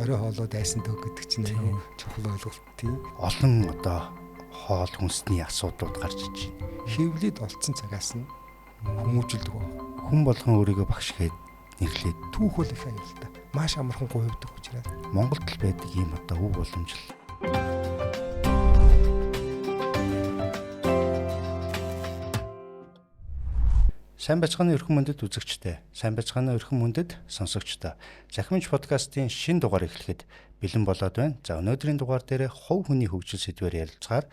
Орой хоолоо дайсан төг гэдэг чинь айгүй чухал ойлголт тийм. Олон одоо хоол хүнсний асуудлууд гарч иж байна. Хэвлээд олцсон цагаас нь хүмүүжүүлдэг баг. Хүн болгон өөрийгөө багш гээд нэрлээд түүх бол их аюултай. Маш амархан говьддаг учраас Монголд л байдаг ийм одоо өв уламжлал. Сайн байцгаана өрхөн мөндөд үзэгчдээ. Сайн байцгаана өрхөн мөндөд сонсогчдоо. Захимж подкастын шинэ дугаар эхлэхэд бэлэн болоод байна. За өнөөдрийн дугаар дээр хувь хүний хөгжил сэдвээр ярилцгаар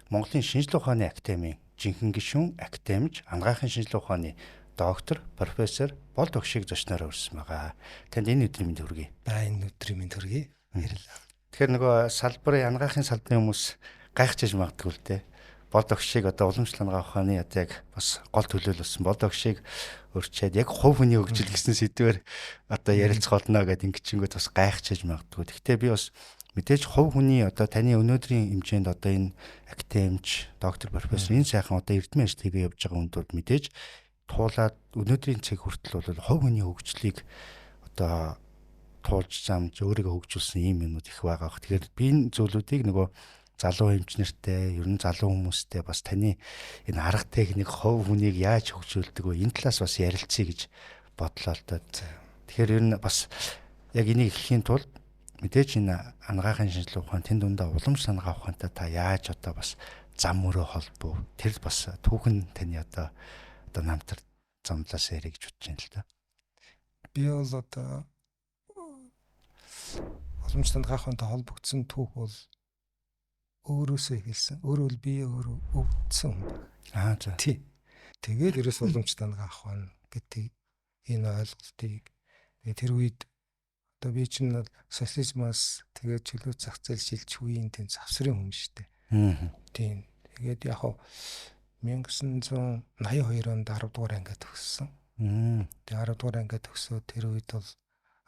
Монголын шинжлэх ухааны академийн жинхэнэ гишүүн, академич, анагаахын шинжлэх ухааны доктор, профессор Болд огшийг зочноор өрсөн байгаа. Танд энэ өдрийн мэнд хүргэе. За энэ өдрийн мэнд хүргэе. Баярлалаа. Тэгэхээр нөгөө салбарын анагаахын салбарын хүмүүс гайхчихж магадгүй л дээ. Болд огшийг одоо уламжлал анагаах ухааны одоо яг бас гол төлөөлөл болсон. Болд огшийг өрчээд яг хувь хүний хөгжил гэсэн сэдвээр одоо ярилцах болно гэдээ ингэчингүүд бас гайхчихж магадгүй. Гэхдээ би бас мэдээж хувь хүний одоо таны өнөөдрийн хэмжээнд одоо энэ академич, доктор, профессор энэ сайхан одоо эрдмийн ажил хийгээ явж байгаа хүнд бол мэдээж туулаад өнөөдрийн цаг хүртэл бол хувь хүний хөгжлийг одоо туулж замж өөрийгөө хөгжүүлсэн ийм юмнууд их байгаа. Тэгэхээр би энэ зүйлүүдийг нөгөө залуу эмч нартай, ер нь залуу хүмүүстэй бас таны энэ арга техник хувь хүнийг яаж хөгжүүлдэг вэ? Энэ талаас бас ярилцъя гэж бодлоо л доо. Тэгэхээр ер нь бас яг энийг эхлэхийн тулд мэдээж энэ анагаахын шинжилгээ ухаан тэн дундаа уламж санагаа ухаантай та яаж одоо бас зам мөрөө холбов? Тэр бас түүхэн таны одоо намтар замлаас ярих гэж бодож байна л да. Би бол одоо уламж санагаа ухаантай холбогдсон түүх бол өөрөөсөө эхэлсэн. Өөрөө л би өөрөө өвдсөн хүн байна. Аа за. Тий. Тэгээд ерөөс уламж дангаа авах байна гэдэг энэ ойлголтыг тэгээд тэр үед одоо би чинь бол социализмаас тэгээд чөлөө зах зээл шилжих үеийн тийм завсрын хүн шүү дээ. Тийм. Тэгээд яг хав 1982 онд 10 дугаар ангиа төгссөн. Тэгээд 10 дугаар ангиа төгсөөд тэр үед бол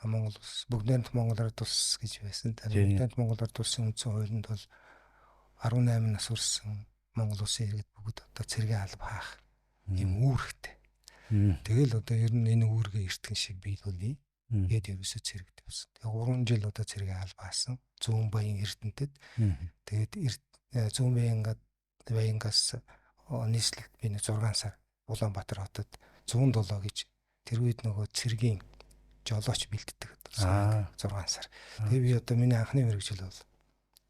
Монгол улс бүгдээрэнд Монгол ард улс гэж байсан. Тэгээд бүгдээрэнд Монгол ард улсын үндсэн хуулинд бол 18 нас хүрсэн Монгол улсын иргэд бүгд одоо цэргийн алба хаах юм үүрэгтэй. Тэгэл одоо ер нь энэ үүргээ эртгэн шиг биелүүлье гээд ерөөсөө цэрэгт явсан. Тэгээ 3 жил одоо цэргийн алба хаасан. Зүүн баян Эрдэнэтэд. Тэгээд Зүүн баянгаас нийслэлд би нэг 6 сар Улаанбаатар хотод 107 гэж тэр үед нөгөө цэргийн жолооч бэлддэг. 6 сар. Тэгээ би одоо миний анхны мэргэжил бол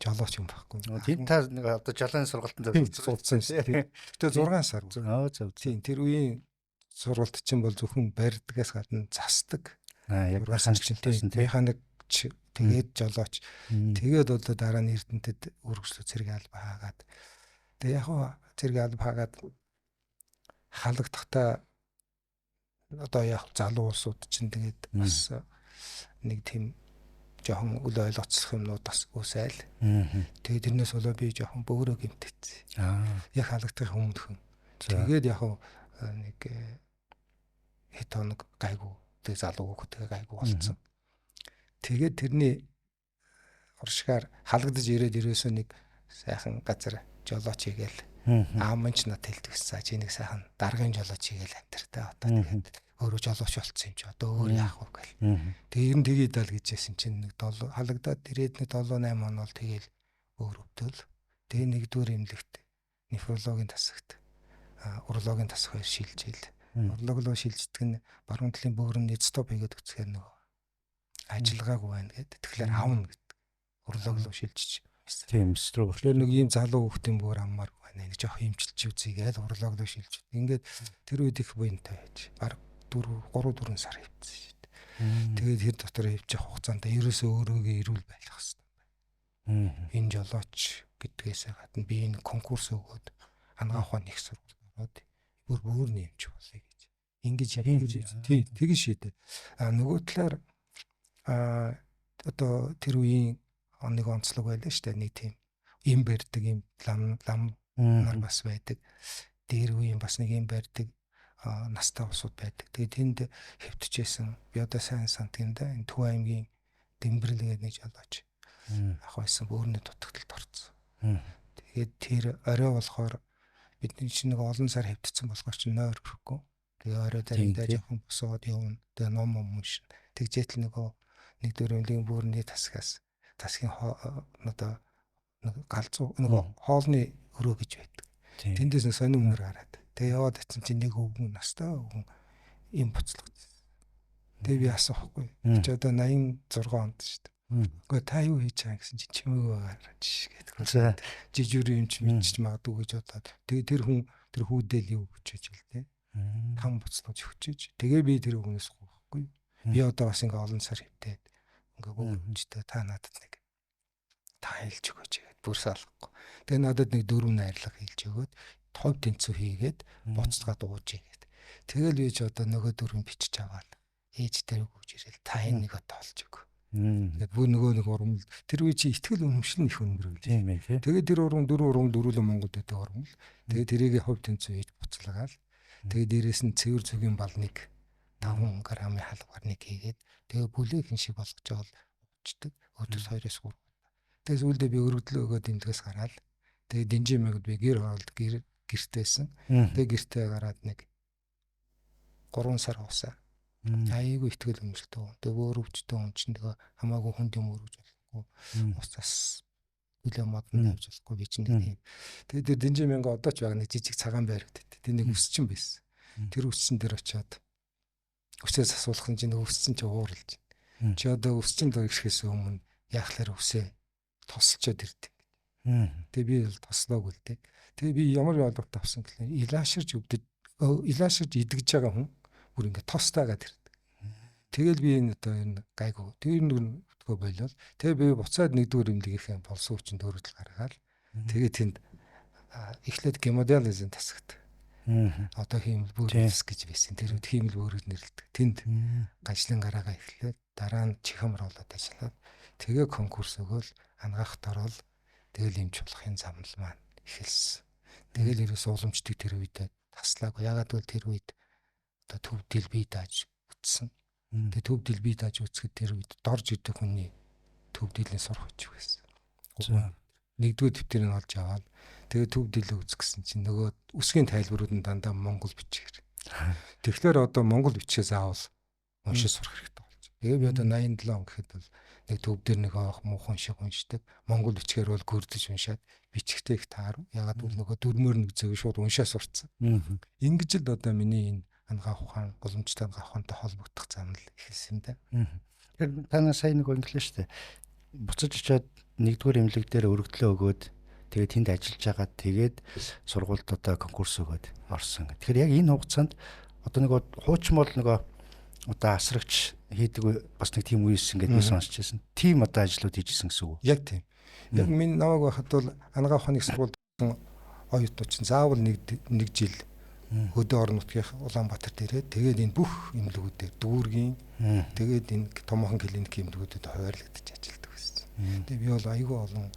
жолооч юм байхгүй. Тийм та нэг одоо жолооны сургалтанд суудсан шүү дээ. Гэтэ 6 сар. Аа зөв. Тийм тэр үеийн сургалт чинь бол зөвхөн барьдгаас гадна засдаг. Аа яг механикчтай механикч тэгээд жолооч. Тэгээд одоо дараа нь Эрдэнэтэд үргэлжлүү цэрэг алба хаагаад. Тэгээд яг хаа цэрэг алба хаагаад халагдахдаа одоо яг залуу улсууд чинь тэгээд бас нэг тийм жоохон үл ойлгоцох юмнууд бас үүсээл. Тэгээд тэрнээс болоо би жоохон бөөрөө гэмтээсэн. Яг халагдах өмнөхөн. Тэгээд яг нэг хэд хоног гайгүй тэг залуу хүүхдээ гайгүй болцсон. Тэгээд тэрний уршгаар халагдаж ирээд ерөөсөө нэг сайхан газар жолооч хийгээл аав маань ч надад хэлдэг гэсэн. Чи нэг сайхан даргын жолооч хийгээл амтэртэй одоо тэгээд өөрөө жолооч болцсон юм чи одоо өөр яах вэ гэл. Тэгээ ер нь тгий дал гэж яасан чинь нэг 7 халагдаад ирээд нэг 7 8 он бол тэгээл өөр өвдөл. Тэгээ нэгдүгээр эмнэлэгт нефрологийн тасагт урологийн тасаг хоёр шилжээл. Уролог руу шилждэг нь баруун талын бөөрийн стоп хийгээд өгцгээр нөгөө ажиллагаагүй байна гэд. Тэгэхээр авна гэдэг. Уролог руу шилжиж. Тийм строк. Тэгэхээр нэг ийм залуу хүүхдийн бөөр аммаар байна. Нэг жоох имчилж үзье гээл уролог руу шилжиж. Ингээд тэр үед их буянтай байж. Бараг 3 4 сар хөвцсөн шүү дээ. Тэгээд тэр дотор хөвчих хугацаанд ерөөсөө өөрийгөө эрүүл байх хэрэгтэй байна. Энэ жолооч гэдгээсээ гадна би энэ конкурс өгөөд анагаах ухааны их сургуульд ороод бүр бөөрийн эмч болъё гэж. Ингэж тий тэгэн шийдэ. А нөгөө талаар одоо тэр үеийн нэг онцлог байлаа шүү дээ. Нэг тийм им барьдаг юм лам лам нар бас байдаг. Дээр үеийн бас нэг юм барьдаг настай улсууд байдаг. Тэгээд тэнд хэвтчихсэн. Би одоо сайн санддаг юм да. Энэ Төв аймгийн Дэмбэрэл гэдэг нэг жолооч ах байсан бөөрийн дутагдалд орсон. Тэгээд тэр орой болохоор бидний чинь нэг олон сар хэвтчихсэн болохоор чинь нойр өрөхгүй. Тэгээ орой заримдаа жоохон босоод явна. Тэгээ ном юм уншина. Тэгжээтэл нөгөө нэгдүгээр эмнэлгийн бүрний тасгаас тасгийн одоо нэг галзуу нөгөө хоолны өрөө гэж байдаг. Тэндээс нэг сонин үнэр гараад. Тэгээ яваад очсон чинь нэг өвгөн настай өвгөн юм буцлагдсан. Тэгээ би асуухгүй. Чи одоо 86 онд шүү дээ. Үгүй та юу хийж байгаа гэсэн чинь чимээгүй байгаа гэдэг. Жижүүр юм чи мэдчих магадгүй гэж бодоод. Тэгээ тэр хүн тэр хүүдэл юу хүчээж л дээ. Там буцлаж хүчээж. Тэгээ би тэр өвгөнөөс гуйхгүй. Би одоо бас ингээ олон сар хөвтөөд ингээ өвгөнчтэй та надад нэг та хэлж өгөөч гэхэд бүрс алахгүй. Тэгээ надад нэг дөрөв найрлага хэлж өгөөд тов тэнцүү хийгээд буцалгаад ууж игээд. Тэгэл би ч одоо нөгөө дөрөв бичиж аваад ээж дээр өгч ирэл та энэ нэг одоо олж өг. Тэгээд бүр нөгөө нэг урам тэр үе чи итгэл үнэмшил нь их өндөр үл. Тийм ээ тий. Тэгээд тэр урам дөрөв урам дөрвөлөн Монголд байдаг урам л. Тэгээд тэрийг хувь тэнцүү хийж буцалгаал. Тэгээд дээрэс нь цэвэр зүгийн балныг 5 грамын халуугаар нэг хийгээд тэгээ бүлээх шиг болгож байгаа бол уучдаг. Өдөрт 2-оос 3. Тэгээ сүүлдээ би өргөдлөө өгөөд эмнэлгээс гараад тэгээ дэнжин мэгд би гэр оролд гэр гэртээсэн. Тэгээ гэртээ гараад нэг 3 сар уусаа. Айгүй итгэл үнэмшилтэй. Тэгээ өөр өвчтөн хүн чинь тэгээ хамаагүй хүнд юм өргөж болохгүй. Усаас хүлээ модон тавьж болохгүй би чинь нэг тийм. Тэгээ тэр дэнжин мянга одоо ч байгаа нэг жижиг цагаан байр гэдэг. Тэр нэг өсчин байсан. Тэр өсчин дээр очиод өсөөс асуулах нь чинь өссөн чи ууралж. Чи одоо өсчин дор ирэхээс өмнө яахлаар өсөө тосолчоод ирдэг. Тэгээ би бол тослоогүй л дээ. Тэгээ би ямар ойлголт авсан гэхлээр илааширч өвдөж илааширч идэгж байгаа хүн бүр ингээ тостаагаад ирдэг. Тэгэл би энэ одоо энэ гайгүй. Тэр нэг өтгөө болол. Тэгээ би буцаад нэгдүгээр эмнэлгийнхээ болсон хүчин дөрөвдөл гаргаад тэгээ тэнд эхлээд гемодиализын тасагт. Одоо хиймэл бөөрөс гэж байсан. Тэр үед хиймэл бөөрөс нэрлэдэг. Тэнд ганчлан гараагаа эхлээд дараа нь чихэмэр болоод ажиллаад тэгээ конкурс өгөөл ангаахт ороод тэгэл эмч болохын замнал маань эхэлсэн. Тэгэл ерөөс уламжтыг тэр үед таслаагүй. Ягаад гэвэл тэр үед одоо төв дэл бие дааж үтсэн. Тэгээ төв дэл бие дааж үтсэхэд тэр үед дорж идэг хүний төв дилийн сурах хүч байсан. Нэгдүгээр дэвтэрийг олж аваад тэгээ төв дэлээ үзэх гэсэн чинь нөгөө үсгийн тайлбарууд нь дандаа монгол бичгээр. Тэгэхээр одоо монгол бичгээ заавал уншиж сурах хэрэгтэй болж. Тэгээ би одоо 87 он гэхэд бол нэг төв дээр нэг аах муухан шиг уншдаг. Монгол бичгээр бол гүрдэж уншаад бичгтээ их таарв. Ягаад гэвэл нөгөө дөрмөр нэг зөв шууд уншаа сурцсан. Ингэж л одоо миний энэ ангаах ухаан, голомжтой ангаах ухаантай холбогдох зам л эхэлсэн юм да. Тэгэхээр та нар сая нэг инглээ шүү дээ. Буцаж очиод нэгдүгээр эмнэлэг дээр өргөдлөө өгөөд тэгээд тэнд ажиллаж байгаа тэгээд сургуульд одоо конкурс өгөөд орсон. Тэгэхээр яг энэ хугацаанд одоо нөгөө хуучин бол нөгөө одоо асрагч хийдэг бас нэг тийм үеэс ингээд би сонсч байсан. Тийм одоо ажлууд хийжсэн гэсэн үг. Яг тийм. Яг миний намайг байхад бол ангаах ухааны сургуульд оюутнууд чинь заавал нэг жил хөдөө орон нутгийн Улаанбаатар дээрээ тэгээд энэ бүх эмнэлгүүдээр дүүргийн тэгээд энэ томоохон клиник эмнэлгүүдэд хуваарлагдаж ажилладаг байсан. Тэгээд би бол айгүй олон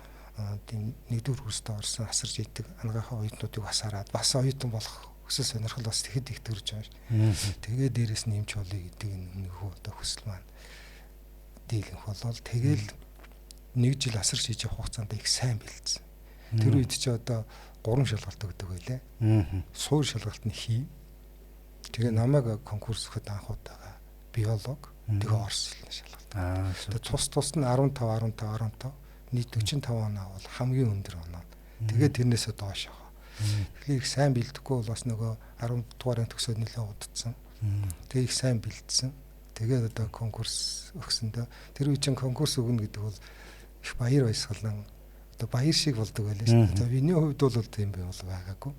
тийм нэгдүгээр курстээ орсон асарч идэг ангаахын оюутнуудыг бас хараад бас оюутан болох хүсэл сонирхол бас тэгэхэд их төрж байгаа ш. Тэгээд дээрэс нь эмч болъё гэдэг энэ өмнөхөө одоо хүсэл маань дийлэнх болол тэгэл нэг жил асарч хийж явах хугацаанд их сайн бэлдсэн. Тэр үед чи одоо 3 шалгалт өгдөг байлээ. Суур шалгалт нь хий. Тэгээ намайг конкурс өгөхөд анх удаага биолог тэгээ орс хэлний шалгалт. Тэгээ тус тус нь 15 15 15 нийт 45 оноо бол хамгийн өндөр оноо. Тэгээ тэрнээсээ доош яваа. Тэгэхээр их сайн бэлдэхгүй бол бас нөгөө 10 дугаарын төгсөөд нэлээд удацсан. Тэгээ их сайн бэлдсэн. Тэгээд одоо конкурс өгсөндөө тэр үе чинь конкурс өгнө гэдэг бол их баяр баясгалан одоо баяр шиг болдог байлаа шүү дээ. Миний хувьд бол тийм би бол байгаагүй.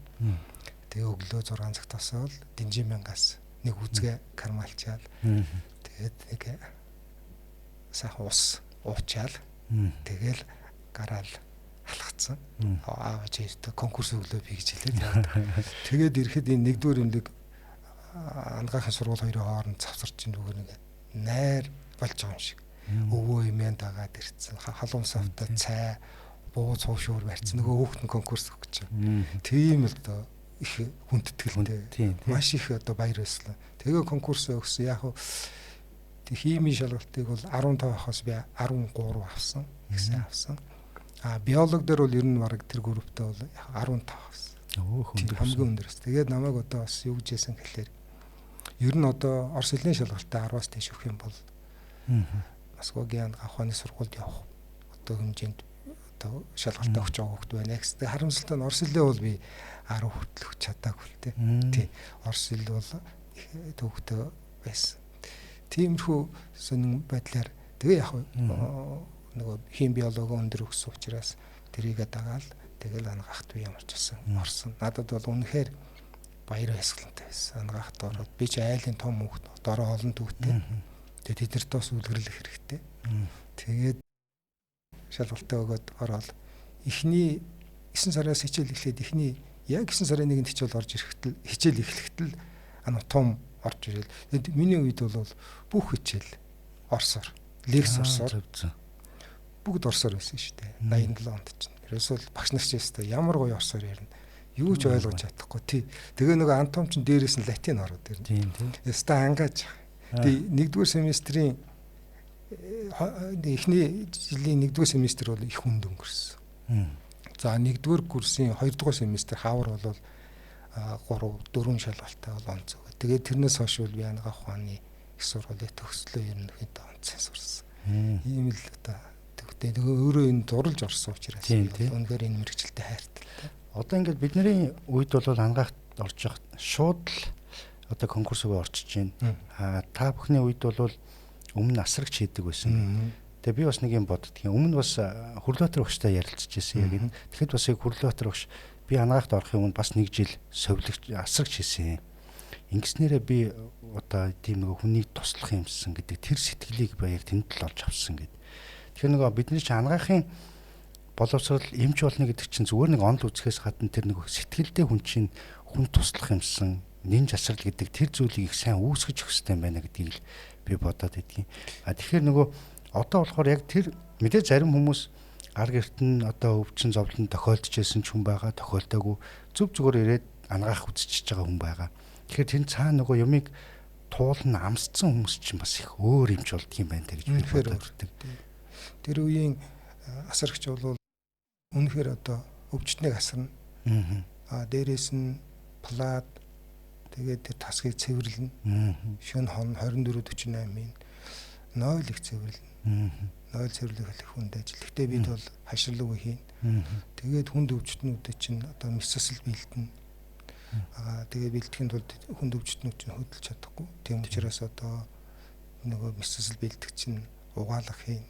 Тэгээ өглөө 6 цагт босоод дэнжин мянгаас нэг үзгээ кармалчаал. Тэгээд нэг сайхан ус уучаал. Тэгэл гараал алхацсан. Аав чи конкурс өглөө би гэж хэлээд яваад. Тэгээд ирэхэд энэ нэгдүгээр эмнэлэг ангаахын сургууль хоёрын хооронд цавсарч нөгөө нэг найр болж байгаа юм шиг. Өвөө эмээн дагаад ирсэн. Халуун савтай цай буу цуушуур барьсан. Нөгөө хүүхэд нь конкурс өгч байгаа. Тийм л одоо их хүндэтгэлтэй. Маш их одоо баяр баясгалан. Тэгээ конкурс өгсөн. Яг химийн шалгалтыг бол 15 ахаас би 13 авсан. Их сайн авсан. А биолог дээр бол ер нь бараг тэр групптэй бол 15 авсан. Өө хамгийн өндөр. Тэгээд намайг одоо бас юу гэж хэлсэн гэхлээр ер нь одоо орос хэлний шалгалтаа 10-аас дээш өгөх юм бол Москвагийн анагаах ухааны сургуульд явах одоо хэмжээнд одоо шалгалтаа өгч байгаа хүүхд байна гэсэн. Тэгээ харамсалтай нь орос хэлээ бол би 10 хүртэл өгч чадаагүй л тий. Тий. Орос хэл бол төвөгтэй байсан. Тиймэрхүү сонин байдлаар тэгээ яг нөгөө хим биологи өндөр өгсөн учраас тэрийгэ дагаал тэгэл анагаахт би ямар ч байсан орсон. Надад бол үнэхээр баяр баясгалантай байсан. Анагаахт ороод би ч айлын том хүүхд, дороо олон түүхтэй. Тэгээ тэднэрт бас үлгэрлэх хэрэгтэй. Тэгээд шалгалтаа өгөөд ороод эхний 9 сараас хичээл эхлээд эхний яг 9 сарын 1-нд хичээл орж ирэхэд л хичээл эхлэхэд л анатом орж ирэл. Тэгээд миний үед бол бүх хичээл орсоор, лекц орсоор бүгд орсоор байсан шүү дээ. 87 онд чинь. Ерөөсөө л багш нар ч өстой ямар гоё орсоор ярина. Юу ч ойлгож чадахгүй тий. Тэгээ нөгөө антом чинь дээрээс нь латин ороод ирнэ. Тийм тийм. Яста ангааж. Тэгээ нэгдүгээр семестрийн эхний жилийн нэгдүгээр семестр бол их хүнд өнгөрсөн. За нэгдүгээр курсын хоёрдугаар семестр хавар бол 3 4 шалгалттай бол онц өгөө. Тэгээд тэрнээс хойш бол би анагаах ухааны их сургуулийн төгслөө ерөнхийдөө онцсон сурсан. Ийм л одоо төгтөө тэгээ өөрөө энэ дурлж орсон учраас үнэхээр энэ мэрэгчлэлтэй хайртай. Одоо ингээд бидний үед бол анагаахт орж явах шууд л одоо конкурс өгөө орчиж байна. Аа та бүхний үед бол өмнө асрагч хийдэг байсан. Тэгээ би бас нэг юм боддгийн. Өмнө бас Хөрлөтөр багштай ярилцж байсан яг энэ. Тэгэхэд бас яг Хөрлөтөр багш би анагаахт орохын өмнө бас нэг жил совилогч асрагч хийсэн. Ингэснээрээ би одоо тийм нэг хүнийг туслах юмсан гэдэг тэр сэтгэлийг би яг тэнд л олж авсан гэд. Тэгэхээр нөгөө бидний чинь анагаахын боловсрол эмч болно гэдэг чинь зүгээр нэг онол үзэхээс гадна тэр нэг сэтгэлдээ хүн чинь хүн туслах юмсан, нэн жасрал гэдэг тэр зүйлийг их сайн үүсгэж өгөх хэрэгтэй байна гэдгийг л би бодоод байдгийн. А тэгэхээр нөгөө одоо болохоор яг тэр мэдээ зарим хүмүүс ар гэрт нь одоо өвчин зовлон тохиолдож байсан ч хүн байгаа, тохиолдоогүй зүв зүгээр ирээд анагаах үзчихэж байгаа хүн байгаа. Тэгэхээр тэр цаана нөгөө юмыг туулна амсцсан хүмүүс чинь бас их өөр юмч болдго юм байна гэж би бодоод байдаг. Тэр үеийн асрагч бол үнэхээр одоо өвчтнийг асарна. Аа дээрээс нь плат тэгээд тэр тасгийг цэвэрлэнэ. Шөнө хон 24 48-ийн 0 их цэвэрлэнэ. 0 цэвэрлэх их хүнд ажил. Гэхдээ бид бол хаширлаг хийн. Тэгээд хүнд өвчтнүүдэд чинь одоо мэс засал бэлдэнэ. Аа тэгээд бэлтгэхийн тулд хүнд өвчтнүүд чинь хөдөлж чадахгүй. Тийм учраас одоо нөгөө мэс засал бэлдэх чинь угаалга хийн.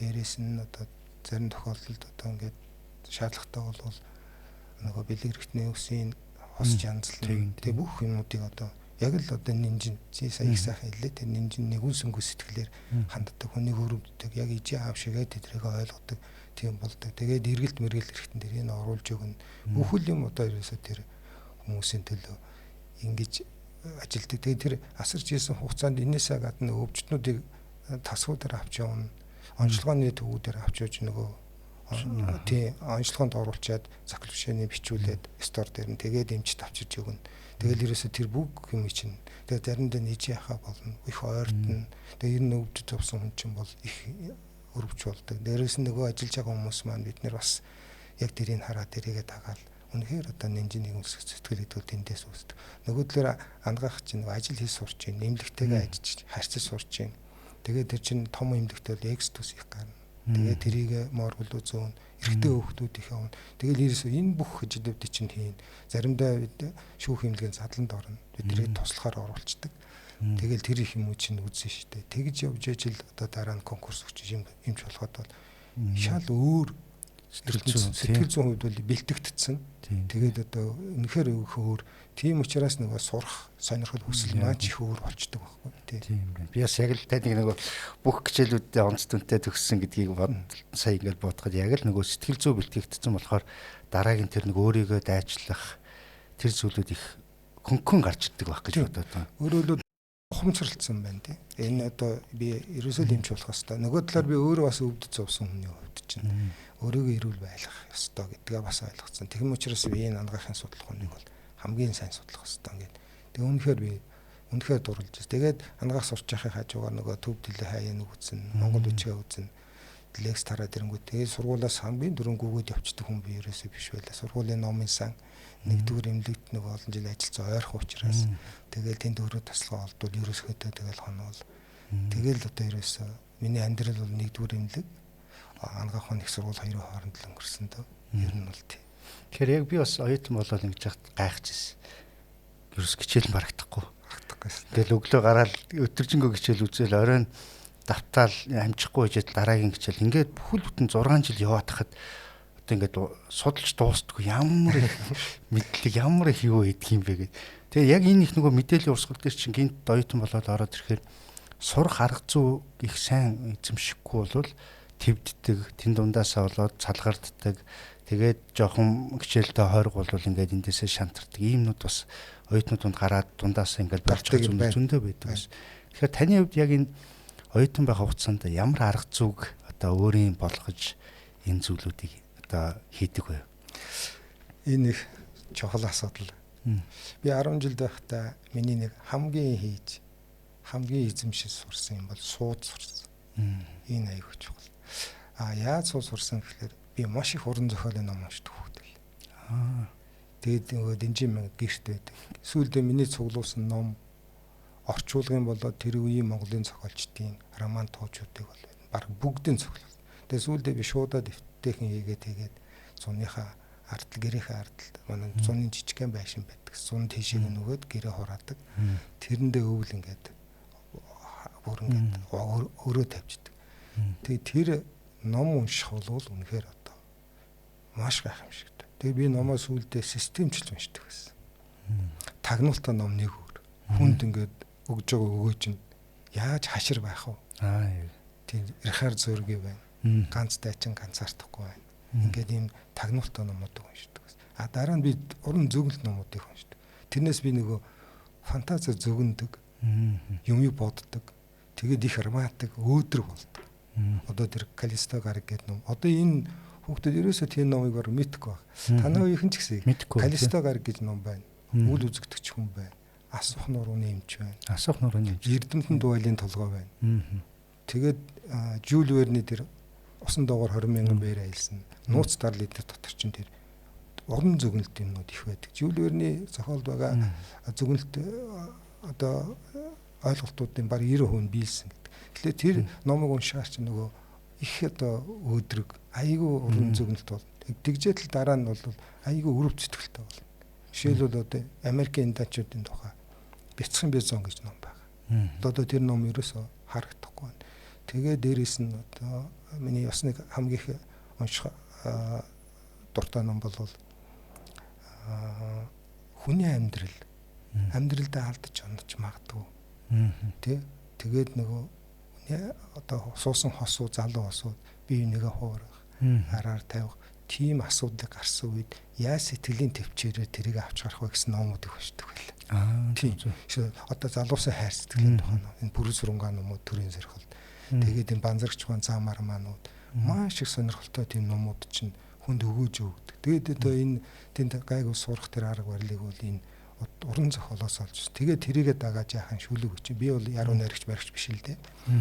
Дээрээс нь одоо зарим тохиолдолд одоо ингээд шаардлагатай бол нөгөө бэлэг хэрэгтний үсийн хос янзлан тэг бүх юмнуудыг одоо яг л одоо нинжин сая их сайхан хэллээ. Тэр нинжин нэгүнсэнгүү сэтгэлээр ханддаг, хүнийг хөрөвддөг, яг ижи аав шигээ тэдрийг ойлгодог тийм болдог. Тэгээд эргэлт мэргэлт эрэхтэн дээр энэ оруулж өгнө. Бүхэл юм одоо ерөөсөө тэр хүмүүсийн төлөө ингэж ажилдаг. Тэгээд тэр асарч исэн хугацаанд энээсээ гадна өвчтнүүдийг тасгуудаар авч явна. Онцлогооны төвүүдээр авч явж нөгөө тий онцлогоонд оруулчаад заключение бичүүлээд стор дээр нь тэгээд эмчит авчирч өгнө. Тэгэл ерөөсөө тэр бүх юм чинь тэгээд заримдаа нийжи яхаа болно. Их ойртно. Тэгээд ер нь өвдөж зовсон хүн чинь бол их өрөвч болдог. Дээрээс нь нөгөө ажиллаж байгаа хүмүүс маань бид нэр бас яг тэрийг хараад тэрийгэ дагаал үнэхээр одоо нэмжин нэгүсэх сэтгэл гэдэг бол тэндээс үүсдэг. Нөгөө талаар ангаах чинь нөгөө ажил хийж сурч чинь, нэмлэгтэйгээ ажиллаж харьцаж сурч чинь. Тэгээд тэр чинь том эмнэлэгтэй бол экс төс их гарна. Тэгээд тэрийг моргол зөөн, эрэгтэй хүүхдүүд их явна. Тэгэл ерөөсөө энэ бүх ажилуудыг чинь хийн. Заримдаа бид шүүх эмнэлгийн задланд орно. Бид тэрийг туслахаар оруулцдаг. Тэгэл тэр их юм уу чинь үзсэн шүү дээ. Тэгж явж ажил одоо дараа нь конкурс өгч эмч болоход бол шал өөр сэтгэл зүйн хувьд бол бэлтгэгдсэн. Тэгээд одоо үнэхээр өөр. Тийм учраас нөгөө сурах сонирхол хүсэл маань ч их өөр болчдөг байхгүй тийм байна. Би бас яг л таны нөгөө бүх хичээлүүддээ онц дүнтэй төгссөн гэдгийг сая ингээд бодоход яг л нөгөө сэтгэл зүй бэлтгэгдсэн болохоор дараагийн тэр нэг өөрийгөө дайчлах тэр зүйлүүд их хөнгөн гарч ирдэг байх гэж бодоод байна. Өөрөөр ухамсарлцсан байна тий. Энэ одоо би ерөөсөө л эмч болох хэвээр. Нөгөө талаар би өөрөө бас өвдөж зовсон хүний хувьд чинь өөрийгөө эрүүл байлгах ёстой гэдгээ бас ойлгоцсон. Тэгм учраас би энэ анагаахын судалгааныг бол хамгийн сайн судлах ёстой ингээд. Тэг үнэхээр би үнэхээр дурлж байна. Тэгээд анагаах сурч байхын хажуугаар нөгөө төв дэлээ хаяа нэг үзнэ, Монгол үчгээ үзнэ. Лекс тараад ирэнгүүт тэгээд сургуулиас хамгийн дөрөв гүгээд явчихдаг хүн би ерөөсөө биш байлаа. Сургуулийн номын сан нэгдүгээр эмнэлэгт нөгөө олон жил ажилласан ойрхон учраас тэгэл тэнд өөрөө таслага олдвол ерөөсөө тэгэл хоноол. Тэгэл одоо ерөөсөө Миний амьдрал бол нэгдүгээр эмнэлэг, анагаах ухааны их сургууль хоёрын хооронд л өнгөрсөн дөө. Ер нь бол тийм. Тэгэхээр яг би бас оюутан болоод ингэж яхад гайхчихсэн. Ерөөс хичээл барагдахгүй. Барагдахгүй. Тэгэл өглөө гараал өдөржингөө хичээл үзээл оройн давтаал амжихгүй хичээл дараагийн хичээл ингээд бүхэл бүтэн 6 жил яваад хахад одоо ингээд судалж дуустдаггүй ямар их мэдлэг ямар их юу хийдэг юм бэ гэд. Тэгээ яг энэ их нөгөө мэдээллийн урсгал дээр чинь гинт оюутан болоод ороод ирэхээр сурах арга зүй их сайн эзэмшихгүй бол твддэг, тэн дундаасаа болоод цалгарддаг. Тэгээд жоохон хичээлдээ хойрог бол ингээд эндээсээ шантардаг. Иймнүүд бас оюутнууд дунд гараад дундаасаа ингээд болж байгаа зүйл зөндөө байдаг бас. Тэгэхээр таны хувьд яг энэ оюутан байх хугацаанд ямар арга зүйг одоо өөрийн болгож энэ зүйлүүдийг одоо хийдэг вэ? Энэ их чухал асуудал. Би 10 жил байхдаа миний нэг хамгийн хийж хамгийн эзэмшил сурсан юм бол сууд сурсан. Энэ аягүй чухал. А яаж сууд сурсан гэхээр би маш их уран зохиолын ном уншдаг хүүхдэл. Тэгээд нөгөө дэнжин мянга гэрт байдаг. Сүүлдээ миний цуглуулсан ном орчуулгын болоод тэр үеийн Монголын зохиолчдын роман туучуудыг бол баг бүгдийн цуглуул. Тэгээд сүүлдээ би шуудаад эвтэйхэн хийгээд тэгээд зуныхаа ардл гэрийнхээ ардл манай зуны жижигхэн байшин байдаг. Зун тийшээ нөгөөд гэрээ хураадаг. Тэрэндээ өвөл ингээд бүр ингээд өрөө тавьждаг. Тэгээд тэр ном унших бол үнэхээр одоо маш гайхамшигтай. Тэгээд би номоо сүүлдээ системчилж уншдаг байсан. Тагнуултаа ном нэг өөр. Хүнд ингээд өгж байгаа өгөөж нь яаж хашир байх вэ? Тийм эрхаар зөргий байна. Ганц дайчин ганцаардахгүй байна. Ингээд ийм тагнуултаа номуудыг уншдаг байсан. А дараа нь би уран зөгнөлт номуудыг уншдаг. Тэрнээс би нөгөө фантази зөгнөдөг, юмыг боддог. Тэгээд их романтик, өөдрөг болдог. Одоо тэр Калисто гараг гэдэг ном. Одоо энэ хүүхдүүд ерөөсөө тийм номыг бар мэдэхгүй баг. Танай үеийнхэн ч гэсэн Калисто гараг гэж ном байна. Үл үзэгдэгч хүн байна. Асуух нурууны эмч байна. Асуух нурууны эмч. Эрдэмтэн дуайлын толгой байна. Тэгээд Жюль Верни тэр усан доогоор 20 мянган бээр аялсан. Нууц дарлын дотор чинь тэр уран зөгнөлт юмнууд их байдаг. Жюль Верни зохиолд байгаа зөгнөлт одоо ойлголтуудын баг 90% нь биелсэн гэдэг. Тэгэхээр тэр номыг уншихаар чинь нөгөө их одоо өөдрөг, айгүй уран зөгнөлт бол. Тэгжээд л дараа нь бол айгүй өрөв зүтгэлтэй болно. Жишээлбэл одоо Америкийн индачуудын тухай Бяцхан бизон гэж ном байгаа. Одоо тэр ном ерөөсөө харагдахгүй байна. Тэгээ дээрээс нь одоо миний бас нэг хамгийн их унших дуртай ном бол хүний амьдрал амьдралдаа алдаж онож магадгүй. Тэ? Тэгээд нөгөө одоо суусан хосуу, залуу хосууд бие бинийгээ хуурах, хараар тавих тийм асуудал гарсан үед яаж сэтгэлийн төвчээрээ тэрийг авч гарах вэ гэсэн номуудыг уншдаг байлаа. Тийм. Одоо залуусын хайр сэтгэлийн тухай ном, энэ бүрэн сүрэнгаа номууд, төрийн сэрхэлт. Тэгээд энэ банзарч ухаан зам армаанууд маш их сонирхолтой тийм номууд чинь хүнд өгөөж өгдөг. Тэгээд одоо энэ тэнд гайгүй сурах тэр арга барилыг бол энэ уран зохиолоос олж. Тэгээд тэрийгэ дагаа жаахан шүлэг өч. Би бол яруу найрагч баригч биш л дээ.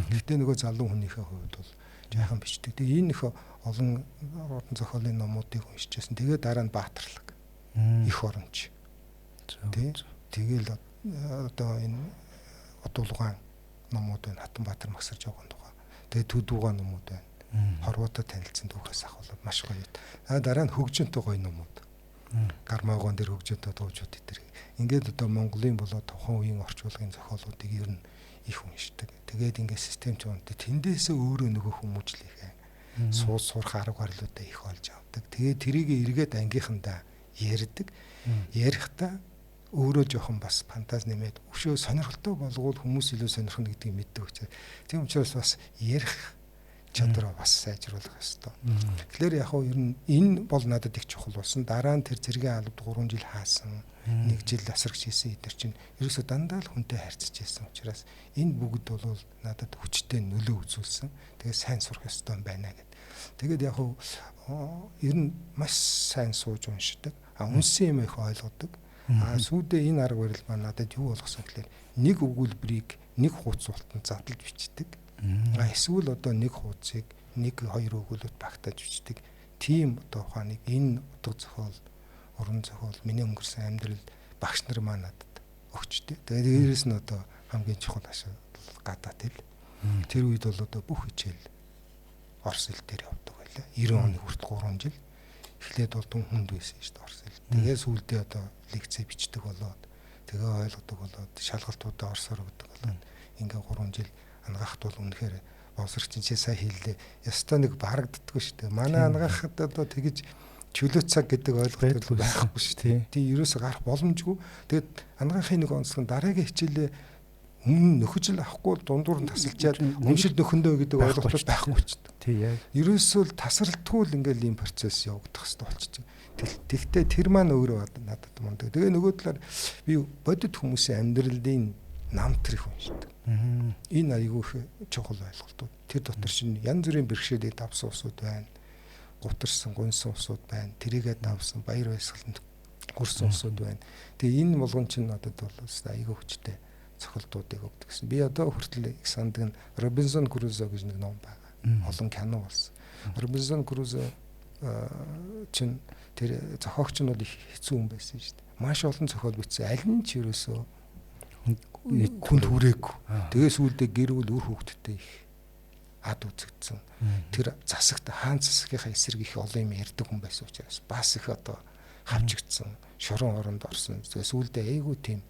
Гэхдээ нөгөө залуу хүнийхээ хувьд бол жаахан бичдэг. Тэгээ энэ их олон уран зохиолын номуудыг уншижсэн. Тэгээд дараа нь Баатарлаг. Их оронч. Тэ. Тэгээл одоо энэ одуулгаан номууд байна. Хатанбаатар Магсар жогон тухай. Тэгээд төдүүгаан номууд байна. Хорвоотой танилцсан түүхээс ахуулаад маш гоё. Аа дараа нь хөгжинтэй гоё номууд. Гармаагон дээр хөгжинтэй дуужууд дээр. Ингээд одоо Монголын болоод тухайн үеийн орчуулгын зохиолуудыг ер нь их уншдаг. Тэгээд ингээд системч унтдаг. Тэндээсээ өөрөө нөгөө хүмүүжлийнхээ сууд сурах арга барилуудаа их олж авдаг. Тэгээд тэрийг эргээд ангийнхандаа ярьдаг. Ярихдаа өөрөө жоохон бас фантаз нэмээд өшөө сонирхолтой болгоул хүмүүс илүү сонирхно гэдгийг мэддэг учраас. Тийм учраас бас ярих чадвараа бас сайжруулах ёстой. Тэгэхээр яг хөө ер нь энэ бол надад их чухал болсон. Дараа нь тэр зэргийн албад 3 жил хаасан, 1 жил асрагч хийсэн эдгээр чинь ерөөсөө дандаа л хүнтэй харьцаж байсан учраас энэ бүгд бол надад хүчтэй нөлөө үзүүлсэн. Тэгээд сайн сурах ёстой юм байна гэд. Тэгээд яг хөө ер нь маш сайн сууж уншдаг. А үнсэн юм их ойлгодог. А сүүдээ энэ арга барил маань надад юу болгосон гэхээр нэг өгүүлбэрийг нэг хуудас болтон задлж бичдэг. А эсвэл одоо нэг хуудсыг нэг хоёр өгүүлбэрт багтааж бичдэг. Тийм одоо ухааныг энэ утга зохиол, уран зохиол, миний өнгөрсөн амьдрал багш нар маань надад өгчтэй. Тэгээд дээрээс нь одоо хамгийн чухал асуудал гадаад хэл. Тэр үед бол одоо бүх хичээл орос хэл дээр явдаг байлаа. 90 оны хүртэл 3 жил. Эхлээд бол дүн хүнд байсан шүү дээ орос хэл. Тэгээ сүүлдээ одоо лекцээ бичдэг болоод тэгээ ойлгодог болоод шалгалтуудаа орсоор өгдөг болоод ингээ 3 жил ангаахт бол үнэхээр боловсрогч чи сайн хийлээ. Ёстой нэг барагддаггүй шүү дээ. Манай ангаахад одоо тэгэж чөлөө цаг гэдэг ойлголт байхгүй шүү дээ. Тийм ерөөсөө гарах боломжгүй. Тэгээд ангаахын нэг онцлог нь дараагийн хичээлээ өмнө нөхөжл авахгүй дундуур нь тасалчаад өмшил нөхөндөө гэдэг ойлголт байхгүй ч. Тий яг. Ерөөсөө л тасралтгүй л ингээл ийм процесс явагдах хэрэгтэй болчихсон. Тэгтээ тэр маань өөрөө надад мундаг. Тэгээ нөгөө талаар би бодит хүмүүсийн амьдралын нам тэр хүн шүү дээ. Энэ айгүй их чухал ойлголтууд. Тэр дотор чинь янз бүрийн бэрхшээлийг давсан улсууд байна. Гутарсан, гуньсан улсууд байна. Тэрийгээ давсан, баяр баясгаланд хүрсэн улсууд байна. Тэгээ энэ болгон чинь надад бол айгүй хүчтэй цохилтуудыг өгдөг гэсэн. Би одоо хүртэл их сандаг нь Робинсон Крузо гэж нэг ном байгаа. Олон кино болсон. Робинсон Крузо чинь тэр зохиогч нь бол их хэцүү хүн байсан шүү дээ. Маш олон зохиол бичсэн. Аль нь ч ерөөсөө хүнд хүрээгүй. Тэгээ сүүлдээ гэр бүл үр хүүхэдтэй их ад үзэгдсэн. Тэр засагт хаан засагийнхаа эсрэг их олон юм ярьдаг хүн байсан учраас бас их одоо хавчигдсан, шорон оронд орсон. Тэгээ сүүлдээ айгүй тийм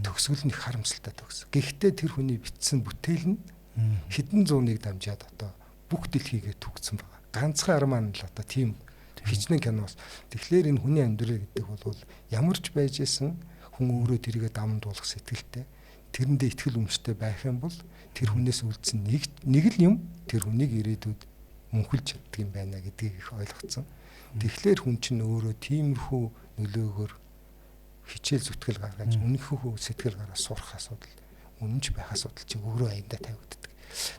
төгсгөл нь их харамсалтай төгс. Гэхдээ тэр хүний бичсэн бүтээл нь хэдэн зууныг дамжаад одоо бүх дэлхийгээ түгцсэн байгаа. Ганцхан арман л одоо тийм хичнээн кино бас. Тэгэхээр энэ хүний амьдрал гэдэг бол ямар ч байж исэн хүн өөрөө тэрийгэ дамд болох сэтгэлтэй, тэрэндээ итгэл үнэмштэй байх юм бол тэр хүнээс үлдсэн нэг л юм тэр хүнийг ирээдүйд мөнхөлж чаддаг юм байна гэдгийг их ойлгоцсон. Тэгэхээр хүн чинь өөрөө тиймэрхүү нөлөөгөөр хичээл зүтгэл гаргаж, үнэхүү сэтгэл гаргаж сурах асуудал, үнэнч байх асуудал чинь өөрөө аяндаа тавигддаг.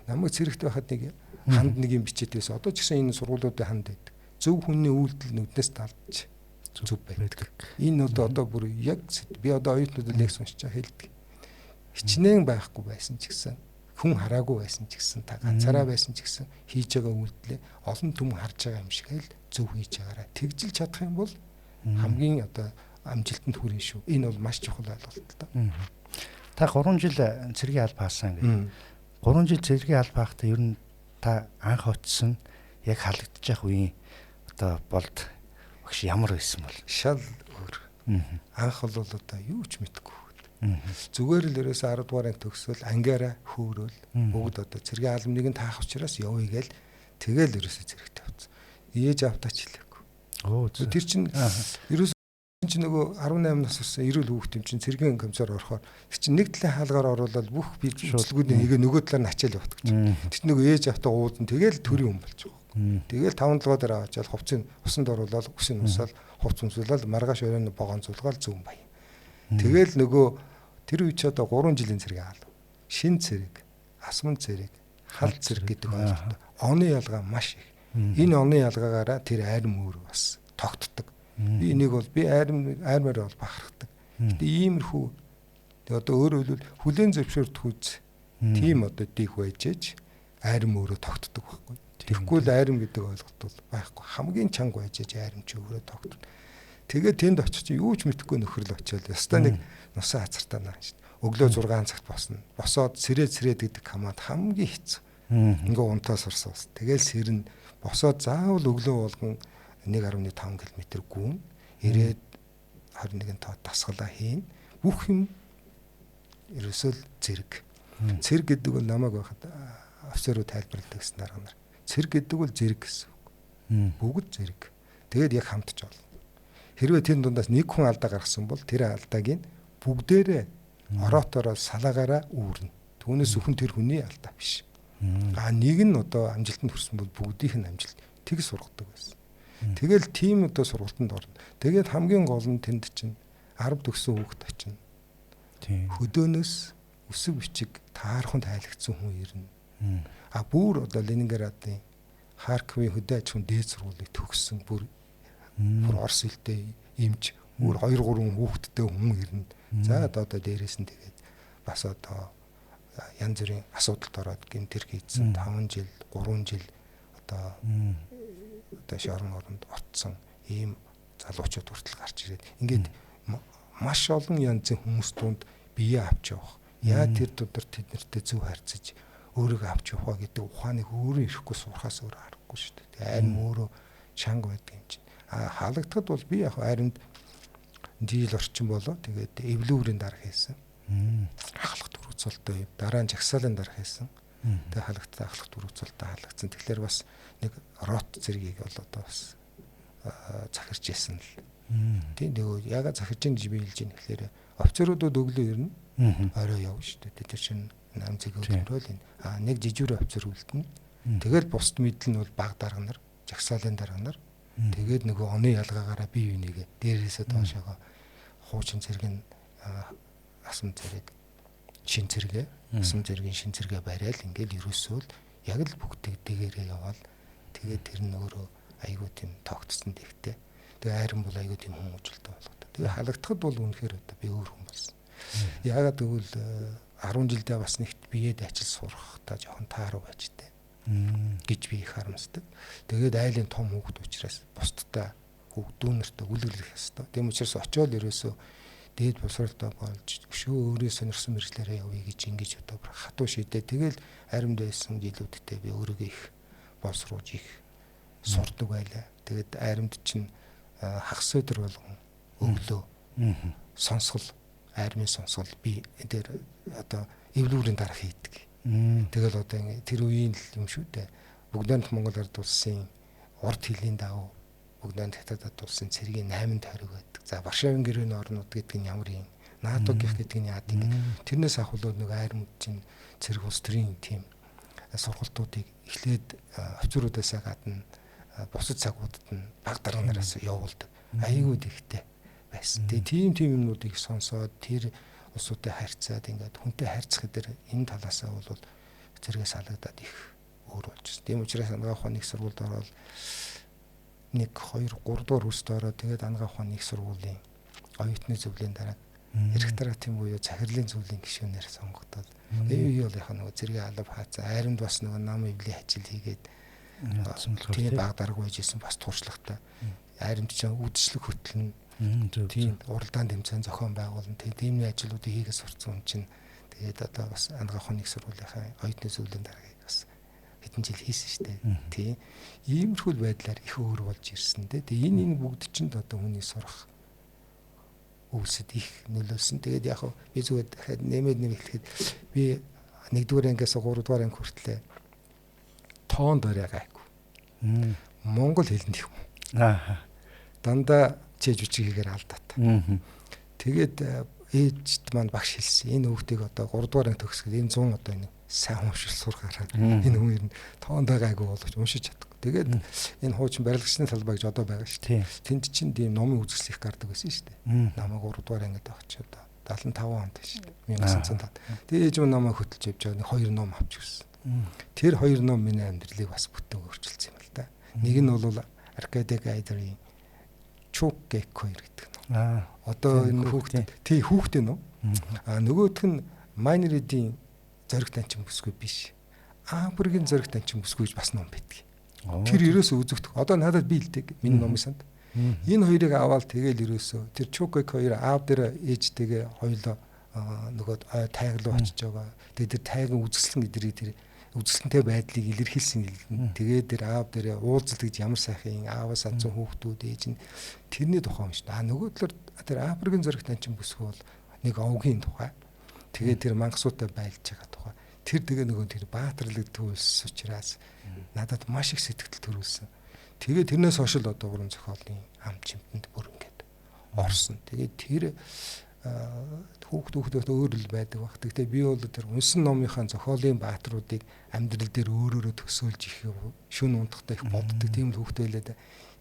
Намайг цэрэгт байхад нэг ханд нэг юм бичээд байсан. Одоо ч гэсэн энэ сургуулиудын ханд байдаг. Зөв хүний үйлдэл нүднээс талж зөв байдаг. Энэ одоо бүр яг би одоо оюутнуудад лекц уншиж байгаа хэлдэг. Хичнээн байхгүй байсан ч гэсэн, хүн хараагүй байсан ч гэсэн, та ганцаараа байсан ч гэсэн хийж байгаа үйлдэлээ олон түмэн харж байгаа юм шиг л зөв хийж байгаараа. Тэгжил чадах юм бол хамгийн одоо амжилтанд хүрнэ шүү. Энэ бол маш чухал ойлголт л да. Та 3 жил цэргийн алба хаасан гэдэг. 3 жил цэргийн алба хаахтаа ер нь та анх очсон яг халагдчих үеийн одоо болд багш ямар байсан бол? Шал өөр. Анх бол одоо юу ч мэдэхгүй. Зүгээр л ерөөсөө 10 дугаар анги төгсөөл ангиараа хөөрөөл бүгд одоо цэргийн албаныг нь таах учраас явъя гээл тэгэл ерөөсөө цэрэгт явцсан. Ээж автаа ч хэлээгүй. Тэр чинь ерөөсөө чи нөгөө 18 нас болсон эрүүл хүүхэд юм чинь цэргийн комиссар орохоор тэр чинь нэг талын хаалгаар оруулаад бүх би үйлчлэгүүдийн нэг нөгөө талаар нь ачаал явдаг чинь. Тэр чинь нөгөө ээж автаа уулзан тэгэл төрийн хүн болж байгаа. Тэгэл 5 7 дээр аваачаал хувцсыг усанд оруулаад үсийг усаал хувц өмсүүлээд маргааш оройн богоон зулгаал зүүн баян. Тэгэл нөгөө тэр үе чи одоо 3 жилийн цэрэг аал. Шин цэрэг, асман цэрэг, хал цэрэг гэдэг ойлголт. Оны ялгаа маш их. Энэ оны ялгаагаараа тэр айрм өөр бас тогтдог. Би энийг бол би айрмаар бол бахархдаг. Гэтэ иймэрхүү одоо өөрөөр хэлбэл хүлээн зөвшөөрдөх үз тийм одоо дих байж ээж айрм өөрөө тогтдог байхгүй. Тэгэхгүй л айрм гэдэг ойлголт бол байхгүй. Хамгийн чанга байж ээж айрм чи өөрөө тогтдог. Тэгээ тэнд очих чи юу ч мэдэхгүй нөхрөл очиод ястай нэг нусан хацартаа наа шин. Өглөө 6 цагт босно. Босоод сэрээд сэрээд гэдэг команд хамгийн хэцүү. Ингээ унтаа сурсан бас. Тэгэл сэрнэ. Босоод заавал өглөө болгон 1.5 км гүн. Ирээд 21 тоо дасгалаа хийн. Бүх юм ерөөсөө л зэрэг. Цэрэг гэдэг бол намайг байхад офицерууд тайлбарладаг гэсэн дарга нар. Цэрэг гэдэг бол зэрэг гэсэн үг. Бүгд зэрэг. Тэгээд яг хамтж болно. Хэрвээ тэр дундаас нэг хүн алдаа гаргасан бол тэр алдааг нь бүгдээрээ ороотороо салаагаараа үүрнэ. Түүнээс зөвхөн тэр хүний алдаа биш. А нэг нь одоо амжилтанд хүрсэн бол бүгдийнх нь амжилт тэг сургадаг байсан. Тэгэл тийм одоо сургалтанд орно. Тэгээд хамгийн гол нь тэнд чинь 10 төгссөн хүүхэд очино. Хөдөөнөөс өсөг бичиг таархан тайлагдсан хүн ирнэ. А бүр одоо Ленинградын Харковын хөдөө аж ахуйн дээд сургуулийг төгссөн бүр Орос хэлтэй эмч өөр 2 3 хүүхэдтэй хүн ирнэ. За одоо дээрээс нь тэгээд бас одоо янз бүрийн асуудалд ороод гэмтэр хийцэн 5 жил 3 жил одоо шорон оронд отсон ийм залуучууд хүртэл гарч ирээд ингээд маш олон янзын хүмүүс тунд бие авч явах. Яа тэр дотор тэд нартэй зөв харьцаж өөрийгөө авч явах гэдэг ухааныг өөрөө ирэхгүй сурахаас өөр аргагүй шүү дээ. Тэгээ арим өөрөө чанга байдаг юм чинь. А халагдахад бол би яг аримд жил орчин болоо тэгээд эвлүүрийн дарга хийсэн. Ахлах дөрвөцөлтөө дараа нь жагсаалын дарга хийсэн. Тэгээ халагдсан ахлах дөрвөцөлтөө халагдсан. Тэгэхээр бас нэг рот зэргийг бол одоо бас захирч исэн л. Тийм нөгөө яга захирч ин гэж би хэлж ийн гэхээр офицеруудад өглөө ирнэ. Орой явна шүү дээ. Тэр чинь нам зэг өглөөрөө л энэ. А нэг жижүүрэн офицер үлдэнэ. Тэгэл бусд мэдэл нь бол баг дарга нар, жагсаалын дарга нар. Тэгээд нөгөө оны ялгаагаараа бие бинийгээ дээрээсээ доошоогоо хуучин зэрэг нь асам зэрэг шин зэрэгэ асам зэргийн шин зэрэгэ барайл ингээл ерөөсөө л яг л бүгд дэгээрээ яваал. Тэгээд тэр нь өөрөө айгүй тийм тогтсон дэгтэй. Тэгээ айран бол айгүй тийм хүмүүжүүлэлтэй болгодог. Тэгээ халагдахад бол үнэхээр одоо би өөр хүн болсон. Яагаад гэвэл 10 жилдээ бас нэгт биед ажил сурах та жоохон тааруу байж тээ гэж би их харамсдаг. Тэгээд айлын том хүүхэд учраас бусдтай хүүхдүүнэртэй үлгэрлэх ёстой. Тийм учраас очиод ерөөсөө дээд боловсролтой болж өшөө өөрөө сонирхсан мэргэжлээрээ явъя гэж ингэж одоо хатуу шийдээ. Тэгэл аримд байсан жилүүдтэй би өөрийгөө их боловсруулж их сурдаг байлаа. Тэгээд аримд чинь хагас өдөр болгон өглөө сонсгол армийн сонсгол би тэр одоо эвлүүрийн дарга хийдэг. Тэгэл одоо тэр үеийн л юм шүү дээ. Бүгдээнд Монгол ард улсын урд хөлийн дагуу Бүгдээнд Хятад ард улсын цэргийн 8 тойрог байдаг. За Варшавын гэрээний орнууд гэдэг нь ямар юм? НАТО-гийнх гэдэг нь яад ингэ. Тэрнээс ахвал нэг армид чинь цэрэг улс төрийн тийм сургалтуудыг эхлээд офицеруудаасаа гадна бусад цагуудад нь баг дарга нараас явуулдаг. Аягүй тэгтэй байсан. Тэгээ тийм юмнуудыг сонсоод тэр улсуудтай харьцаад ингээд хүнтэй харьцах дээр энэ талаасаа бол зэрэгээс халагдаад их өөр болж байна. Тийм учраас анагаах ухааны их сургуульд ороод 1 2 3 дугаар курст ороод тэгээд анагаах ухааны их сургуулийн оюутны зөвлөлийн дараа эрх дараа тийм буюу захирлын зөвлөлийн гишүүнээр сонгогдоод тэгээ юу бол яхаа нөгөө зэрэг алба хаацаа айрамд бас нөгөө нам эвлийн ажил хийгээд тийм баг дарга байж исэн бас туршлагатай. Айрамд чинь үдшилэг хөтлөн тийм уралдаан тэмцээн зохион байгуулна. Тийм ажлуудыг хийгээ сурцсан хүн чинь тэгээд одоо бас анагаах ухааны их сургуулийнхаа оюутны зөвлөлийн даргаыг бас хэдэн жил хийсэн шүү дээ. Тийм. Иймэрхүү байдлаар их өөр болж ирсэн дээ. Тэгээ энэ бүгд чинь одоо хүний сурах өвсөд их нөлөөлсөн. Тэгээд яг би зүгээр дахиад нэмээд нэмэхэд би 1-р ангиас 3-р анги хүртлээ тоон дөрөө гайгүй. Монгол хэлэнд их юм. Аа. Дандаа чээж үчиг хийгээр алдаатай. Тэгээд ээжд маань багш хэлсэн. Энэ хүүхдийг одоо 3 дугаар анги төгсгөл энэ 100 одоо энэ сайн уншил сургаараа. Энэ хүн ер нь тоондоо гайгүй боловч уншиж чадахгүй. Тэгээд энэ хуучин барилгачны талбай гэж одоо байгаа шүү дээ. Тэнд чинь тийм номын үзэсгэлэн их гардаг байсан шүү дээ. Намайг 3 дугаар ангид байх чи одоо 75 онд шүү дээ. 1905. Тэгээд ээж маань намайг хөтөлж явж байгаа нэг 2 ном авч ирсэн. Тэр 2 ном миний амьдралыг бас бүтэн өөрчилсөн юм л да. Нэг нь бол Аркади Гайдарын Чук Гек 2 гэдэг ном. Одоо энэ хүүхд тий хүүхдийн ном. А нөгөөх нь Майнеридийн зориг танчин бүсгүй биш. Аамбургийн зориг танчин бүсгүй гэж бас ном байдаг. Тэр ерөөсөө үзэгдэх. Одоо надад би хэлдэг миний номын санд. Энэ хоёрыг аваад тэгэл ерөөсөө тэр Чук Гек 2 аав дээр ээжтэйгээ хоёулаа нөгөө тайг руу очиж байгаа. Тэгээд тэр тайган үзэсгэлэн гэдгийг тэр үзэсгэлэнтэй байдлыг илэрхийлсэн юм. Тэгээд тэр аав дээрээ уулзалт гэж ямар сайхан ааваас адсан хүүхдүүд ээж нь тэрний тухай юм шүү дээ. А нөгөө талаар тэр Африкийн зориг танчин бүсгүй бол нэг овгийн тухай. Тэгээд тэр мангасуутай байлж байгаа тухай. Тэр тэгээ нөгөө тэр баатарлаг төвлөс учраас надад маш их сэтгэл төрүүлсэн. Тэгээд тэрнээс хойш л одоо уран зохиолын ам чимтэнд бүр ингээд орсон. Тэгээд тэр хүүхдүүхдээ өөр л байдаг баг. Гэхдээ би бол тэр унсан номынхаа зохиолын баатруудыг амьдрал дээр өөрөөрөө төсөөлж их шүн унтахтай их боддог. Тийм л хүүхдээ лээд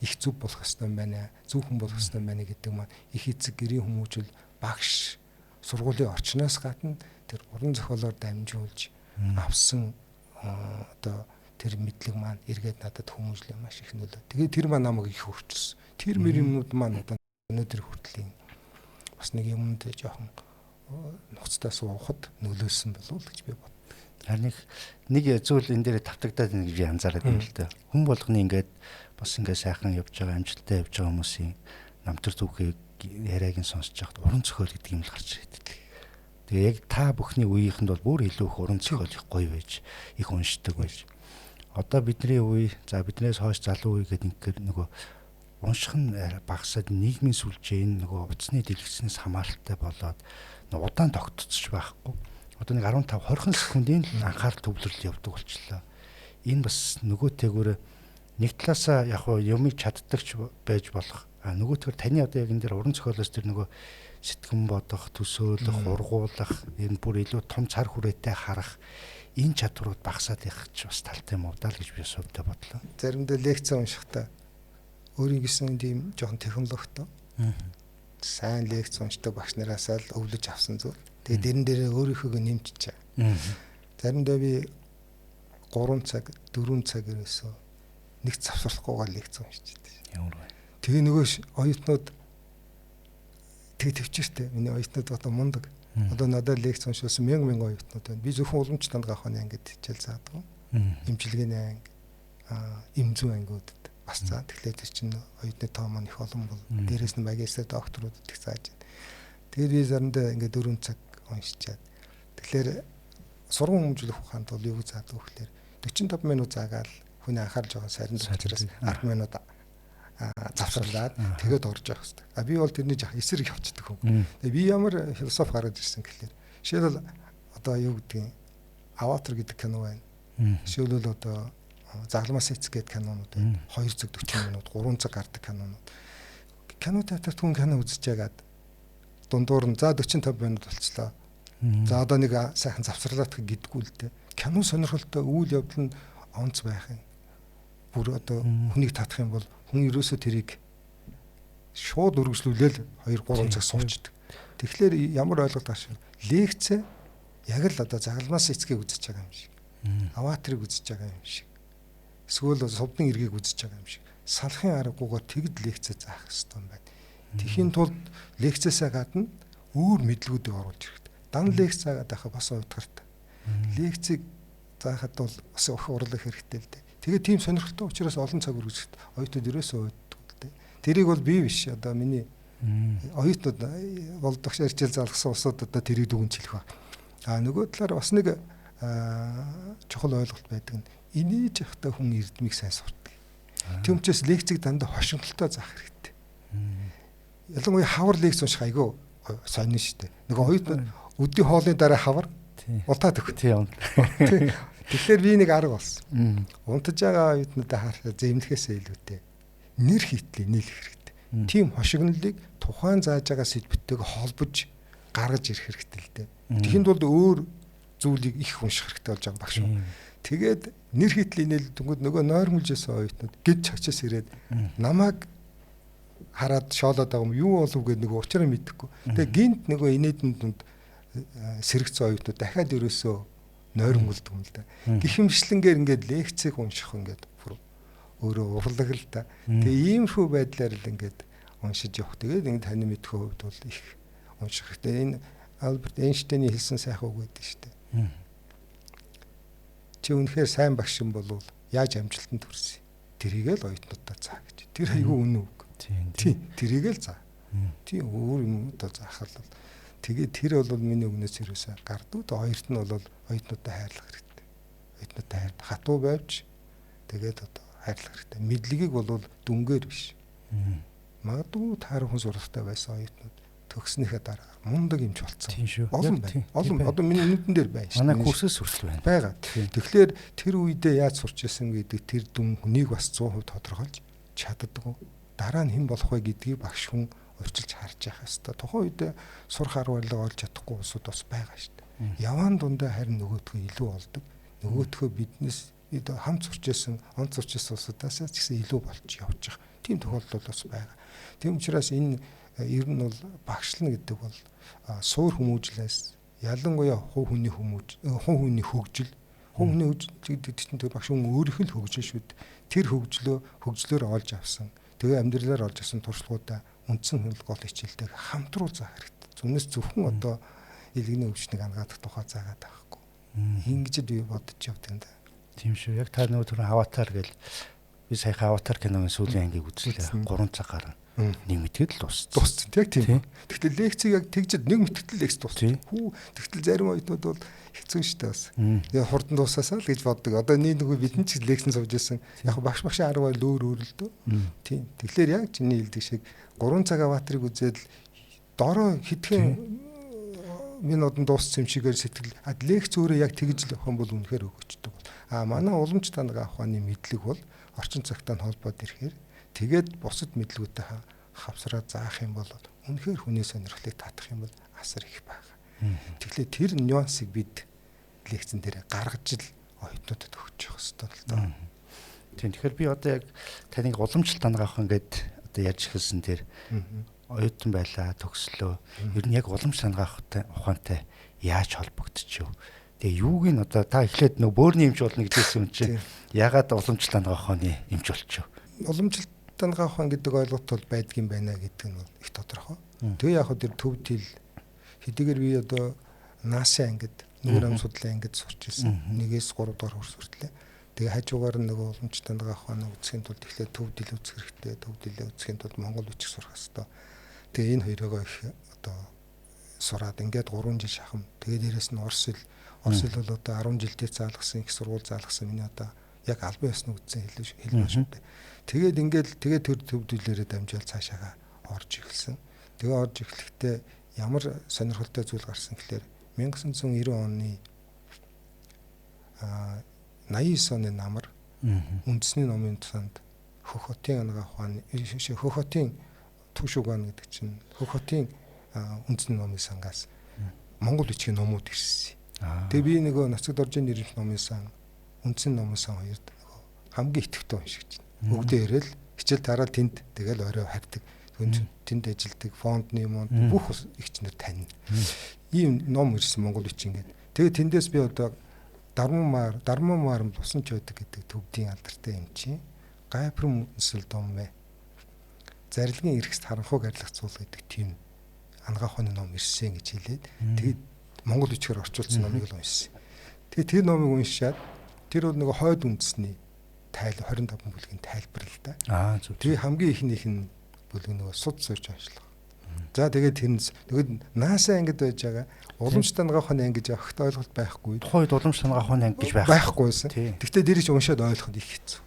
их зүв болох ёстой юм байна. Зөв хүн болох ёстой юм байна гэдэг маань их эцэг гэрийн хүмүүжил багш сургуулийн орчноос гадна тэр уран зохиолоор дамжуулж авсан одоо тэр мэдлэг маань эргээд надад хүмүүжлээ маш их нөлөө. Тэгээд тэр маань намайг их өөрчилсөн. Тэр мөр юмнууд маань одоо өнөөдөр хүртэл бас нэг юмд жоохон нухацтай суухад нөлөөлсөн болов уу гэж би боддог. Харин нэг зүйл энэ дээр тавтагдаад байна гэж би анзаараад байна л да. Хүн болгоны ингээд бас ингээд сайхан явж байгаа, амжилттай явж байгаа хүмүүсийн намтар түүхийг яриаг нь сонсож байхад уран зохиол гэдэг юм л гарч ирээд. Тэгээ яг та бүхний үеийнхэнд бол бүр илүү их уран зохиол их гоё байж, их уншдаг байж. Одоо бидний үе, за биднээс хойш залуу үе гэдэг ингээд нөгөө унших нь багасаад нийгмийн сүлжээ энэ нөгөө утасны дэлгэцнээс хамааралтай болоод удаан тогтцож байхгүй. Одоо нэг 15 20 секундын л анхаарал төвлөрөл явдаг болчлоо. Энэ бас нөгөө тэгвэр нэг талаасаа яг хуу юмыг чаддагч байж болох. А нөгөөтгөр таны одоо яг энэ дээр уран зохиолоос тэр нөгөө сэтгэн бодох, төсөөлөх, ургуулах, энэ бүр илүү том цар хүрээтэй харах энэ чадварууд багасаад явах ч бас талтай юм уу даа л гэж би сувдаа бодлоо. Заримдаа лекц уншихдаа өөрийн гэсэн тийм жоохон технологитой. Сайн лекц уншдаг багш нараасаа л өвлөж авсан зүйл. Тэгээд дэрэн дээрээ өөрийнхөөгөө нэмчихээ. Заримдаа би 3 цаг, 4 цаг ерөөсөө нэг завсарлахгүйгээр лекц уншиж байдаг. Ямар вэ? Тэгээ нөгөө оюутнууд тэг төвчээртэй. Миний оюутнууд одоо мундаг. Одоо надад лекц уншуулсан мянга мянга оюутнууд байна. Би зөвхөн уламжлалт дандаа ухааны ангид хичээл заадаг. Эмчилгээний анги, эм зүйн ангиудад бас заа. Тэгэхээр тэр чинь оюутны тоо маань их олон бол дээрээс нь магистр докторуудад их зааж байна. Тэгээд би заримдаа ингээд 4 цаг уншичаад. Тэгэхээр сургууль хүмүүжүүлэх ухаанд бол юу заадаг вэ гэхээр 45 минут заагаал хүний анхаарал жоохон сарндаг учраас 10 минут завсарлаад тэгээд орж явах хэрэгтэй. А би бол тэрний жоох эсрэг явцдаг хүн. Тэгээ би ямар философи гаргаж ирсэн гэхлээр жишээлбэл одоо юу гэдгийг Аватар гэдэг кино байна. Жишээлбэл одоо Загламаас эцэг гэдэг кинонууд байна. 2 цаг 40 минут, 3 цаг гардаг кинонууд. Кино театрт хүн кино үзэж яагаад дундуур нь за 45 минут болцлоо. За одоо нэг сайхан завсарлаах гэдэггүй л дээ. Кино сонирхолтой үйл явдал нь онц байх юм. Бүр одоо хүнийг татах юм бол хүн ерөөсөө тэрийг шууд үргэлжлүүлээл 2 3 цаг суучдаг. Тэгэхээр ямар ойлголт гарч ирв? Лекц яг л одоо загалмаас эцгийг үзэж байгаа юм шиг. Аватарыг үзэж байгаа юм шиг. Эсвэл сувдын эргийг үзэж байгаа юм шиг. Салахын аргагүйгээр тэгд лекц заах хэрэгтэй юм байна. Тэхийн тулд лекцээсээ гадна өөр мэдлгүүдийг оруулж ирэх. Дан лекц заагаад байхад бас уйтгартай. Лекцийг заахад бол бас их урлаг хэрэгтэй л дээ. Тэгээд тийм сонирхолтой учраас олон цаг үргэлжлэхэд оюутнууд ерөөсөө уйддаг л дээ. Тэрийг бол би биш одоо миний оюутнууд болдогч хичээл залгасан улсууд одоо тэрийг дүгнж хэлэх баг. А нөгөө талаар бас нэг чухал ойлголт байдаг нь инээж явахдаа хүн эрдмийг сайн сурдаг. Тийм учраас лекцийг дандаа хошигнолтой заах хэрэгтэй. Ялангуяа хавар лекц унших айгүй сонин шүү дээ. Нөгөө оюутнууд өдний хоолны дараа хавар унтаад өгөх. Тийм. Тэгэхээр би нэг арга болсон. Унтаж байгаа оюутнуудаа харахад зэмлэхээсээ илүүтэй нэр хитлийг нийлэх хэрэгтэй. Тийм хошигнолыг тухайн зааж байгаа сэдвтэйг холбож гаргаж ирэх хэрэгтэй л дээ. Тэхийн тулд өөр зүйлийг их унших хэрэгтэй болж байгаа багш. Тэгээд нэр хитлийн нийл дүнгууд нөгөө нойрмолж исэн оюутнууд гид чагчаас ирээд намайг хараад шоолоод байгаа юм юу болов гэдэг нөгөө учраа мэдэхгүй. Тэгээ гинт нөгөө инээдэн дунд сэрэгцэн оюутнууд дахиад ерөөсөө нойрмолдог юм л да. Гэх мэтчлэнгээр ингээд лекцийг унших ингээд бүр өөрөө урлаг л да. Тэгээ иймэрхүү байдлаар л ингээд уншиж явах. Тэгээд ингээд таны мэдхүү хувьд бол их унших хэрэгтэй. Энэ Альберт Эйнштейний хэлсэн сайхан үг байдаг шүү дээ. Чи үнэхээр сайн багш юм бол яаж амжилтанд хүрсэн? Тэрийг л оюутнуудаа заа гэж. Тэр айгүй үнэн үг. Тийм. Тэрийг л заа. Тийм өөр юм одоо заах л тэгээд тэр бол миний өгнөөс ерөөсөө гардуу. Тэгээ хоёрт нь бол оюутнуудаа хайрлах хэрэгтэй. Оюутнуудаа хайр хатуу байвч тэгээд одоо хайрлах хэрэгтэй. Мэдлэгийг бол дүнгээр биш. Магадгүй таархан сургатай байсан оюутнууд төгснөхөө дараа мундаг юмч болцсон. Олон байна. Олон одоо миний нүдэн дээр байна шүү. Манай курсээс хүртэл байна. Байгаа. Тэгэхээр тэр үедээ яаж сурч исэн гэдэг тэр дүн хүнийг бас 100% тодорхойлж чаддаггүй. Дараа нь хэн болох вэ гэдгийг багш хүн урьдчилж харж явах ёстой. Тухайн үедээ сурах арга барилаа олж чадахгүй улсууд бас байгаа шүү дээ. Яваан дундаа харин нөгөөдхөө илүү олдог. Нөгөөдхөө биднес хамт сурч исэн, онц сурч исэн улсуудаас ч гэсэн илүү болж явж байгаа. Тийм тохиолдол бас байгаа. Тийм учраас энэ ер нь бол багшлна гэдэг бол суур хүмүүжлээс ялангуяа хувь хүний хүмүүж, хувь хүний хөгжил, хувь хүний хөгжил гэдэг чинь тэр багш хүн өөрийнх нь хөгжил шүү дээ. Тэр хөгжлөө хөгжлөөр олж авсан. Тэгээ амьдралаар олж авсан туршлагуудаа үндсэн хөндлөх гол хичээлтэй хамтруул заах хэрэгтэй. Зүнээс зөвхөн одоо илгэний өвчнийг ангаадах тухай заагаад байхгүй. Ингэж би бодож явдаг юм да. Тийм шүү. Яг та нөгөө түрүү аватар гэл Би саяхан Аватар киноны сүүлийн ангийг үзлээ. 3 цаг гарan. Нэг мэтгэд л дууссан. Дууссан. Яг тийм. Тэгтэл лекцийг яг тэгжид нэг мэтгэл лекц дууссан. Хүү тэгтэл зарим оюутнууд бол хэцүү шүү дээ бас. Тэгээ хурдан дуусаасаа л гэж боддог. Одоо нэг нөгөө бид ч лекцэн сууж исэн. Яг багш багшийн арга барил өөр өөр л дөө. Тийм. Тэгэхээр яг чиний хэлдэг шиг 3 цаг Аватарыг үзээд дороо хэдхэн минутанд дууссан юм шигээр сэтгэл лекц өөрөө яг тэгж л явах юм бол үнэхээр өгөөчдөг бол. А манай уламж танга ухааны мэдлэг бол орчин цагтай холбоод ирэхээр тэгээд бусад мэдлгүүдтэй хавсраа заах юм бол үнэхээр хүний сонирхлыг татах юм бол асар их байгаа. Тэгэхээр тэр нюансыг бид лекцэн дээр гаргаж л оюутнуудад өгч явах хэрэгтэй л доо. Тийм. Тэгэхээр би одоо яг таныг уламжлалт ангаах ингээд одоо ярьж эхэлсэн тэр оюутан байлаа, төгслөө. Ер нь яг уламжлалт ангаах ухаантай яаж холбогдчихв? Тэгээ юуг нь одоо та эхлээд нөө бөөрийн эмч болно гэж хэлсэн юм чинь ягаад уламжлалт ангаах ухааны эмч болчихв? Уламжлалт ангаах ухаан гэдэг ойлголт бол байдгийн байна гэдэг нь бол их тодорхой. Тэгээ яг хөө тэр төв тил хэдийгээр би одоо НАСА ангид нүүр ам судлалын ангид сурч ирсэн. 1-ээс 3 дугаар курс хүртлээ. Тэгээ хажуугаар нь нөгөө уламжлалт ангаах ухааныг үзэхийн тулд эхлээд төв дил үзэх хэрэгтэй. Төв дилээ үзэхийн тулд монгол бичиг сурах хэрэгтэй. Тэгээ энэ хоёроо их одоо сураад ингээд 3 жил шахам. Тэгээ дээрэс нь орос хэл. Орос хэл бол одоо 10 жил дээр заалгасан, их сургууль заалгасан. Миний одоо яг албан ёсны үздсэн хэл байна шүү дээ. Тэгээд ингээд тэгээд төр төв дилээрээ дамжаал цаашаага орж эхэлсэн. Тэгээ орж эхлэхдээ ямар сонирхолтой зүйл гарсан гэхлээр 1990 оны 89 оны намар үндэсний номын тусанд Хөх хотын ангаах ухааны Хөх хотын Түшүган гэдэг чинь Хөх хотын үндэсний номын сангаас Монгол бичгийн номууд ирсэн. Тэгээ би нөгөө Нацаг доржийн нэрмж номын сан, үндэсний номын сан хоёрт нөгөө хамгийн идэвхтэй уншигч. Бүгдээ ирээл хичээл тараад тэнд тэгэл орой хардаг. Тэнд ажилдаг фондны юм бүх ихчнэр танина. Ийм ном ирсэн Монгол бичиг ингээд. Тэгээ тэндээс би одоо Дарман маар бусан ч байдаг гэдэг төвдийн алдартай эмчийн Гайпрам үнсэл доммэ зарилгын эрхс харанхуйг арилгах цуул гэдэг тийм ангаах ухааны ном ирсэн гэж хэлээд тэгээд монгол бичгээр орчуулсан номыг л уншсан. Тэгээд тэр номыг уншаад тэр бол нөгөө хойд үндэсний тайл 25 бүлгийн тайлбар л да. Зөв. Тэгээ хамгийн ихнийх нь бүлэг нөгөө суд суурьж уншлага. За тэгээд тэрнээс тэгээд НАСА ангид байж байгаа уламжлалт ангаах ухааны анги гэж огт ойлголт байхгүй. Тухайн үед уламжлалт ангаах ухааны анги гэж байхгүйсэн. Гэхдээ дээрээ ч уншаад ойлгоход их хэцүү.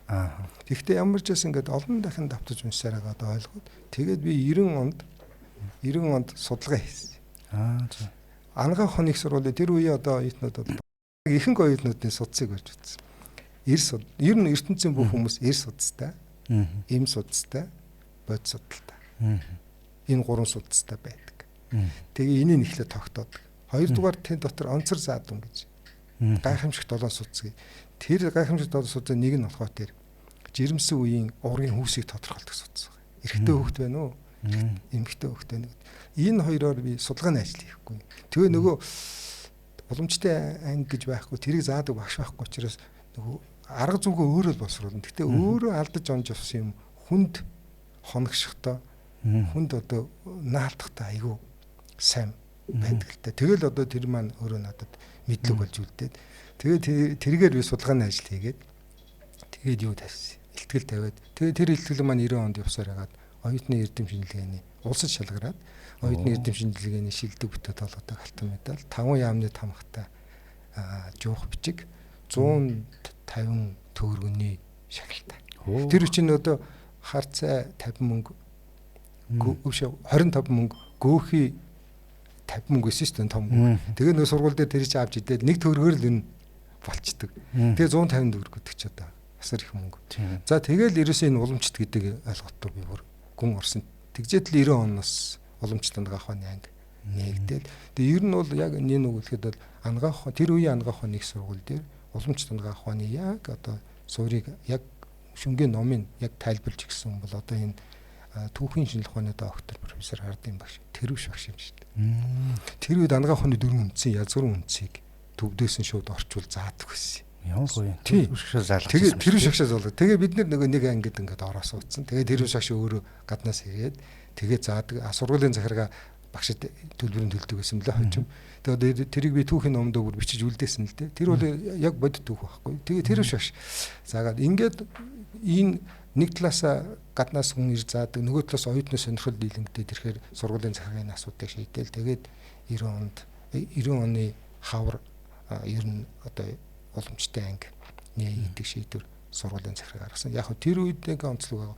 Тэгэхдээ ямар ч байсан ингээд олон дахин давтаж уншсаар байгаад ойлгоод тэгээд би 90 онд судалгаа хийсэн. Зөв. Ангаах ухааны их сургуулийн тэр үеийн одоо оюутнууд ихэнх оюутнуудын судсыг барьж үзсэн. Ер нь ертөнцийн бүх хүмүүс эр судастай, эм судастай, бод судалтай. Энэ гурван судастай байдаг. Тэгээ энийг эхлээд тогтоодог. Хоёрдугаар тэн дотор онцор заадун гэж гайхамшиг долоон судас гэ. Тэр гайхамшиг долоон судас нэг нь болохоор тэр жирэмсэн үеийн уургийн хүүсийг тодорхойлдог судас байна. Эрэгтэй хүүхэд байна уу? Эмэгтэй хүүхэд байна уу? Энэ хоёроор би судалгааны ажил хийхгүй. Тэгээ нөгөө уламжтай анги гэж байхгүй, тэрийг заадаг багш байхгүй учраас нөгөө арга зүгөө өөрөө л боловсруулна. Гэтэ өөрөө алдаж онж явсан юм хүнд хоногшихдоо хүнд одоо наалтахтай айгүй сайн байдаг л та. Тэгэл одоо тэр маань өөрөө надад мэдлэг болж үлдээд тэгээд тэргээр би судалгааны ажил хийгээд тэгээд юу тавьсан. Илтгэл тавиад тэгээд тэр илтгэл маань 90 онд явсаар хагаад оюутны эрдэм шинжилгээний улсад шалгараад оюутны эрдэм шинжилгээний шилдэг бүтээ толготой алтан медаль 5 яамны тамгатай жуух бичиг 150 төгрөгний шагналтай. Тэр чинь одоо харцай 50 мөнгө 25 мөнгө гөөхий 50 мөнгө өсөн шүү дээ том мөнгө. Тэгээ нөгөө сургууль дээр тэр чинь авч идээд нэг төгрөгөөр л энэ болчдөг. Тэгээ 150 төгрөг гэдэг чи одоо асар их мөнгө. За тэгэл ерөөсөө энэ уламжлалт гэдэг ойлголтоо би бүр гүн орсон. Тэгжээд л 90 оноос уламжлалт ангаах ухааны анги нээгдэл. Тэгээ ер нь бол яг энэ үг хэлэхэд бол ангаах ухаан тэр үеийн ангаах ухааны их сургууль дээр уламжлалт ангаах ухааны яг одоо суурийг яг шүнгийн номыг яг тайлбарлаж өгсөн бол одоо энэ түүхийн шинжилгээ ухааны доктор профессор Хардын багш Тэрвш багш юм шүү дээ. Тэр үед ангаах ухааны дөрвөн үндсийн язгуурын үндсийг төвдөөс нь шууд орчуул заадаг байсан. Ямар гоё. Тэрвш багшаа заалгасан. Тэгээ тэрвш багшаа заалга. Тэгээ бид нөгөө нэг ангид ингээд ороо суудсан. Тэгээ тэрвш багш өөрөө гаднаас ирээд тэгээ заадаг. Сургуулийн захиргаа Багшид төлбөрийн төлдөг гэсэн мөлий хожим. Тэгээд тэрийг би түүхийн номдоо бүр бичиж үлдээсэн л дээ. Тэр бол яг бодит түүх байхгүй. Тэгээ тэр биш багш. Заагаад ингээд энэ нэг талаасаа гаднаас хүн ир заадаг, нөгөө талаас оюутны сонирхол дийлэнхтэй тэрхээр сургуулийн захиргааны асуудыг шийдээл. Тэгээд 90 оны хавар ер нь одоо уламжтай анги нээ гэдэг шийдвэр сургуулийн захиргаа гаргасан. Яг тэр үед нэг онцлог байгаа.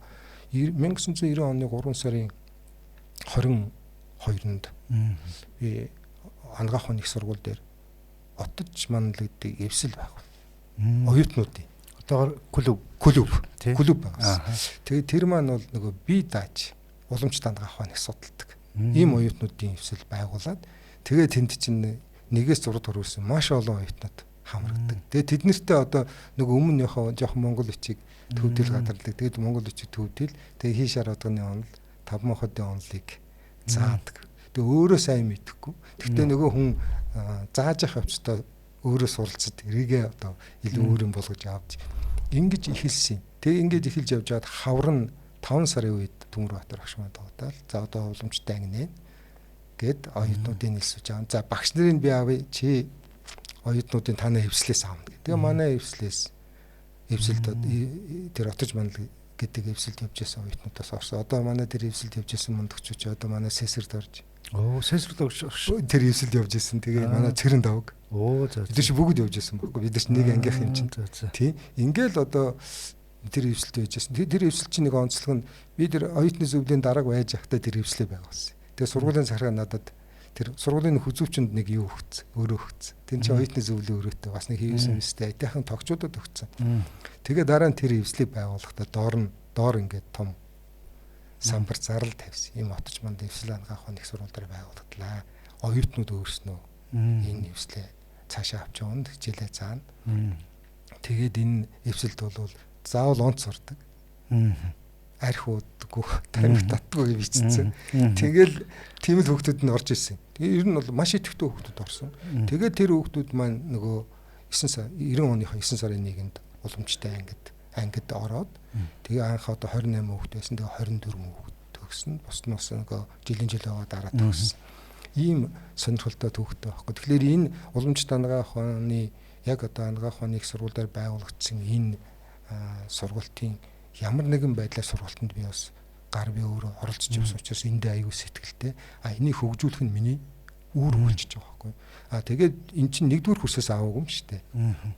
1990 оны 3 сарын 22-нд би Ангаах их сургууль дээр Отож манал гэдэг эвсэл байгуул. Оюутнуудын. Одоогор клуб байгуулсан. Тэгээд тэр маань бол нөгөө би дааж уламжтай Ангаах ухаан их судалдаг. Ийм оюутнуудын эвсэл байгуулад тэгээд тэнд чинь 1-ээс 6 дугаар хүрсэн маш олон оюутнууд хамрагдаг. Тэгээд тэд нартэй одоо нөгөө өмнө жоохон монгол бичиг төвдөл гадарладаг. Тэгээд монгол бичиг төвдөл тэгээд хий шар одгоны онол, таван мохотын онолыг заадаг. Тэгээ өөрөө сайн мэдэхгүй. Гэхдээ нөгөө хүн зааж явах явцдаа өөрөө суралцад эрийгээ одоо илүү өөр юм болгож авч ингэж эхэлсэн. Тэгээ ингэж эхэлж явж байгаад хавар нь 5 сарын үед Төмөрбаатар багш маань дуудаал. За одоо уламжтай анги нэ гэд оюутнуудын нэлсүүж аав. За багш нарыг би авъя. Чи оюутнуудын танай эвслээс аавна гэх. Тэгээ манай эвслээс эвсэлд тэр Отож манал гэдэг эвсэлд явж байсан оюутнуудаас орсон. Одоо манай тэр эвсэлд явж байсан мундагчуч одоо манай сесэрд орж. Оо, сесэрд орж. Тэр эвсэлд явж байсан. Тэгээ манай цэрэн давг. Оо, за. Бид нар чи бүгд явж байсан байхгүй. Бид нар чи нэг ангийнх юм чинь. Тий. Ингээл одоо тэр эвсэлд явж байсан. Тэр эвсэл чинь нэг онцлог нь би тэр оюутны зөвлөлийн дарга байж байхдаа тэр эвслээ байгуулсан. Тэгээ сургуулийн захиргаа надад тэр сургуулийн хүзүүчэнд нэг юу өгцөн, өөрөө өгцөн. Тэр чинь оюутны зөвлөлийн өрөөтэй бас нэг хийвсэн юмстэй айтайхан тогчуудад өгцөн. Тэгээ дараа нь тэр эвслийг байгуулахдаа доор ингээд том самбар зарал тавьсан. Ийм Отож манд эвсэл ангаах их сургууль дээр байгуулагдлаа. Оюутнууд өөрснөө энэ эвслээ цаашаа авч явна, хичээлээ заана. Тэгээд энэ эвсэлд бол заавал онц сурдаг. Арх уудаггүй, тамхи татдаггүй гэж бичсэн. Тэгэл тийм л хүүхдүүд нь орж ирсэн. Тэгээ ер нь бол маш идэвхтэй хүүхдүүд орсон. Тэгээд тэр хүүхдүүд маань нөгөө 9 сар 90 оныхоо 9 сарын 1-нд уламжтай ангид ороод тэгээ анх одоо 28 хүүхд байсан. Тэгээ 24 хүүхд төгснө. Бусд нь бас нөгөө жилийн жил байгаа дараа төгссөн. Ийм сонирхолтой түүхтэй байхгүй. Тэгэхээр энэ уламжтай Ангаах ухааны яг одоо Ангаах ухааны их сургуулиар байгуулагдсан энэ сургалтын ямар нэгэн байдлаар сургалтанд би бас гар би өөрөө оролцож явсан учраас эндээ аягүй сэтгэлтэй. А энийг хөгжүүлэх нь миний үүр болчихж байгаа байхгүй. А тэгээд эн чинь 1-р курсээс аваагүй юм шүү дээ.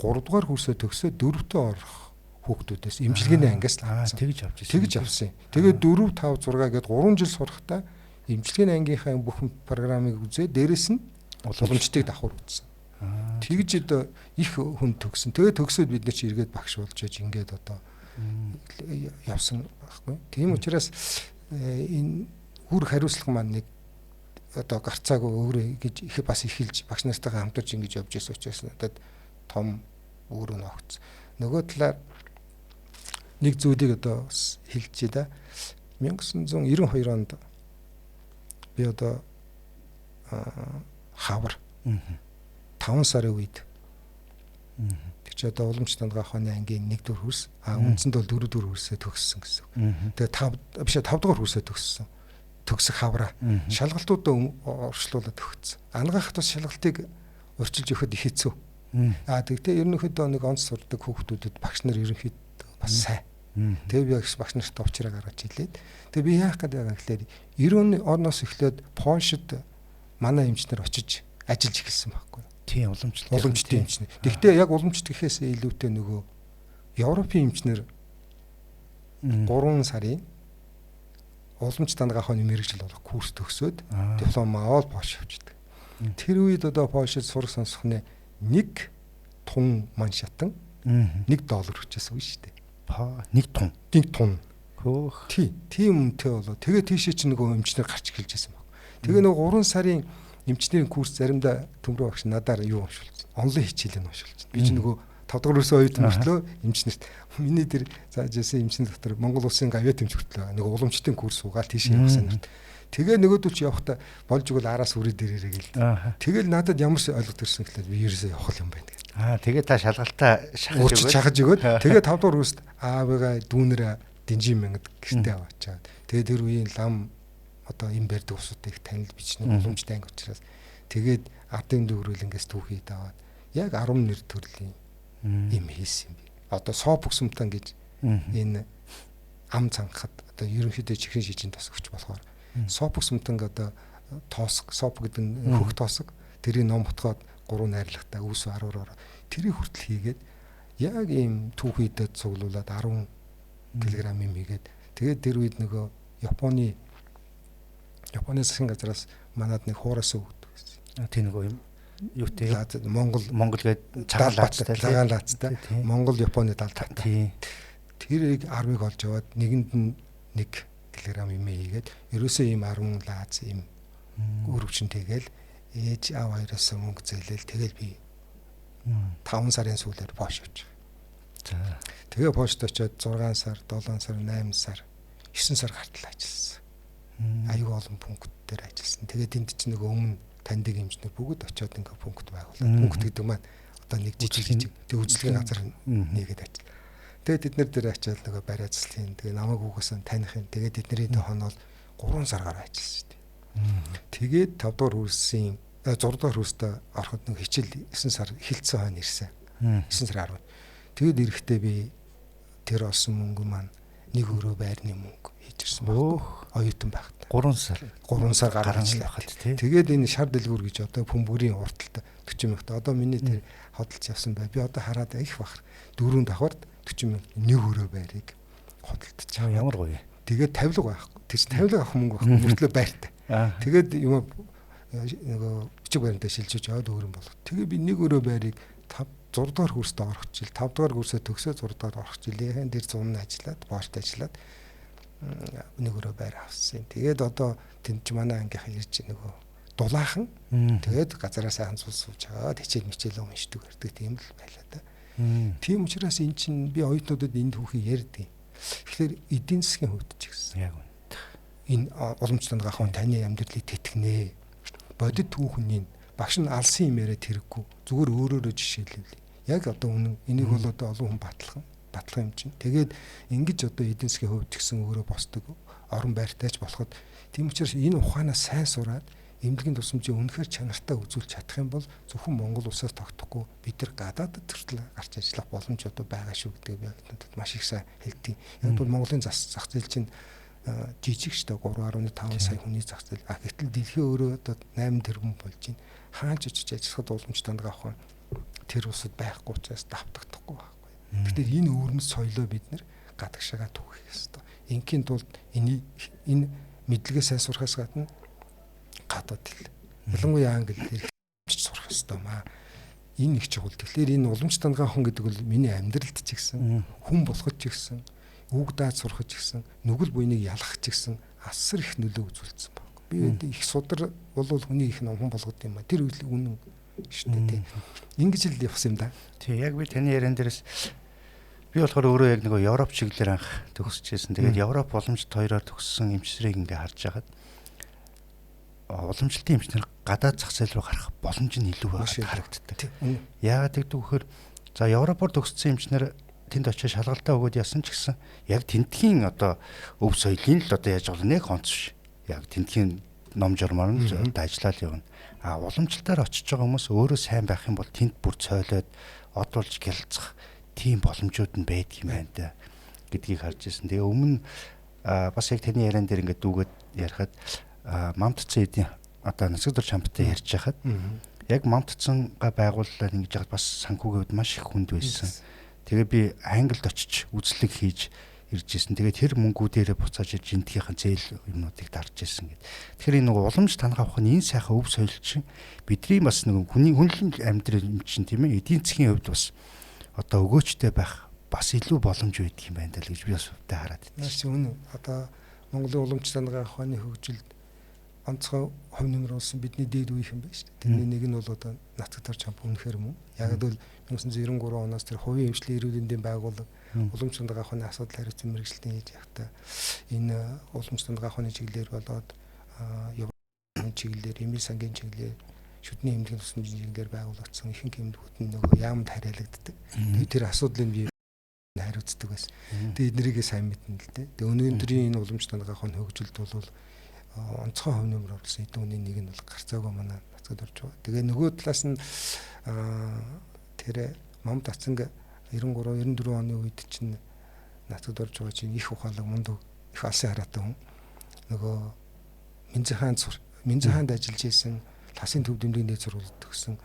3-р курсээ төгсөө 4-төө орох хүүхдүүдээс эмчилгээний ангиас л авсан. Тэгж авч ирсэн. Тэгж авсан. Тэгээд 4 5 6 гээд 3 жил сурахдаа эмчилгээний ангийнхаа бүхэн програмыг үзээ дээрэс нь уламжтыг давхар үзсэн. Тэгж одоо их хүн төгсөн. Тэгээд төгсөөд бид нар чи эргээд багш болж яж ингээд одоо явсан байхгүй. Тийм учраас энэ үр хариуцлага маань нэг одоо гарцаагүй өөрөө гэж их бас эхэлж багш нартайгаа хамтарч ингэж явж байсан учраас надад том өөр ногц. Нөгөө талаар нэг зүйлийг одоо бас хэлчихье да. 1992 онд би одоо хавар 5 сарын үед тэр чи одоо уламжлалт ангаах ухааны ангийн 1-р курс, а үндсэнд бол 4-р курсээ төгссөн гэсэн. Тэгээ 5 5 дугаар курсээ төгссөн. Төгсөх хавраа шалгалтуудаа орчлуулаад өгсөн. Ангаахт бас шалгалтыг урьчилж өгөхөд их хэцүү. А тэгтээ ерөнхийдөө нэг онц сурдаг хүүхдүүдэд багш нар ерөнхийдөө бас сайн. Тэгээ би багш нартай уучраа гаргаж илээд. Тэгээ би яах гээд байгаа гэхлээр 90 оноос эхлээд Польшид манай эмч нар очиж ажиллаж эхэлсэн байхгүй. Тийм, уламжлалт. Уламжлалтын эмч нар. Тэгтээ яг уламжлалт гэхээс илүүтэй нөгөө Европын эмч нар 3 сарын уламжлалт ангаах ухааны мэргэжил болох курс төгсөөд диплом аваад Польш явчихдаг. Тэр үед одоо Польшид сурах сонсох нь 1 тун ман шатан $1 өчөөс үн шүү дээ. 1 тун. 1 тун. Хөөх. Тий, тийм үнэтэй болоо. Тэгээ тийшээ чи нөгөө эмчнэр гарч эхэлж байсан баг. Тэгээ нөгөө 3 сарын эмчнэрийн курс заримдаа Төмрөө багш надаар юу уншуулсан. Онлайн хичээлийг уншуулсан. Би чи нөгөө 5 дугаар курсын оюутан мөртлөө эмчнэрт миний тэр зааж байсан эмчнэр дотор Монгол улсын гавьяа тэмч хүртэл байгаа. Нөгөө уламжлалтын курс суугаал тийшээ явах санарт. Тэгээ нөгөөдөл чи явахдаа болж игэл араас үрээ дээрээрээ гэлд. Тэгэл надад ямар ойлголт төрсөн гэхлээр би ерөөсөө явах юм байна гэл. Тэгээ та шалгалтаа шахаж өгөөд тэгээ 5 дугаар курст аавыгаа дүүнэрээ дэнжин мянгад гэртээ аваачаад. Тэгээ тэр үеийн лам одоо юм барьдаг усуудыг их танил бичнэ уламжтай анги учраас тэгээд ардын дүүрүүлэнгээс түүхийд аваад яг 10 нэр төрлийн юм хийсэн юм би. Одоо соопөксөмтан гэж энэ ам цангахад одоо ерөнхийдөө чихрийн шижин тос өгч болохоор соопөксөмтанг одоо тоосг соп гэдэг нь хөх тоосг тэрийг ном бутгаад 3 найрлагатай үүс 10-аар тэрийг хүртэл хийгээд яг ийм түүхийдэд цуглуулад 10 кг юм хийгээд тэгээд тэр үед нөгөө Японы засгийн газраас манад нэг хуураас өгдөг гэсэн. Тийм нөгөө юм юутэй Монгол гээд цагаан лаацтай Монгол Японы далдаатай. Тэрийг 10-ыг олж аваад нэгэнд нь 1 кг юм хийгээд ерөөсөө ийм 10 лааз ийм өрөвчин тэгэл ээж аав хоёроос мөнгө зээлэл тэгэл би 5 сарын сүүлээр пош явчих. За. Тэгээ пошт очиод 6 сар, 7 сар, 8 сар, 9 сар гартал ажилласан. Аюу олон пункт дээр ажилласан. Тэгээд энд чинь нөгөө өмнө таньдаг эмчнэр бүгд очиод ингээ пункт байгуулад. Пункт гэдэг маань одоо нэг жижиг тэг үзлэгийн газар нэгээд ажил. Тэгээд тэд нар дээр очиод нөгөө бариа заслын. Тэгээ намайг үгүйсэн таних юм. Тэгээд тэдний хонол 3 сар гараа ажилласан шүү дээ. Тэгээд 5 дугаар хөрсийн 6 дугаар хөрстөө ороход нэг хичээл 9 сар эхэлсэн хойно ирсэн. 9 сар 10. Тэгээд эрэхтэй би тэр олсон мөнгө маань нэг өрөө байрны мөнгө хийж ирсэн байна. Оюутан байхдаа. 3 сар гарan байхад тий. Тэгээд энэ шар дэлгүүр гэж одоо бөмбөрийн урталтай 40 мянга. Одоо миний тэр хөдөлж явсан бай. Би одоо хараад их бахар. Дөрөв давхарт 40 мянга нэг өрөө байрыг хөдөлж. Ямар гоё. Тэгээд тавилга байхгүй. Тэр чинь тавилга авах мөнгө байхгүй. Мөртлөө байртай. Тэгээд юм нөгөө бичиг баримтаа шилжиж яваад өөр юм болов. Тэгээ би нэг өрөө байрыг 5 6 дугаар курстээ орох жил, 5 дугаар курсээ төгсөө 6 дугаар орох жилийн дээр 100 нь ажиллаад, боолт ажиллаад нэг өрөө байр авсан. Тэгээд одоо тэнд ч манай ангийнхан ирж нөгөө дулаахан тэгээд газараа сайхан сул сууж аваад хичээл мичээл уншдаг барьдаг тийм л байлаа да. Тийм учраас эн чинь би оюутнуудад энэ түүхийг ярьдаг. Тэгэхээр эдийн засгийн хувьд ч гэсэн яг үнэ. Энэ уламжлалт гахуун таны амьдралыг тэтгэнэ. Бодит түүхний багш нь алсан юм яриад хэрэггүй. Зүгээр өөрөөрөө жишээлбэл. Яг одоо үнэн энийг бол одоо олон хүн батлах юм чинь. Тэгээд ингэж одоо эдийн засгийн хувьд ч гэсэн өөрөө босдог орон байртайч болоход тийм учраас энэ ухаанаа сайн сураад эмнэлгийн тусламжийг үнэхээр чанартай үзүүлж чадах юм бол зөвхөн Монгол улсаас тогтохгүй бид нар гадаадд хүртэл гарч ажиллах боломж одоо байгаа шүү гэдгийг би оюутнуудад маш их сайн хэлдэг. Яг бол Монголын зах зээл чинь жижиг шүү дээ 3.5 сая хүний зах зээл. А гэтэл дэлхийн өөрөө одоо 8 тэрбум болж байна. Хаач очиж ажиллахад уламж дандаа авах тэр улсад байхгүй учраас давтагдахгүй байхгүй. Тэгэхээр энэ өвөрмөц соёлоо бид нэр гадагшаага түгэх ёстой. Ингийн тулд энэ мэдлэгээ сайн сурахаас гадна гадаад хэл. Ялангуяа англи хэл сурах ёстой маа. Энэ их чухал. Тэгэхээр энэ уламж дандаа хон гэдэг бол миний амьдралд ч гэсэн, хүн болоход ч гэсэн, үг даад сурахад ч гэсэн, нүгэл буйныг ялах ч гэсэн асар их нөлөө үзүүлсэн баг. Би их судар болвол хүний их номхон болгод юм а. Тэр үйл үнэн шүү дээ тий. Ингэж л явсан юм да. Тий, яг би таны яриан дээрээс би болохоор өөрөө яг нөгөө Европ чиглэлээр анх төгсөж байсан. Тэгээд Европ боломжит хоёроор төгссөн эмчнэрийг ингээ харж байхад уламжлалтын эмчнэр гадаад зах зээл рүү гарах боломж нь илүү байгаад харагддаг. Яагаад гэдэг вэ гэхээр за Европоор төгссөн эмчнэр тэнд очиж шалгалтаа өгөөд ясан ч гэсэн яг тентхийн одоо өв соёлын л одоо яаж байгаа нэг онц биш. Яг тентхийн ном журмаар нь одоо ажиллаад явна. А уламжлалтаар очиж байгаа хүмүүс өөрөө сайн байх юм бол тэнд бүр цойлоод од болж гялцах тийм боломжууд нь байдаг юм байна да гэдгийг харж ирсэн. Тэгээ өмнө бас яг таны яриан дээр ингээд дүүгээд ярихад мамтцсан эдийн одоо Нацгадур чамптай ярьж байхад яг мамтцсангаа байгууллаа ингэж яхад бас санхүүгийн хувьд маш их хүнд байсан. Тэгээ би Англид очиж үзлэг хийж ирж исэн. Тэгээ тэр мөнгүүдээрээ буцааж ирж энтгийнхэн зээл юмнуудыг дарж исэн гэд. Тэгэхээр энэ нөгөө уламж танах авах нь энэ сайхан өв соёл чинь бидний бас нөгөө хүний хүнлэн амьдрал юм чинь тийм ээ эдийн засгийн хувьд бас одоо өгөөчтэй байх бас илүү боломж байдаг юм байна даа л гэж би бас хувьдаа хараад байна. Наач үнэн одоо Монголын уламж танах ухааны хөгжилд онцгой хувь нэмэр болсон бидний дээд үеийнхэн байна шүү дээ. Тэрний нэг нь бол одоо Нацгадар чамп үнэхээр мөн. Яг л 1993 оноос тэр хувийн хвшлийн эрүүл мэндийн байгууллага уламж танах ухааны асуудал хариуцсан мэргэжилтэн хийж явахдаа энэ уламж танах ухааны чиглэлээр болоод Европын чиглэлээр, эмийн сангийн чиглэлээр, шүдний эмнэлгийн тусламжийн чиглэлээр байгуулагдсан ихэнх эмнэлгүүд нь нөгөө яамд хариалагддаг. Тэгээд тэр асуудлыг би хариуцдаг байсан. Тэгээд эднэрийгээ сайн мэднэ л дээ. Тэгээд өнөөдрийн энэ уламж танах ухааны хөгжилд бол онцгой хувь нэмэр оруулсан эдэн хүний нэг нь бол гарцаагүй манай Нацгад орж байгаа. Тэгээ нөгөө талаас нь тэр Мам Дацанг 93 94 оны үед чинь Нацгад орж байгаа чинь их ухаалаг мундаг их алсын хараатай хүн. Нөгөө Минзэн хаанд ажиллаж исэн Ласын төв дэмжлэгийн дээд сургуульд төгссөн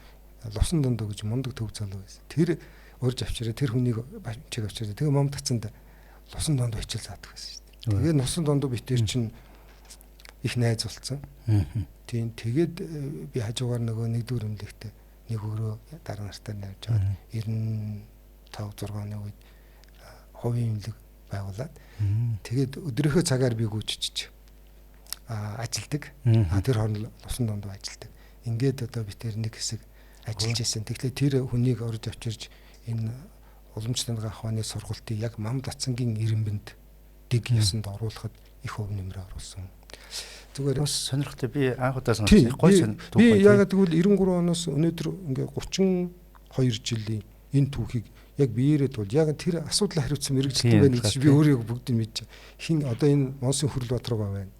Лувсан Дондоо гэж мундаг төв залуу байсан. Тэр урьж авчираа тэр хүнийг чиг авчираа. Тэгээ Мам Дацанд Лувсан Дондоо хичээл заадаг байсан шүү дээ. Тэгээ Лувсан Дондоо бид тэр чинь их найз болсон. Тийм, тэгээд би хажуугаар нөгөө нэгдүгээр эмнэлэгтээ нэг өрөө дараа нартай навж аваад 95 6 оны үед хувийн эмнэлэг байгуулад тэгээд өдрийнхөө цагаар би гүйчиж ажилдаг. Тэр хооронд Лувсан Дондоо ажилдаг. Ингээд одоо би тэр нэг хэсэг ажиллаж исэн. Тэгэхээр тэр хүнийг орж авчирж энэ уламжлалт ухааны сургалтыг яг Мам Дацангийн ирэмбэнд дэг ёсонд оруулахад их хувь нэмрээ оруулсан. Зүгээр бас сонирхолтой, би анх удаа сонссон. Гоё сон. Би яагаад гэвэл 93 оноос өнөөдөр ингээ 32 жилийн энэ түүхийг яг биеэрээ тул яг тэр асуудал хариуцсан мэрэгжилтэн байна гэж би өөрийгөө бүгдийг мэдж. Хин одоо энэ Монсын Хүрэл Бадруугаа байна.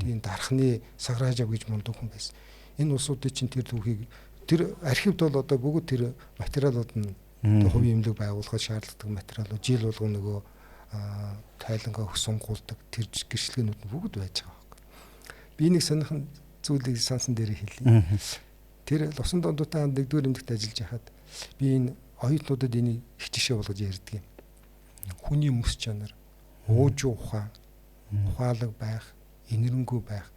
Тийм, дархны Сагражав гэж мундаг хүн байсан. Энэ улсуудын чинь тэр түүхийг тэр архивд бол одоо бүгд тэр материалууд нь хувийн эмнэлэг байгуулахад шаардлагатай материалууд жил болгон нөгөө тайлангаа өгс сонгуулдаг тэр гэрчлэгээнүүд нь бүгд байж байгаа. Би нэг сонирхон зүйлийг сансан дээр хэлье. Тэр Лувсан Дондуутай нэгдүгээр эмнэлэгт ажиллаж байхад би энэ оюутнуудад энийг их жишээ болгож ярьдаг юм. Хүний мэс чанар, ууж ухаан, ухаалаг байх, энэрэнгүй байх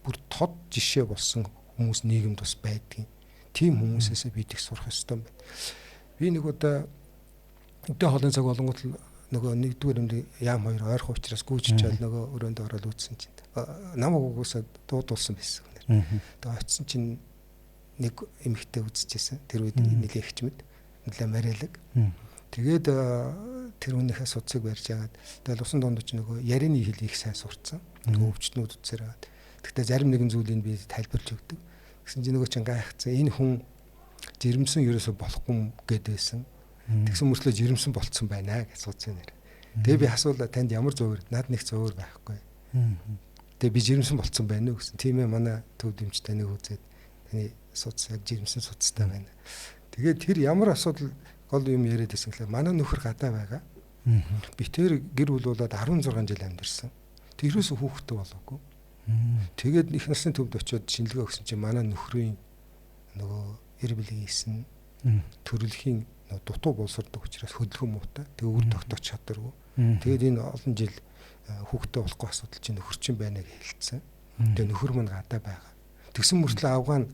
бүр тод жишээ болсон хүмүүс нийгэмд бас байдгийн. Тийм хүмүүсээсээ бид их сурах ёстой юм байна. Би нэг удаа өдөө хоолын цаг болонгууд нөгөө нэгдүгээр эмнэлэг яам хоёр ойрхон учраас гүйжчихэл нөгөө өрөөнд ороод үзсэн чинь намайг угсаа дуудулсан байсан. Тэгээ очисон чинь нэг эмэгтэй үзчихсэн. Тэр үед нэлээ ихчмэд нэлээ мариалаг. Тэгээд тэр хүнийхээ судсыг барьж агаад тэгэл Лувсан Дондоо ч нөгөө ярианы хэл их сайн сурцсан. Нөгөө өвчтнүүд үзсээр агаад. Гэхдээ зарим нэгэн зүйлийг би тайлбарлаж өгдөг. Тэгсэн чинь нөгөө чинь гайхацсан. Энэ хүн жирэмсэн ерөөсө болохгүй гэд байсан. Тэгсэн мөртлөө жирэмсэн болцсон байна гэж суудсан нэр. Тэгээ би асуулаа, танд ямар зуур? Над нэг зуур байхгүй. Тэгээ би жирэмсэн болцсон байна уу гэсэн. Тийм ээ, манай төв дэмж таныг үзээд таны судас яг жирэмсэн судастай байна. Тэгээд тэр ямар асуудал гол юм яриад байсан гэхлээр манай нөхөр гадаа байгаа. Би тэр гэр бүл болоод 16 жил амьдарсан. Тэрээс хүүхэдтэй болоогүй. Тэгээд их насны төвд очиод шинжилгээ өгсөн чинь манай нөхрийн нөгөө эр бэлгийн исэн төрөлхийн дутуу боловсрдог учраас хөдөлгөөн муутай. Тэгээ үр тогтоох чадваргүй. Тэгээд энэ олон жил хүүхэдтэй болохгүй асуудал чинь нөхөр чинь байна гэж хэлсэн. Тэгээ нөхөр мань гадаа байгаа. Тэгсэн мөртлөө авгаан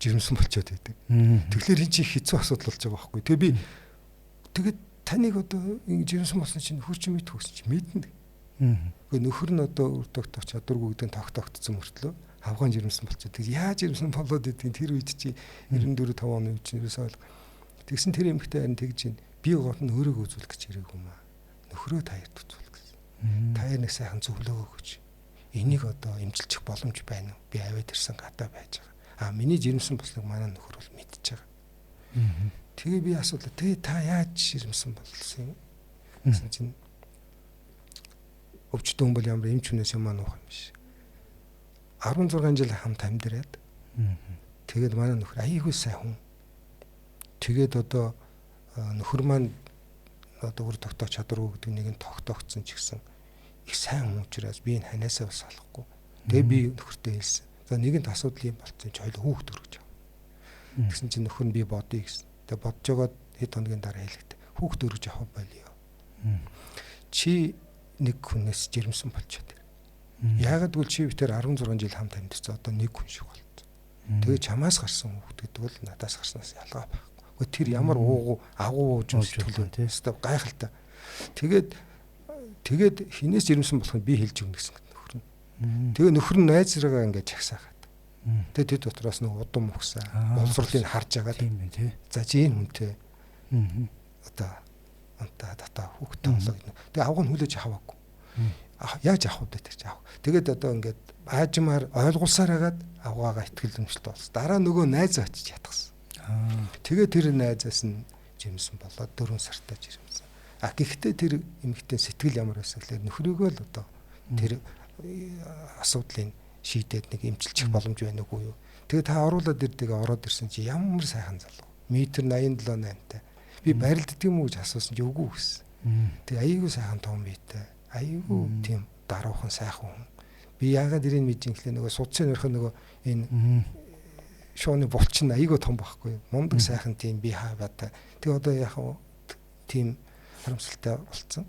жирэмсэн болчиход байдаг. Тэгэхээр энэ чинь хэцүү асуудал болж байгаа байхгүй. Тэгээ би тэгээд таныг одоо ингэ жирэмсэн болсон чинь нөхөр чинь мэдэх гэсэн чинь мэднэ. Гэхдээ нөхөр нь одоо үр тогтоох чадваргүй гэдэг нь тогтогдсон мөртлөө авгаан жирэмсэн болчиход. Тэгээд яаж жирэмсэн болоод байдгийг тэр үед чи 94 5 оны үед чинь ерөөсөө ойлго. Тэгсэн тэр эмэгтэй харин тэгж чинь би гол нь өөрийгөө үзүүлэх гэж ирээгүй юм аа. Нөхрөө та хоёрт үзүүлэх гэсэн. Та хоёр нэг сайхан зөвлөгөө өгөөч. Энийг одоо эмчилчих боломж байна уу? Би аваад ирсэн гадаа байж байгаа. А миний жирэмсэн болсныг манай нөхөр бол мэдчихэж байгаа. Тэгээ би асуулаа. Тэгээ та яаж жирэмсэн болсон юм? Гэсэн чинь өвчтөн хүн бол ямар эмч хүнээс юм аа нуух юм биш. 16 жил хамт амьдраад тэгээд манай нөхөр аяйгүй сайн хүн. Тэгээд одоо нөхөр маань одоо үр тогтоох чадваргүй гэдэг нэг нь тогтоогдсон ч гэсэн их сайн хүн учраас би энэ ханаасаа бас салахгүй. Тэгээ би нөхөртөө хэлсэн. За нэгэнт асуудал юм болцсон чи хоёул хүүхд өргөж ав. Тэгсэн чинь нөхөр нь би бодъё гэсэн. Тэгээ бодож байгаад хэд хоногийн дараа хэлэхдээ хүүхд өргөж авах болио. Чи нэг хүнээс жирэмсэн болчиход. Яагаад гэвэл чи битэр 16 жил хамт амьдсан, одоо нэг хүн шиг болцсон. Тэгээ чамаас гарсан хүүхд гэдэг бол надаас гарснаас ялгаа байхгүй. Гэхдээ тэр ямар уугу агуу уужим сэтгэл вэ? Өстой гайхалтай. Тэгээд хинээс жирэмсэн болохыг би хэлж өгнө гэсэн нөхөр нь. Тэгээ нөхөр нь найзраагаа ингээд чагсаагаад. Тэгээ тэр дотроос нэг удам угсаа боловсролыг харж агаад. Тийм ээ тий. За чи энэ хүнтэй одоо унтаа татаа хүүхдтэй болоо гэдэг. Тэгээ авга нь хүлээж аваагүй. Яаж авах вэ тэр чи авах. Тэгээд одоо ингээд аажмаар ойлгуулсаар хагаад авгаагаа итгэл үнэмшилтэй болсон. Дараа нөгөө найз очиж ятгсан. Тэгээ тэр найзаас нь жирэмсэн болоод 4 сартаа жирэмсэн. А гэхдээ тэр эмэгтэй сэтгэл ямар байсан гэхээр нөхрийгөө л одоо тэр асуудлыг шийдээд нэг эмчилчих боломж байна уугүй юу. Тэгээ та оруулаад ирдэг ороод ирсэн чи ямар сайхан залуу. Метр 87 8-тай. Би барилддаг юм уу гэж асуусан чи үгүй гэсэн. Тэгээ айгүй сайхан том биетэй. Айгүй тийм даруухан сайхан хүн. Би яагаад ирэн мэдэн гэхлээр нөгөө судсын нөрхө нөгөө энэ шууны булчин айгүй том байхгүй. Мундаг сайхан тийм бие хаваатай. Тэгээ одоо яг тийм харамсалтай болцсон.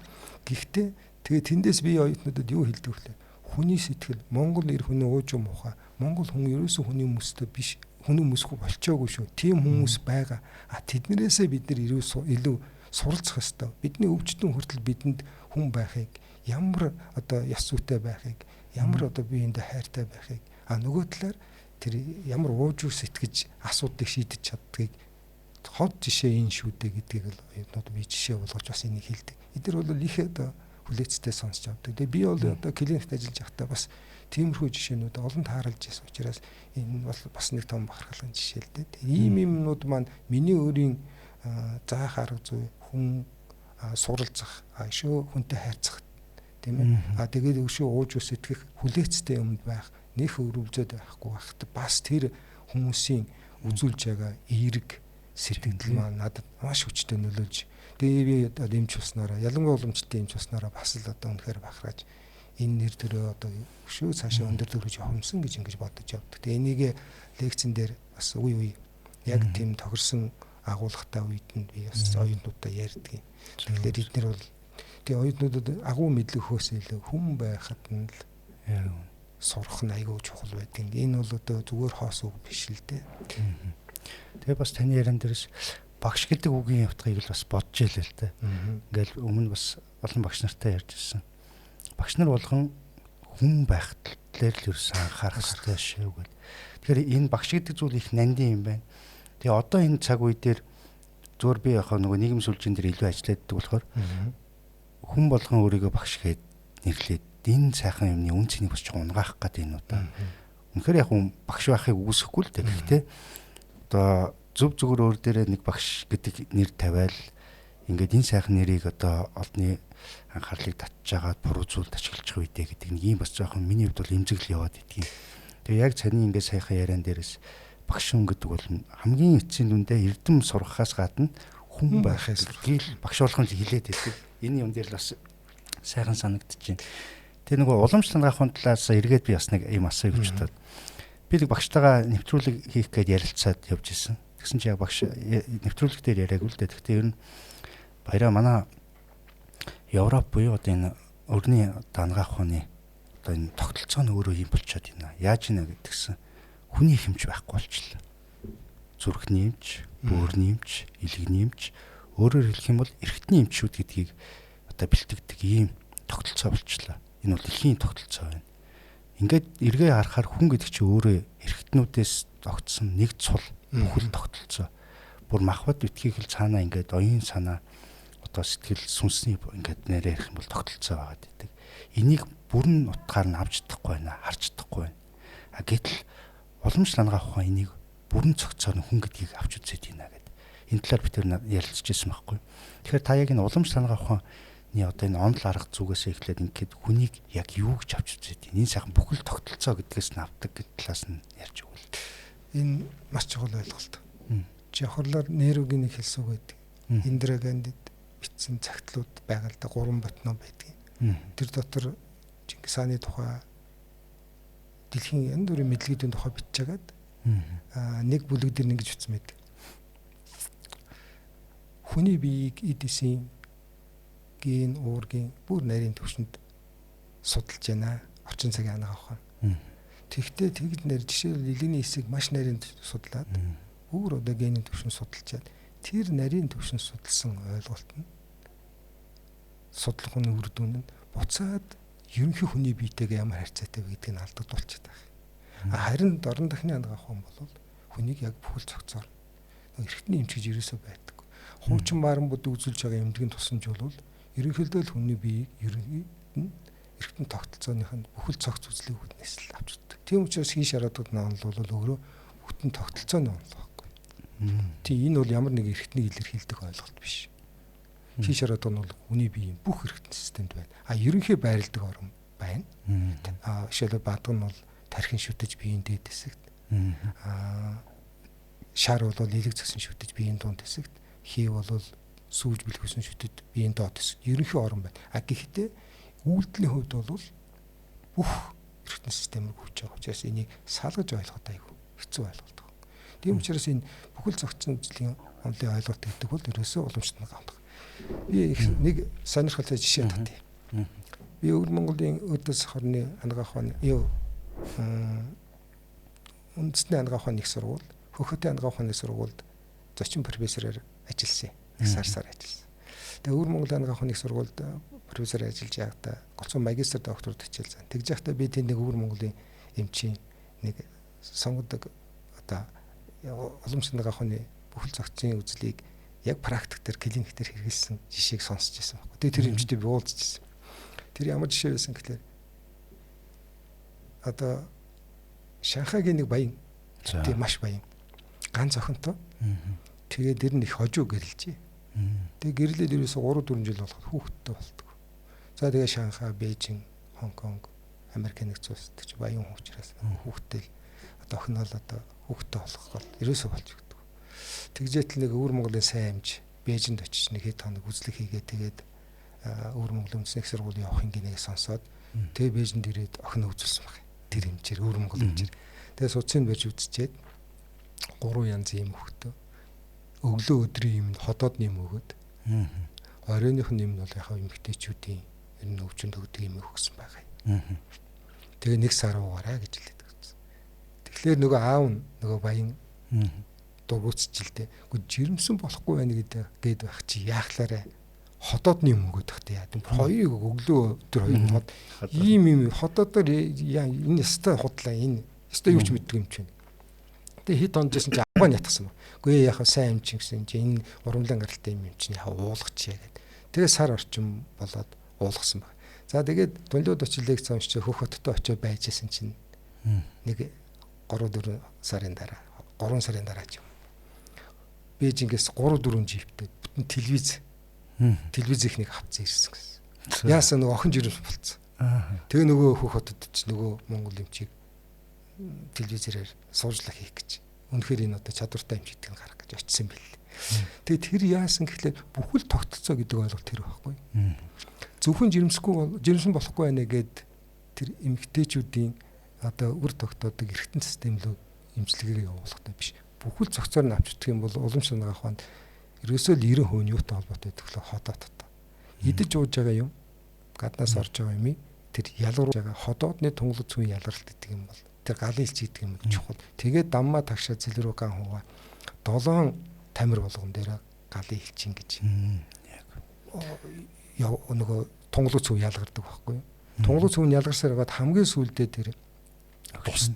Гэхдээ тэгээ тэндээс би оюутнуудад юу хэлдэг вэ? Хүний сэтгэл, Монгол эр хүний уужим ухаан, Монгол хүн ерөөсөө хүний хүмүүстэй биш, хүний хүмүүсгүй болчоогүй шүү. Тийм хүмүүс байгаа. А тэднэрээсээ бид нар илүү суралцах ёстой. Бидний өвчтөн хүртэл бидэнд хүн байхыг, ямар одоо ёс зүйтэй байхыг, ямар одоо биеиндээ хайртай байхыг, а нөгөө талаар тэр ямар уужуу сэтгэж асуудлыг шийдэж чаддгийг ход жишээ энэ шүү дээ гэдгийг л оюутнууд би жишээ болгож бас энийг хэлдэг. Эдгээр бол их одоо хүлээцтэй сонсч авдаг. Тэгээ би бол одоо клиникт ажиллаж байхдаа бас тиймэрхүү жишээнүүд олон тааралж байсан учраас энэ бол бас нэг том бахархалын жишээ л дээ. Тэгээ ийм юмнууд маань миний өөрийн заах арга зүй, хүн суралцах, өшөө хүнтэй харьцах тийм ээ. А тэгээд өшөө ууж ус итгэх хүлээцтэй юмд байх, нэх өрөвлөд байхгүй байхад бас тэр хүмүүсийн үзүүлж байгаа эерэг сэтгэл маань надад маш хүчтэй нөлөөлж, тэгээ би одоо эмч болсноороо, ялангуяа уламжлалтын эмч болсноороо бас л одоо үнэхээр бахархаж энэ нэр төрөө одоо өшөө цаашаа өндөр төрөж явамсан гэж ингэж бодож явдаг. Тэгээ энийг лекцэн дээр бас үе үе яг тийм тохирсон агуулгатай үед нь би бас оюутнуудаа ярьдаг. Тэгэхээр эднэр бол тэгээ оюутнуудад агуу мэдлэг хөөс илүү хүн байхад нь л сурах нь айгүй чухал байдаг. Энэ бол одоо зүгээр хоос үг биш л дээ. Тэгээ бас таны яриан дээрээс багш гэдэг үгийн утгыг л бас бодож илээ л дээ. Ингээл өмнө бас олон багш нартай ярьж ирсэн. Багш нар болгон хүн байх талаар л ерөөсөн анхаарах хэрэгтэй шүү гэл. Тэгэхээр энэ багш гэдэг зүйл их нандин юм байна. Тэгээ одоо энэ цаг үе дээр зүгээр би яг нөгөө нийгэм сүлжээн дээр илүү ажилладаг болохоор хүн болгон өөрийгөө багш гээд нэрлээд энэ сайхан юмны үн цэнийг бас жоохон унгаах гэдэг энэ удаа. Үнэхээр яг хүн багш байхыг үгүйсэхгүй л дээ. Гэхдээ одоо зөв зүгээр өөр дээрээ нэг багш гэдэг нэр тавиал ингээд энэ сайхан нэрийг одоо олдны анхаарлыг татж агаад буруу зүйлд ашиглах үедээ гэдэг нэг юм бас жоохон миний хувьд бол эмзэглэл яваад идэгин. Тэгээ яг цааны ингээд сайхан яриан дээрээс багш хүн гэдэг бол хамгийн эцсийн дүндээ эрдэм сургахаас гадна хүн байхыг л багш болгон л хилээд байдаг. Энэ юм дээр л бас сайхан санагдчихээн. Тэгээ нөгөө уламжлал ангаахын талаас эргээд би бас нэг юм асууя гэж бодоод би нэг багштайгаа нэвтрүүлэг хийх гээд ярилцаад явж исэн. Тэгсэн чи яг багш нэвтрүүлэг дээр яриаггүй л дээ. Гэхдээ ер нь баяраа манай Европ буюу одоо энэ өрний одоо ангаах ухааны одоо энэ тогтолцоо нь өөрөө юм болчиход байна. Яаж ийна гэдгсэн хүний хэмж байхгүй болчихлоо. Зүрхний эмч, бөөрний эмч, илгэний эмч, өөрөөр хэлэх юм бол эргэтний эмчүүд гэдгийг одоо бэлтгэдэг ийм тогтолцоо болчихлоо. Энэ бол дэлхийн тогтолцоо байна. Ингээд эргээ харахаар хүн гэдэг чинь өөрөө эргэтнүүдээс огцсон нэг цул бүхэл тогтолцоо. Бүр махбат битгийх л цаанаа ингээд оюун санаа одоо сэтгэл сүнсний ингээд нэрээ ярих юм бол тогтолцоо байгаад байдаг. Энийг бүрэн утгаар нь авч чадахгүй байна, харж чадахгүй байна. А гэтэл уламжлал ангаах ухаан энийг бүрэн цогцоор нь хүн гэдгийг авч үзээд байна гэд. Энэ талаар бид тэр ярилцж байсан байхгүй. Тэгэхээр та яг энэ уламжлал ангаах ухааны одоо энэ онол арга зүгээс эхлээд ингээд хүнийг яг юу гэж авч үзээд байна. Энэ сайхан бүхэл тогтолцоо гэдгээс нь авдаг гэд талаас нь ярьж өгвөл. Энэ маш чухал ойлголт. Жохорлоор Нерүгийн нэг хэлсэн үг байдаг. Индира Гандид бичсэн цагтлууд байгаа л да 3 ботно байдаг. Тэр дотор Чингис хааны тухай дэлхийн янз бүрийн мэдлэгүүдийн тухай бичиж хагаад нэг бүлэг дээр ингэж бичсэн байдаг. Хүний биеийг эд эсийн ген, уургийн бүр нарийн төвшөнд судалж байна. Орчин цагийн анагаах ухаан. Тэгэхдээ тэгж нэр жишээлбэл илгэний эсийг маш нарийн судлаад бүр одоо генийн төвшөнд судалчаад тэр нарийн төвшөнд судалсан ойлголт нь судлах нь үр дүн нь буцаад ерөнхий хүний биетэйгээ ямар харьцаатай вэ гэдгийг нь алдагдуулчихад байгаа. Харин дорн дахны анагаах ухаан бол хүнийг яг бүхэл цогцоор эргэтний эмч гэж ерөөсөө байдаг. Хуучин бааран бүд үзүүлж байгаа эмнэлгийн тусламж бол ерөнхийдөө л хүний биеийг ерөнхийд нь эргэтэн тогтолцооных нь бүхэл цогц үзлийг үднэс л авч үздэг. Тийм учраас хин шараадууд нь онол бол өөрөө бүтэн тогтолцооны онол байхгүй. Тийм энэ бол ямар нэг эргэтнийг илэрхийлдэг ойлголт биш. Хин шараадууд нь бол хүний биеийн бүх эргэтэн системд байна. А ерөнхий байрладаг орон байна. Жишээлбэл бадга нь бол тархин шүтэж биеийн дээд хэсэгт. Шар бол элэг зөксөн шүтэж биеийн дунд хэсэгт. Хий бол сүүж бэлхүүсэн шүтэд биеийн доод хэсэгт. Ерөнхий орон байна. А гэхдээ үйлдэлийн хувьд бол бүх эргэтэн систем рүү хөвж байгаа учраас энийг салгаж ойлгоход айгүй хэцүү ойлголт. Тийм учраас энэ бүхэл зохицсон үзлийн онлын ойлголт гэдэг бол ерөөсөө уламжлалт гамдаг. Би нэг сонирхолтой жишээ татъя. Би Өвөр Монголын өдөөс хорны анагаах ухааны үндэсний анагаах ухааны их сургууль, Хөхөтийн анагаах ухааны сургуульд зочин профессороор ажилласан. Их сар сар ажилласан. Тэгээ Өвөр Монголын анагаах ухааны их сургуульд профессор ажиллаж байхдаа голцоо магистр докторт хичээл зан. Тэгж байхдаа би тэнд нэг Өвөр Монголын эмчийн нэг сонгодог одоо уламжлалт анагаах ухааны бүхэл зохицын үзлийг яг практик дээр клиник дээр хэрэгэлсэн жишээг сонсч байсан байхгүй. Тэгээ тэр эмчтэй би уулзчихсан. Тэр ямар жишээ байсан гэхлээр одоо Шанхайгийн нэг баян тийм маш баян ганц охинтой. Тэгээд тэр нь их хожуу гэрэлжээ. Тэгээ гэрлээд ерөөсө 3-4 жил болоход хүүхэдтэй болдог. За тэгээ Шанхай, Бээжин, Хонконг, Америк нэгдсэн улс гэж баян хүн учраас хүүхэдтэй одоо охин нь одоо хүүхэдтэй болох гол ерөөсө болж өгдөг. Тэгжээтэл нэг Өвөр Монголын сайн эмч Бээжинд очиж нэг хэд хоног үзлэг хийгээ тэгээд Өвөр Монголын үндэсний их сургуулийн явах гинэгээ сонсоод тэгээ Бээжинд ирээд охин үзүүлсэн баг. Тэр эмчээр Өвөр Монгол эмчээр. Тэгээ суцыг барьж үзчихэд 3 янзын юм өгтөө. Өглөө өдрийн юм ходоодны юм өгөөд. Оройных нь юм бол яг эмэгтэйчүүдийн ер нь өвчнөд өгдөг юм өгсөн байгаа юм. Тэгээ нэг сар уугаарай гэж хэлээд өгсөн. Тэгэхээр нөгөө аав нь нөгөө баян дургуутсч л дээ. Гэхдээ жирэмсэн болохгүй байна гэдэг гээд байх чи яахлаарэ ходоодны юм өгөөд тахтай яа. Хоёрыг өглөө өдөр хоёр нь ход ийм юм ходоодоор яа энэ өстой худлаа энэ өстой юу ч мэддэг юм чинь. Тэгээ хэд онжсэн чи авгаа нь ятгсан ба. Үгүй яхаа сайн юм чинь гэсэн чи энэ урамлан гаралтай юм чинь яхаа уулгачихъя гэд. Тэгээ сар орчим болоод уулгасан баг. За тэгээд тунлууд очиж лекц уншиж хөх хоттой очиж байжсэн чинь нэг 3-4 сарын дараа 3 сарын дараа ч юм. Бээжингээс 3-4 жиптэй бүтэн телевиз их нэг авцсан ирсэн гэсэн. Яасан нөгөө охин жирэмсэн болцсон. Тэгээ нөгөө хөх хотод ч нөгөө монгол эмчийг телевизээр суужлах хийх гэж. Үнэхээр энэ одоо чадвартай эмч гэдгийг гаргах гэж очисон бэл. Тэгээ тэр яасан гэхлээр бүхэл тогтцоо гэдэг ойлголт тэр байхгүй. Зөвхөн жирэмсэн болохгүй байна гэд тэр эмэгтэйчүүдийн одоо үр тогтоодог эргэтэн систем рүү эмчилгээг явуулахтай биш. Бүхэл зохицоор нь авч үзэх юм бол уламжлалт анагаах ухаанд ерөөсөө л 90% нь юутай холбоотой гэдэг вэ? Ходоодтой. Идэж ууж байгаа юм, гаднаас орж байгаа юмыг тэр ялгаруулж байгаа ходоодны тунгалаг цүн ялгаралт гэдэг юм бол тэр галын элч гэдэг юм чухал. Тэгээд даммаа тагшаа зэл рүү ган хуваа 7 тамир болгон дээр галын элчин гэж. Яг нөгөө тунгалаг цүн ялгардаг байхгүй юу? Тунгалаг цүн ялгарсаар байгаад хамгийн сүүлдээ тэр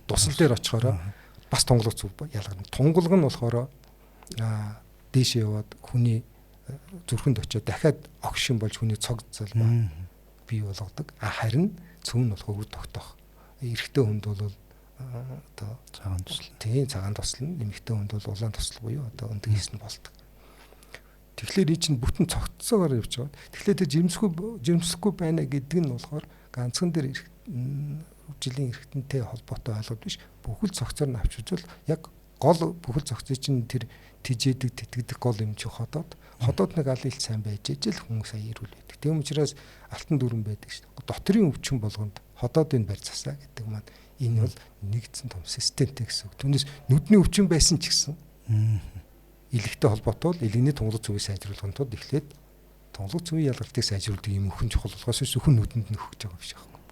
тусал дээр очихороо бас тунгалаг цүв ялгарна. Тунгалаг нь болохоор дээшээ яваад хүний зүрхэнд очиод дахиад огшин болж хүний цог залбаа бий болгодог. А харин цөм нь болохоор үр тогтоох. Эрэгтэй хүнд бол одоо цагаан туслал. Тийм цагаан туслал, эмэгтэй хүнд бол улаан туслал буюу одоо өндөг хийсэн болдог. Тэгэхээр энэ чинь бүтэн цогцсоогоор явж байгаа. Тэгэхээр тэр жирэмсэхгүй байна гэдэг нь болохоор ганцхан дээр жилийн эргэтэнтэй холбоотой ойлголт биш. Бүхэл цогцоор нь авч үзвэл яг гол бүхэл цогцыг чинь тэр тижээдэг, тэтгэдэг гол юм чи ходоод. Ходоод нэг аль ил сайн байж ижил хүн сая ирүүл байдаг. Тийм учраас алтан дүрэн байдаг шүү дээ. Дотрын өвчин болгонд ходоодын барь засаа гэдэг маань энэ бол нэгдсэн том системтэй гэсэн үг. Түүнээс нүдний өвчин байсан ч гэсэн илэгтэй холбоотой бол илэгний тунгалаг зүвийг сайжруулахын тулд эхлээд тунгалаг зүвийн ялгалтыг сайжруулдаг юм өхөн чухал болохоос зөвхөн нүдэнд нь өгч байгаа биш байхгүй.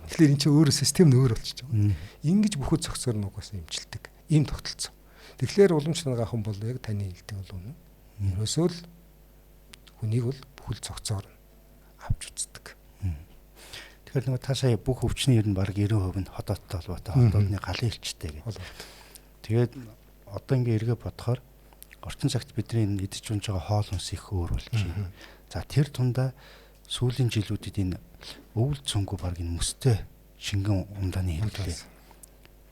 Тэгэхээр эн чинь өөрөө систем нь өөр болчихж байгаа. Ингэж бүхэл зохицоор нь угаасаа эмчилдэг. Ийм тогтолцоо. Тэгэхээр уламжлал гахан бол яг таны хэлдэг бол үнэн. Ерөөсөө л хүнийг бол бүхэл цогцоор нь авч үздэг. Тэгэхээр нөгөө та сая бүх өвчний ер нь бараг 90% нь ходоодтой холбоотой, ходоодны галын элчтэй гэдэг. Тэгээд одоо ингээ эргээ бодохоор орчин цагт бидний энэ идэж унж байгаа хоол хүнс их өөр болж байна. За тэр тундаа сүүлийн жилүүдэд энэ өвөл цөнгөө бараг энэ мөстэй шингэн ундааны хэрэглээ.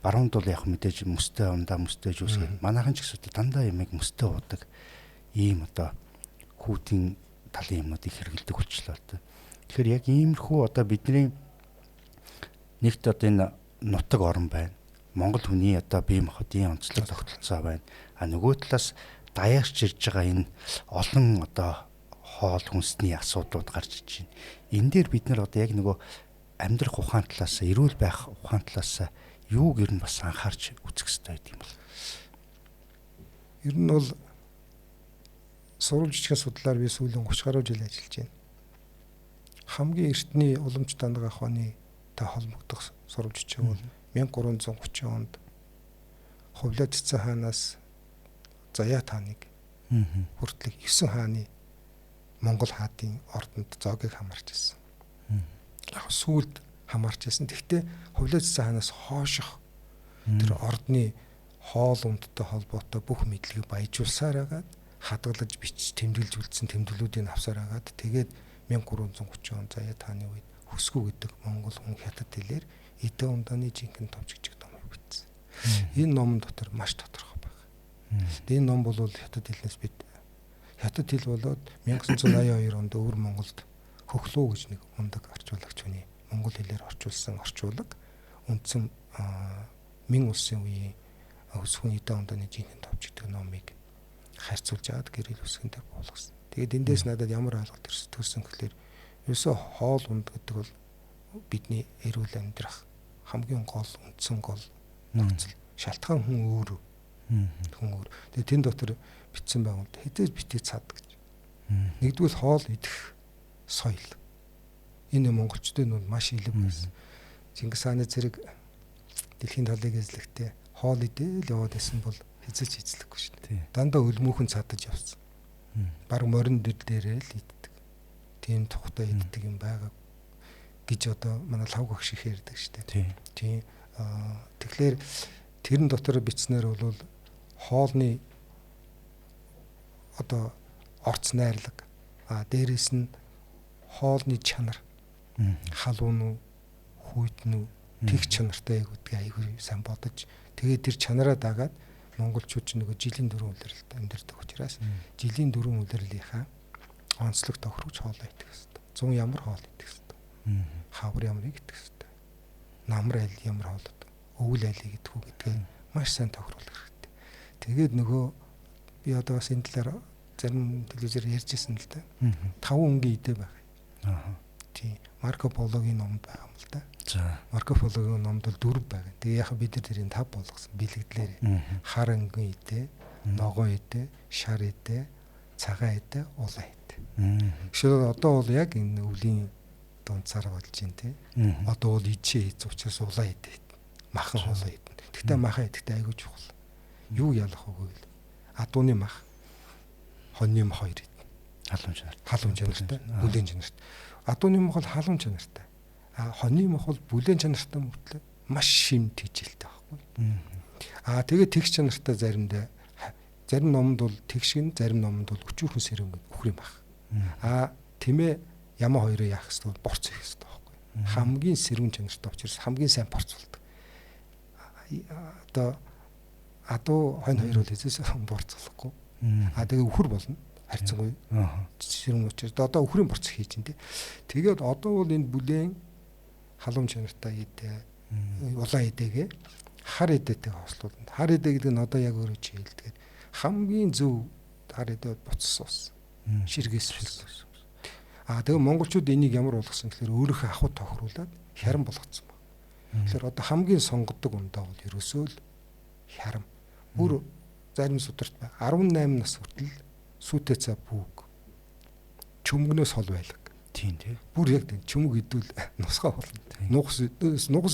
Баруунд бол яг мэдээж мөстэй ундаа, мөстэй жуус гэх. Манайхан ч гэсэн дандаа юмыг мөстэй уудаг ийм одоо хүүтийн талын юмнуудыг хэрэглэдэг болчлоо л доо. Тэгэхээр яг иймэрхүү одоо бидний Нэгт одоо энэ нутаг орон байна. Монгол хүний одоо бие махбодын онцлог тогтолцоо байна. А нөгөө талаас даяарч ирж байгаа энэ олон одоо хоол хүнсний асуудлууд гарч иж байна. Энэ дээр бид нар одоо яг нөгөө амьдрах ухаан талаас, эрүүл байх ухаан талаас юуг ер нь бас анхаарч үзэх хэрэгтэй байдаг юм бол? Ер нь бол сурвалж жижигхэн судлаар би сүүлийн 30 гаруй жил ажиллаж байна. Хамгийн эртний уламжлалт анагаах ухааны та холбогдох сурвалж жижиг бол 1330 онд Хувлаа цэцэн хаанаас Заяа тааныг хүртэл 9 хааны Монгол хаадын ордонд зоогийг хамаарч ирсэн. Яг сүүлд хамаарч ирсэн. Тэгэхдээ Хувлаа цэцэн хаанаас хоошох тэр ордны хоол ундтай холбоотой бүх мэдлэгийг баяжуулсаар хагаад хадгалж бичиж тэмдэглэж үлдсэн тэмдэглүүдийг авсаар хагаад тэгээд 1330 он Заяа тааны үед Хөсгүү гэдэг монгол хүн хятад хэлээр Эдэ ундааны жинхэнэ товч гэж номыг бичсэн. Энэ номон дотор маш тодорхой байна. Энэ ном бол хятад хэлнээс бид хятад хэл болоод 1982 онд өвөр Монголд Хөхлөө гэж нэг мундаг орчуулагч хүний монгол хэлээр орчуулсан орчуулга үндсэн Мин улсын үеийн Хөсгүүн Эдэ ундааны жинхэнэ товч гэдэг номыг харьцуулж аваад гэрэл үсгэн дээр буулгасан. Тэгээд эндээс надад ямар ойлголт төрсөн гэхлээр ерөөсөө хоол унд гэдэг бол бидний эрүүл амьдрах хамгийн гол үндсэн гол нөхцөл. Шалтгаан хүн өөрөө. Хүн өөр. Тэгээд тэн дотор бичсэн байгаа юм. Хэдээс битгий цад гэж. Нэгдүгээр хоол идэх соёл. Энэ монголчдын нүд маш илэг байсан. Чингис хааны зэрэг дэлхийн талыг эзлэхдээ хоол идээл яваад байсан бол эзэлж эзлэхгүй шүү дээ. Дандаа өлмөөхөн цадаж явсан. Бараг морин дээрээ л иддэг. Тийм тухтай иддэг юм байгаа гэж одоо манай лав гагш их ярьдаг шүү дээ. Тийм. Тэгэхээр тэрэн дотор бичснээр бол хоолны одоо орц найрлага, дээрээс нь хоолны чанар, халуун уу, хүйтэн үү, тех чанартай гэдгийг айгүй сайн бодож, тэгээд тэр чанараа дагаад монголчууд ч нөгөө жилийн дөрвөн улиралд амьдардаг учраас жилийн дөрвөн улирлынхаа онцлог тохируулж хоолоо идэх хэрэгтэй. 100 ямар хоол идэх хэрэгтэй. Хавар ямрыг идэх хэрэгтэй. Намар аль ямар хоол, өвөл алийг идэх үү гэдгээ маш сайн тохируулах хэрэгтэй. Тэгээд нөгөө би одоо бас энэ талаар зарим телевизээр ярьж ирсэн л да. 5 өнгийн идэ байх. Тийм. Марко Пологийн номд байгаа юм л да. За. Марко Пологийн номд бол 4 байгаа. Тэгээ яг бид нар тэрийг 5 болгосон бэлэгдлээр. Хар өнгийн идэ, ногоон идэ, шар идэ, цагаан идэ, улаан идэ. Тэгэхээр одоо бол яг энэ өвлийн дунцаар болж байна тий. Одоо бол ичээ хийц учраас улаан идэ. Махан улаан идэ. Тэгтээ махан идэхдээ айгүй чухал. Юу ялах вэ гэвэл адууны мах, хоньны мах хоёр идэ. Халуун чанартай. Халуун чанартай, бүлээн чанартай. Адууны мах бол халуун чанартай. А хоньны мах бол бүлээн чанартай мөртлөө маш шим тэжээлтэй байхгүй. Аа тэгээд тэгш чанартай заримдаа зарим номонд бол тэгшгэн, зарим номонд бол өчүүхэн сэрэн үхрийн мах. Аа тэмээ ямаа хоёроо яах хэвээр борц хийх хэвээр байхгүй. Хамгийн сэрүүн чанартай учраас хамгийн сайн борц болдог. Одоо адуу хонь хоёр бол эзээс борц болохгүй. Аа тэгээ үхэр болно. Харьцангуй сэрүүн учраас одоо үхрийн борц хийж чинь тий. Тэгээд одоо бол энэ бүлээн халуун чанартай идэ, улаан идэгээ хар идэтэй хослуулна. Хар идэ гэдэг нь одоо яг өөрөө чи хэлдэг. Хамгийн зөв хар идэ буцас ус. Ширгээс ус. Аа тэгээ монголчууд энийг ямар болгосон гэхээр өөрийнхөө ахуй тохируулаад хярам болгоцсон байна. Тэгэхээр одоо хамгийн сонгодог ундаа бол ерөөсөө л хярам. Бүр зарим сударт бай. 18 нас хүртэл сүүтэй цаа бүг. Чөмгнөөс хол байлаг. Тийм тий. Бүр яг тийм чөмөг идвэл нусгаа болно. Нугас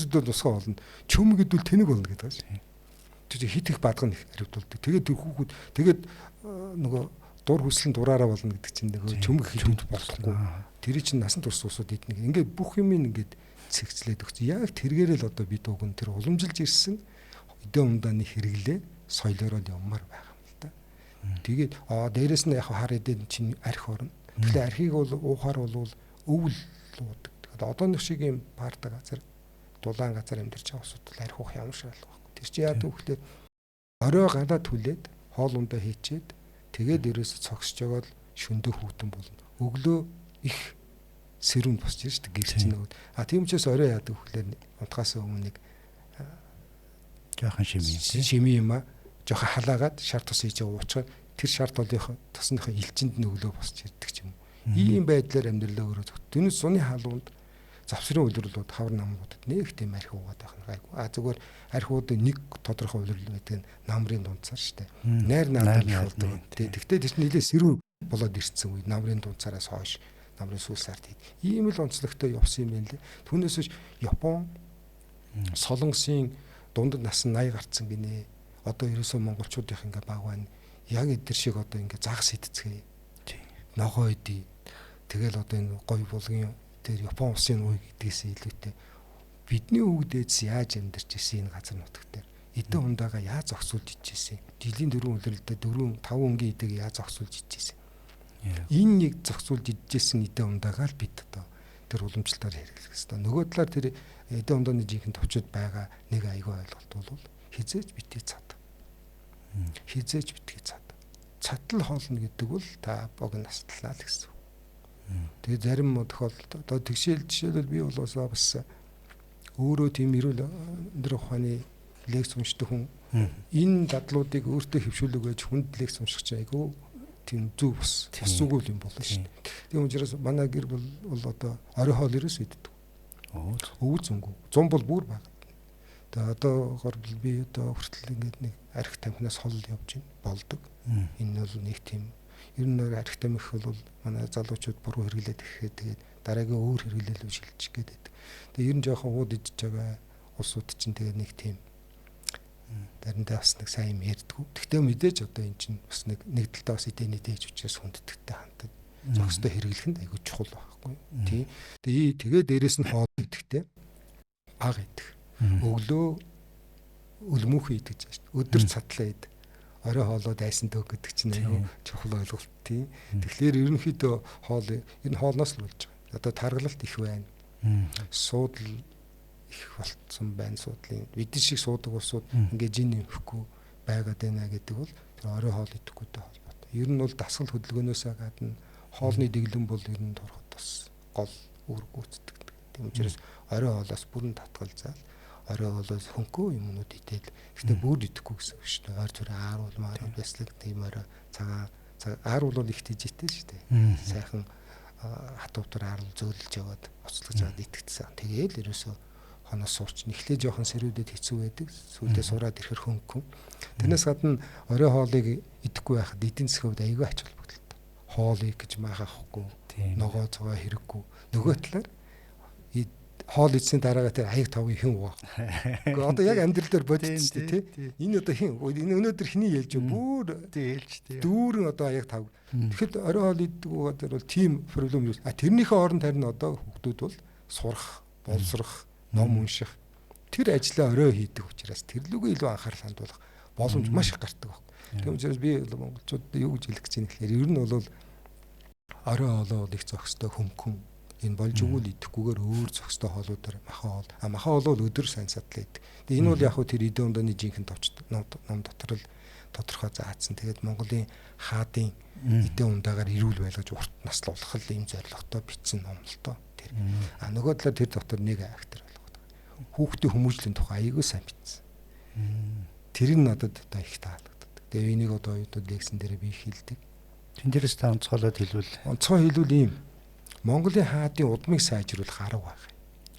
идвэл нусгаа болно. Чөмөг идвэл тэнэг болно гэдэг байна. Тэр хит их бадга нь их харивдуулдаг. Тэгээд тэр хүүхэд тэгээд нөгөө дур хүсэл нь дураараа болно гэдэг чинь нөгөө чөмөг хийдүүд болохгүй. Тэр чинь насан турш усууд иднэ. Ингээд бүх юм ингээд цэгцлээд өгсөн. Яг тэргээрэл одоо бид уг нь тэр уламжилж ирсэн эдэн умдааны хэрэглээ соёлоороо л явмаар байгаа юм л да. Тэгээд дээрэс нь яг хар эдэн чинь арх орно. Тэгэхээр архийг бол уухаар бол өвөл уудаг. Тэгээд одооных шиг юм парта газар, дулаан газар амьдарч байгаа усууд бол арх уух ямар шаардлага байхгүй. Тэр чинь яадаг вэ гэхээр орой галаа түлээд хоол ундаа хийчээд тэгээд ерөөсө цогсож байгаа л шөндөө хүүтэн болно. Өглөө их Сэрүүн босч ирж шүү дээ. Гэрч нөгөө. А тийм учраас орой яадаг вөхлөөр унтахаас өмнө нэг жоохон шими юм а жоохон халаагаад шар тус хийж уучгаад тэр шар толынхоо тусныхоо элчинд нь өглөө босч ирдэг ч юм уу. Ийм байдлаар амьдралаа өөрөө зөв. Түүнээс зуны халуунд завсрын улирлууд хавар намгуудад нэг тийм архи уугаад байх нь гайгүй. А зүгээр архиудын нэг тодорхой улирал байдаг нь намрын дунцаар шүү дээ. Найр наадам их болдог. Тэгтээ тэр чинь нэлээ сэрүүн болоод ирсэн үе намрын дунцаараас хойш намрын сүүл сард хэд. Ийм л онцлогтой явсан юм байна лээ. Түүнээс биш Япон, Солонгосын дундад нас нь 80 гарцсан гинэ. Одоо ерөөсөө монголчуудынх ингээ баг байна. Яг эдгээр шиг одоо ингээ загас идцгээе. Ногоо идэ. Тэгэл одоо энэ гоё булгийн тэр Япон улсын үе гэдгээс илүүтэй бидний өвөг дээдс яаж амьдарч ирсэн энэ газар нутаг дээр эдэн хундаага яаж зохицуулж ичээсэн. Жилийн 4 улиралдаа 4 5 өнгийн эдэг яаж зохицуулж ичээсэн. Энэ нэг зохицуулж ичээсэн эдэн хундаага л бид одоо тэр уламжлалтаар хэрэглэх ёстой. Нөгөө талаар тэр эдэн хундааны жинхэнэ товчод байгаа нэг айгүй ойлголт бол хизээж битгий цад. Хизээж битгий цад. Цадал хоолно гэдэг бол та богино наслаа л гэсэн. Тэгээ зарим тохиолдолд одоо тэгшээл жишээлбэл би бол бас өөрөө тийм эрүүл өндөр ухааны лекц уншдаг хүн энэ дадлуудыг өөртөө хэвшүүлэг байж хүнд лекц унших чинь айгүй тийм зүв бас зүгүүл юм болно шүү дээ. Тийм учраас манай гэр бүл бол одоо орой хоол ерөөс иддэг. Өвөг зөнгөө. Зун бол бүр бага. Тэгээ одоогор би одоо хүртэл ингээд нэг арх тамхинаас хол явж байна болдог. Энэ бол нэг тийм ер нь арх тамхи бол манай залуучууд буруу хэрэглээд ирэхэд тэгээд дараагийн өөр хэрэглэл рүү шилжих гээд байдаг. Тэгээ ер нь жоохон ууд идэж байгаа улсууд чинь тэгээд нэг тийм заримдаа бас нэг сайн юм ярьдгүү. Тэгтээ мэдээж одоо эн чинь бас нэг талдаа бас идэний дээж учраас хүндэтгтэй ханддаг. Зохистой хэрэглэх нь айгүй чухал байхгүй. Тий. Тэгээ дээрэс нь хоол идэхтэй баг идэх. Өглөө өлмөөхөн идэж байгаа шүү дээ. Өдөр цадлаа ид. Орой хоолоо дайсан төг гэдэг чинь айгүй чухал ойлголт тий. Тэгэхээр ерөнхийдөө хоол энэ хоолноос л болж байгаа. Одоо таргалалт их байна. Суудал их болцсон байна суудлын. Бидний шиг суудаг улсууд ингээ жин нэмэхгүй байгаад байна гэдэг бол тэр орой хоол идэхгүйтэй холбоотой. Ер нь бол дасгал хөдөлгөөнөөсөө гадна хоолны дэглэм бол ер нь турхад бас гол үүрэг гүйцэтгэдэг. Тийм учраас орой хоолоос бүрэн татгалзаал орой хоолоос хөнгөө юмнууд идэл. Гэхдээ бүр идэхгүй гэсэн үг шүү дээ. Ойр зүрх ааруул мааруул бяцлаг тийм орой цагаан ааруул бол их тэжээтэй шүү дээ. Сайхан хатуутар ааруул зөөлөж яваад уцлаж аваад итгэцсэн. Тэгээл ерөөсөө хоноос сурч нэхлээ жоохон сэрүүдэд хэцүү байдаг. Сүйдээ сураад ирэхэр хөнгөн. Тэрнээс гадна орой хоолыг идэхгүй байхад эдийн засгийн хувьд айгүй ач холбогдолтой. Хоолыг гэж маах авахгүй, ногоо цогоо хэрэггүй. Нөгөө талаар хоол идсэний дараагаа тэр аяг тавыг хэн угаах. Гэхдээ одоо яг амьдрал дээр бодит шүү дээ, тий. Энэ одоо хэн энэ өнөөдөр хэний ялж бүр тий ялж тий. Дүүрэн одоо аяг тав. Тэгэхэд орой хоол иддэг угаа дээр бол тийм проблем юу. А тэрнийхээ оронд харин одоо хүүхдүүд бол сурах, боловсрох, ном унших тэр ажлаа орой хийдэг учраас тэр лүгээ илүү анхаарал хандуулах боломж маш их гардаг баг. Тийм учраас би монголчуудад юу гэж хэлэх гэж байна гэхээр ер нь бол орой хоолоо бол их зохистой хөмхөн энэ болж өгвөл идэхгүйгээр өөр зохистой хоолуудаар махан хоол. А махан хоол бол өдөр сайн садлаа идэг. Тэгээ энэ бол яг хөө тэр эдэн ундааны жинхэнэ товч ном дотор л тодорхой заасан. Тэгээд Монголын хаадын эдэн ундаагаар эрүүл байлгаж урт наслуулах л ийм зорилготой бичсэн ном л доо тэр. А нөгөө талаар тэр дотор нэг актер болгоод байгаа. Хүүхдийн хүмүүжлийн тухай айгүй сайн бичсэн. Тэр нь надад одоо их таалагддаг. Тэгээ энийг одоо оюутнууд лекцэн дээр би их хэлдэг. Тэн дээрээс та онцгойлоод хэлвэл онцгой хэлвэл ийм Монголын хаадын удмыг сайжруулах арга байх.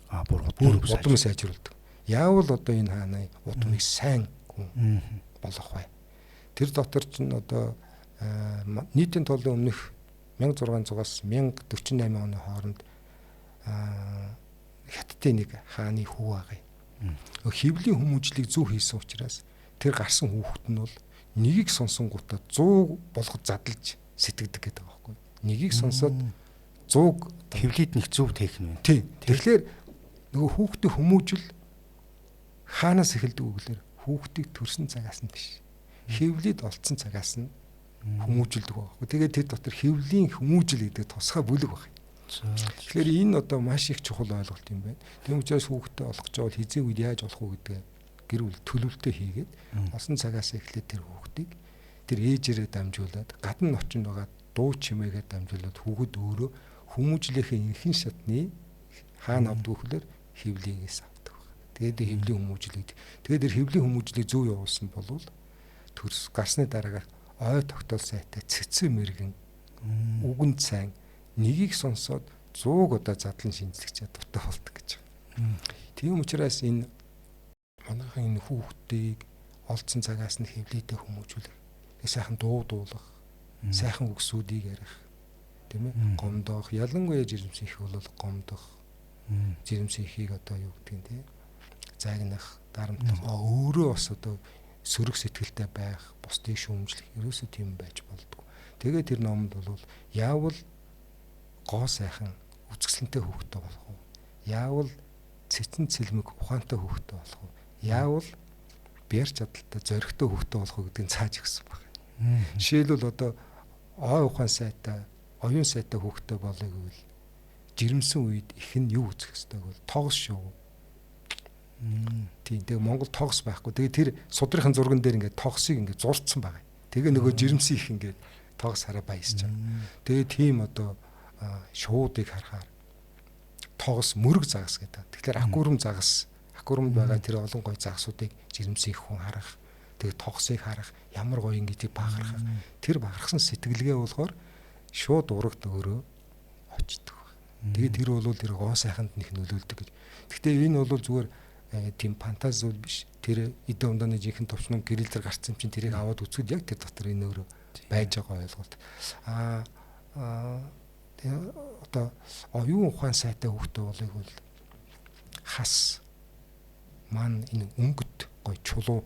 А бүр удмыг сайжруулдаг. Яавал одоо энэ хааны удмыг сайн хүн болгох вэ? Тэр дотор чинь одоо нийтийн толын өмнөх 1600-аас 1048 оны хооронд Хятадын нэг хааны хүү байгаа юм. Хэвлийн хүмүүжлийг зөв хийсэн учраас тэр гарсан хүүхэд нь бол нэгийг сонсонгуудаа 100 болгож задлж сэтгэдэг гэдэг байгаа байхгүй. Нэгийг сонсоод 100 хэвлийд нэг зөв техник байна. Тийм. Тэгэхээр нөгөө хүүхдийн хүмүүжил хаанаас эхэлдэг вэ гэхээр хүүхдийг төрсэн цагаас нь биш. Хэвлийд олцсон цагаас нь хүмүүжилдэг байхгүй. Тэгээд тэр дотор хэвлийн хүмүүжил гэдэг тусгай бүлэг байна. Тэгэхээр энэ одоо маш их чухал ойлголт юм байна. Тийм учраас хүүхдээ олох гэж бол хизээ үед яаж олох уу гэдгээ гэр бүл төлөвлөлтөө хийгээд олсон цагаас эхлээд тэр хүүхдийг тэр ээжээрээ дамжуулаад гадна очинд байгаа дуу чимээгээр дамжуулаад хүүхэд өөрөө хүмүүжлэхийн инхэн шатны хаана авдаг вөхлөөр хэвлийгээс авдаг байна. Тэгээд хэвлийн хүмүүжлийг. Тэгээд тэр хэвлийн хүмүүжлийг зөв явуулсан бол төрс гарсны дараагаар ой тогтоол сайтай цэцэн мэрэгэн үгэнд сайн нэгийг сонсоод 100 удаа задлан шинжлэх чадвартай болдог гэж байна. Тийм учраас энэ манайхан энэ хүүхдийг олдсон цагаас нь хэвлийдээ хүмүүжүүлэх, сайхан дуу дуулах, сайхан үгсүүдийг ярих, тийм ээ, гомдох, ялангуяа жирэмсэн их бол гомдох, жирэмсэн ихийг одоо юу гэдгийг тийм загнах, дарамтлах, өөрөө бас одоо сөрөг сэтгэлтэй байх, бусдыг шүүмжлэх ерөөсөө тийм байж болдгоо. Тэгээ тэр номонд бол яавал гоо сайхан үзэсгэлэнтэй хүүхдтэй болох уу? Яавал цэцэн цэлмэг ухаантай хүүхдтэй болох уу? Яавал бяр чадaltaй зоригтой хүүхдтэй болох уу гэдгийг цааж өгсөн байна. Жишээлбэл одоо ой ухаан сайтай, оюун сайтай хүүхдтэй болъё гэвэл жирэмсэн үед их нь юу үзэх ёстой гэвэл тогс шүү. Тийм. Тэгээ Монгол тогс байхгүй. Тэгээ тэр судрынхан зурган дээр ингээд тогсыг ингээд зурцсан байгаа. Тэгээ нөгөө жирэмсэн их ингээд тогс хараа баясч байгаа. Тэгээ тийм одоо шуудыг харахаар тогс мөрөг загас гэдэг. Тэгэхээр аквариум загас, аквариумд байгаа тэр олон гоё загасуудыг жирэмсэн их хүн харах, тэгээ тогсыг харах, ямар гоё ингэж бахархах. Тэр бахархсан сэтгэлгээ болохоор шууд урагт өөрөө очдог. Тэгээ тэр бол тэр гоо сайханд нэг нөлөөлдөг гэж. Гэхдээ энэ бол зүгээр тийм фантаз зүйл биш. Тэр эдэн ундааны жинхэнэ товчнон гэрэл зэр гарцсан чинь тэрийг аваад үзэхэд яг тэр дотор энэ өөрөө байж байгаа ойлголт. Одоо оюун ухаан сайтай хүүхдээ болыг бол хас маань энэ өнгөт гой чулуу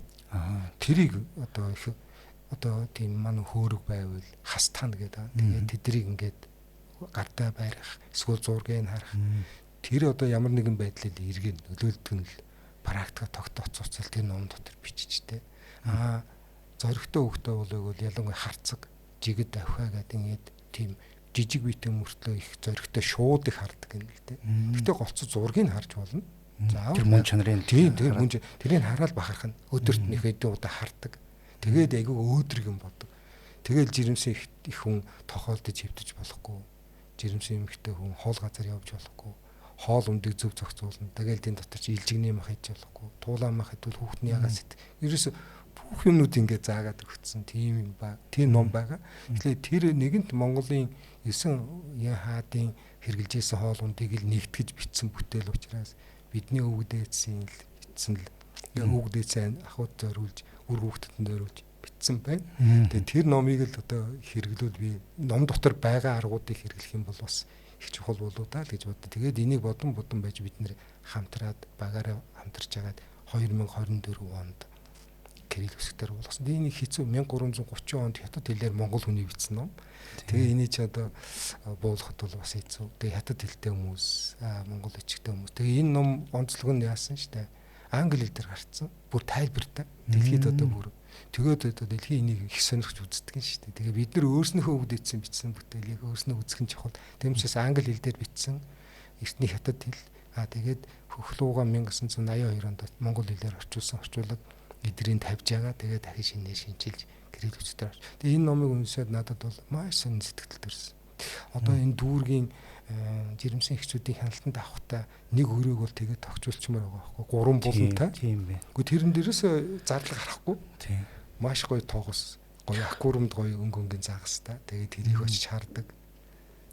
тэрийг одоо их одоо тийм маань хөөрөг байвал хас тана гэдэг. Тэгээд тэдрийг ингээд гардаа байрах, эсвэл зургийг харах. Тэр одоо ямар нэгэн байдлаар эргээ нөлөөлдөг нь л практика тогтооцсон тэр ном дотор биччихтэй. Зоригтой хүүхдээ болыг бол ялангуяа харцаг, жигд авхаа гэдэг ингээд тийм жижиг биетэй мөртлөө их зоригтой шууд их хардаг юм л дээ. Гэхдээ голцоо зургийг харж болно. За тэр мөн чанарын тийм тэр мөн тэрийг хараад бахарх нь өдөрт нэг хэдэн удаа хардаг. Тэгээд айгүй өөдрөг юм боддог. Тэгэл жирэмсэн их хүн тохиолдож хэвтэж болохгүй. Жирэмсэн эмэгтэй хүн хоол газар явж болохгүй. Хоол ундыг зөв зохицуулна. Тэгэл энэ дотор чи илжигний мах хийж болохгүй. Туулаа мах хэдвэл хүүхдний ягаа сэт. Ерөөсө бүх юмнууд ингээд заагаад өгсөн тийм юм ба. Тийм ном байгаа. Тэгэхээр тэр нэгэнт Монголын 9 ян хаадын хэрглэжсэн хоол ундыг л нэгтгэж бичсэн бүтээл учраас бидний өвгдээдсийн л бичсэн л өвгдээдсэн ахуйд зориулж үр хүүхдэд нь зориулж бичсэн байна. Тэгээ тэр номыг л одоо хэрэглүүл би ном дотор байгаа аргуудыг хэрэглэх юм бол бас их чухал болоо даа л гэж боддог. Тэгээд энийг бодон бодон байж бид нэр хамтраад багаараа хамтарч агаад 2024 онд кирилл үсгээр болгосон. Тэгээ энийг хэцүү 1330 онд хятад хэлээр монгол хүний бичсэн ном. Тэгээ энийг чи одоо буулгахад бол бас хэцүү. Тэгээ хятад хэлтэй хүмүүс, монгол бичигтэй хүмүүс. Тэгээ энэ ном онцлог нь яасан штэ. Англи хэл дээр гарцсан. Бүр тайлбартай. Дэлхийд одоо бүр тэгээд одоо дэлхийн энийг их сонирхож үздэг юм шүү дээ. Тэгээ бид нар өөрснийхөө өвдөдсөн бичсэн бүтээлийг өөрснөө үзэх нь чухал. Тийм учраас англи хэл дээр бичсэн эртний хятад хэл. Тэгээд хөхлууга 1982 онд монгол хэлээр орчуулсан орчуулга эдрийг тавьж байгаа. Тэгээд дахин шинээр шинчилж кирилл үсгээр. Тэгээ энэ номыг уншаад надад бол маш сонин сэтгэл төрсөн. Одоо энэ дүүргийн жирэмсэн эхчүүдийн хяналтанд авахтаа нэг өрөөг бол тэгээд тогтчулчмаар байгаа байхгүй. Гурван булантай. Тийм бэ. Гэхдээ тэрэн дээрээс зардал гарахгүй. Тийм. Маш гоё тоогос, гоё аквариумд гоё өнгө өнгийн загастай. Тэгээд тэрийг очиж хардаг.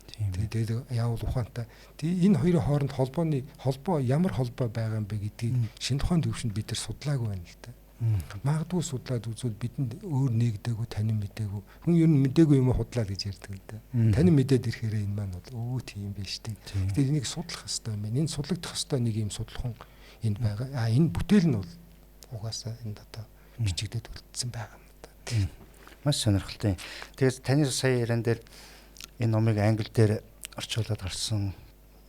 Тийм. Тэгээд яавал ухаантай. Тэгээ энэ хоёрын хооронд холбооны холбоо ямар холбоо байгаа юм бэ гэдгийг шинэ тухайн төвшөнд бид нар судлаагүй байна л да. Магадгүй судлаад үзвэл бидэнд өөр нэгдээгүй, танин мдээгүй. Хүн ер нь мдээгүй юм худлаа гэж ярьдаг л да. Танин мэдээд ирэхээрээ энэ маань бол өө тийм биш үү. Тэгэхээр энийг судлах хэрэгтэй юм байна. Энэ судлагдах хэрэгтэй нэг юм судлах хүн энд байгаа. Энэ бүтээл нь бол угаасаа энд одоо бичигдээд үлдсэн байгаа юм да. Маш сонирхолтой. Тэгээд таны сая яриан дээр энэ номыг англи дээр орчуулад гарсан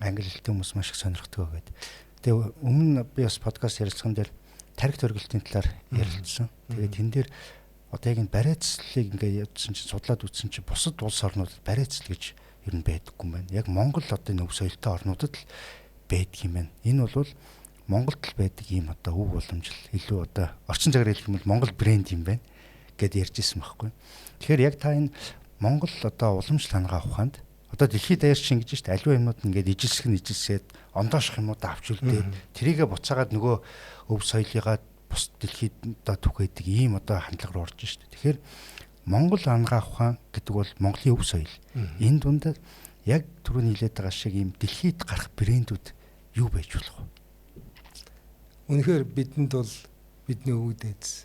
англи хэлтэй хүмүүс маш их сонирхдаг гэдэг. Тэгээд өмнө би бас подкаст ярилцсан дээр тарих төрөлтийн талаар ярилцсан. Тэгээд тэн дээр одоо яг энэ барайцлалыг ингээд явуулсан чинь судлаад үзсэн чинь бусад улс орнуудад барайцлал гэж ер нь байдаггүй юм байна. Яг Монгол одоо энэ өв соёлтой орнуудад л байдаг юм байна. Энэ бол Монголд л байдаг ийм одоо өв уламжлал илүү одоо орчин цагаар хэлэх юм бол Монгол брэнд юм байна гэд ярьж исэн байхгүй. Тэгэхээр яг та энэ Монгол одоо уламжлал хангаа ухаанд Одоо дэлхийд даяар чинь ингэж шүү дээ. Аливаа юмнууд ингээд ижилсэх нь ижилсээд ондооших юмудаа авч үлдээд тэрийгэ буцаагаад нөгөө өв соёлыгаа бус дэлхийд одоо түгээдэг ийм одоо хандлага руу орж шүү дээ. Тэгэхээр Монгол анагаах ухаан гэдэг бол Монголын өв соёл. Энэ дунд яг түрүүний хэлээд байгаа шиг ийм дэлхийд гарах брэндүүд юу байж болох вэ? Үнэхээр бидэнд бол бидний өвөг дээдс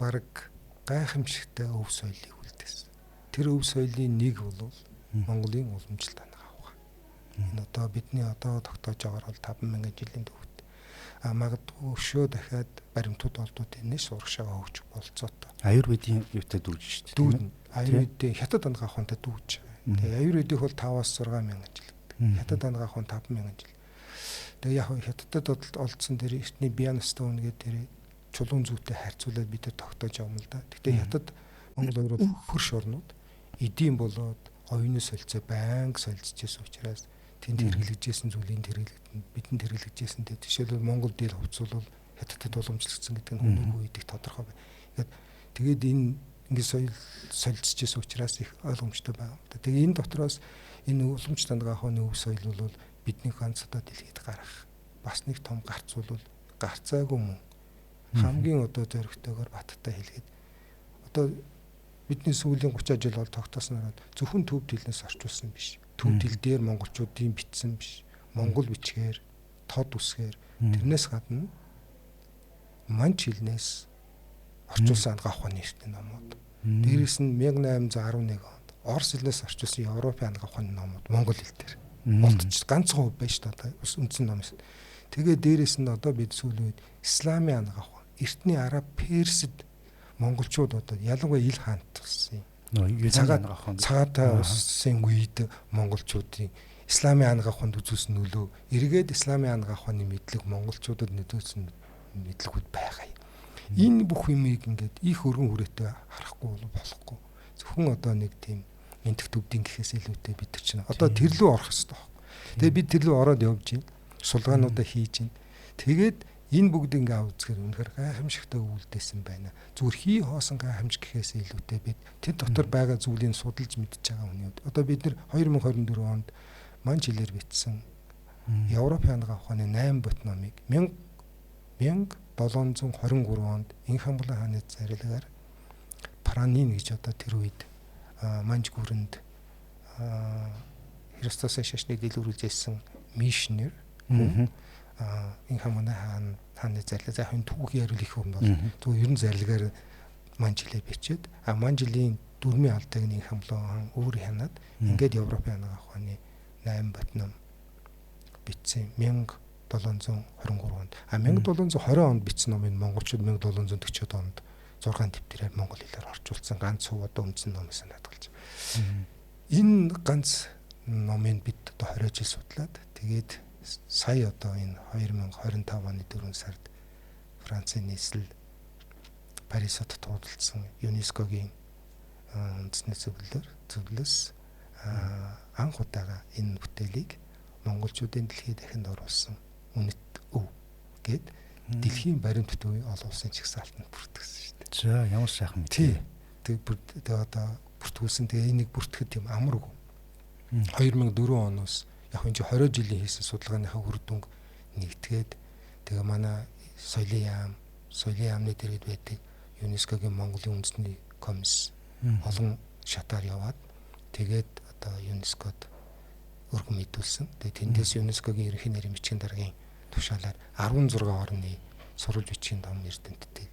бараг гайхамшигтай өв соёлыг үлдээсэн. Тэр өв соёлын нэг бол Монголын уламжлалт анагаах ухаан. Энэ одоо бидний одоо тогтоож байгаагаар бол 5000 жилийн төвд. А магадгүй өшөө дахиад баримтууд олдууд энэс урагшаага хөгжих болцоотой. Аюурведийн юутай дүүж шүү дээ. Дүүнэ. Аюурведийн хятад анагаах ухаантай дүүж. Тэгээ аюурведийнх бол 5-аас 6 мянган жил гэдэг. Хятад анагаах ухаан 5 мянган жил. Тэгээ яг хятадд олдсон тэр эртний Бианстон гэдэг тэр чулуун зүйтэй харьцуулаад бид нар тогтоож байгаа юм л да. Гэхдээ хятад Монгол хоёр бол хөрш орнууд эдийн болоод оюуны солилцоо байнга солилцож байсан учраас тэнд хэрэглэгдсэн зүйл энд хэрэглэгдэнэ, бидэнд хэрэглэгдсэн. Жишээлбэл Монгол дийл хувцас бол хятадд уламжлагдсан гэдэг нь хүмүүний үеийг тодорхой байна. Тэгээд энэ ингээд соёл солилцож байсан учраас их ойлгомжтой байгаа юм да. Тэгээ энэ дотроос энэ уламжлалт анагаах ухааны өв соёл бол бидний ганц одоо дэлхийд гарах бас нэг том гарц бол гарцаагүй мөн хамгийн одоо зоригтойгоор баттай хэлгээд одоо бидний сүүлийн 30 жил бол тогтоосноор зөвхөн төв дэлнээс орчуулсан биш. Төв дэл дээр монголчуудын бичсэн биш. Монгол бичгээр, тод үсгээр тэрнээс гадна манч хэлнээс орчуулсан анагаах ухааны эртний номууд. Дээрээс нь 1811 онд Орос хэлнээс орчуулсан Европын анагаах ухааны номууд монгол хэл дээр олдчих ганцхан хувь байж та одоо үндсэн ном юм. Тэгээ дээрээс нь одоо бид сүүлийн үед исламын анагаах ухаан, эртний араб, персид монголчууд одоо ялангуяа ил хаант болсон юм. Цагаатай улсын үед монголчуудын исламын анагаах ухаанд үзүүлсэн нөлөө, эргээд исламын анагаах ухааны мэдлэг монголчуудад нөлөөлсөн мэдлэгүүд байгаа юм. Энэ бүх юмыг ингээд их өргөн хүрээтэй харахгүй бол болохгүй. Зөвхөн одоо нэг тийм энтх төвдийн гэхээс илүүтэй бид нар чинь одоо тэр лүү орох хэрэгтэй байхгүй. Тэгээ бид тэр лүү ороод явж байна. Судалгаануудаа хийж байна. Тэгээд энэ бүгд ингээ авцгаар үнэхээр гайхамшигтай үйлдээсэн байна. Зүгээр хий хоосон гайхамшиг гэхээс илүүтэй бид тэр дотор байгаа зүйлийг судалж мэдж байгаа хүний. Одоо бид нар 2024 онд манч хэлээр бичсэн Европын анагаах ухааны 8 бот номыг 1723 онд Инх Хамглан хааны зарилгаар Пранин гэж одоо тэр үед манж гүрэнд Христосын шашныг дэлгэрүүлж ирсэн мишнер хүн Инх Хамглан хааны зарлиг за энэ түүх яриул их юм бол зөв ерөн зарилгаар манж хэлээр бичээд манж жилийн дөрмийн алдааг нь Инх Хамглан хаан өөр хянаад ингээд Европын анагаах ухааны 8 бот ном бичсэн 1723 онд. 1720 онд бичсэн номыг монголчууд 1740 онд 6 дэвтэрээр монгол хэлээр орчуулсан ганц хувь одоо үндсэн номыг хадгалж. Энэ ганц номыг бид одоо 20 жил судлаад тэгээд сая одоо энэ 2025 оны 4 сард Францын нийслэл Парис хотод туудалдсан ЮНЕСКО-гийн үндэсний зөвлөлөөс анх удаага энэ бүтээлийг монголчуудын дэлхийд дахинд оруулсан үнэт өв гээд дэлхийн баримт төвийн олон улсын чагсаалтанд бүртгэсэн шүү дээ. За ямар сайхан мэдээ. Тэг бүр тэг одоо бүртгүүлсэн. Тэгээ энийг бүртгэхэд юм амаргүй. 2004 оноос яг энэ 20 жилийн хийсэн судалгааныхаа үр дүнг нэгтгээд тэгээ манай соёлын яамны дэргэд байдаг ЮНЕСКО-гийн Монголын үндэсний комисс олон шатаар яваад тэгээд одоо ЮНЕСКО-д өргөн мэдүүлсэн. Тэгээ тэндээс ЮНЕСКО-гийн ерөнхий нэрийн бичгийн даргын тушаалаар 16 орны сурвалж бичгийн том эрдэмтдийг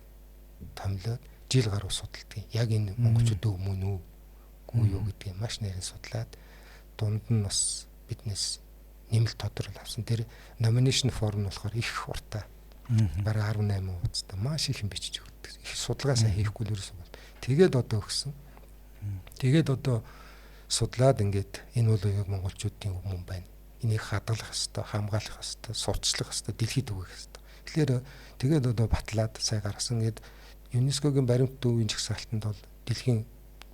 томилоод жил гаруй судалдаг. Яг энэ монголчууд өв мөн үү үгүй юу гэдгийг маш нарийн судлаад дунд нь бас биднээс нэмэлт тодорхойл авсан. Тэр nomination form нь болохоор их уртаа. Бараг 18 хуудастай маш их юм бичиж өгдөг. Их судалгаа сайн хийхгүй л ерөөсөн бол. Тэгээд одоо өгсөн. Тэгээд одоо судлаад ингээд энэ бол яг монголчуудын өмнө байна. Энийг хадгалах ёстой, хамгаалах ёстой, сурталчлах ёстой, дэлхийд түгээх ёстой. Тэгэхээр тэгээд одоо батлаад сая гаргасан. Ингээд ЮНЕСКО-гийн баримт төвийн жагсаалтанд бол дэлхийн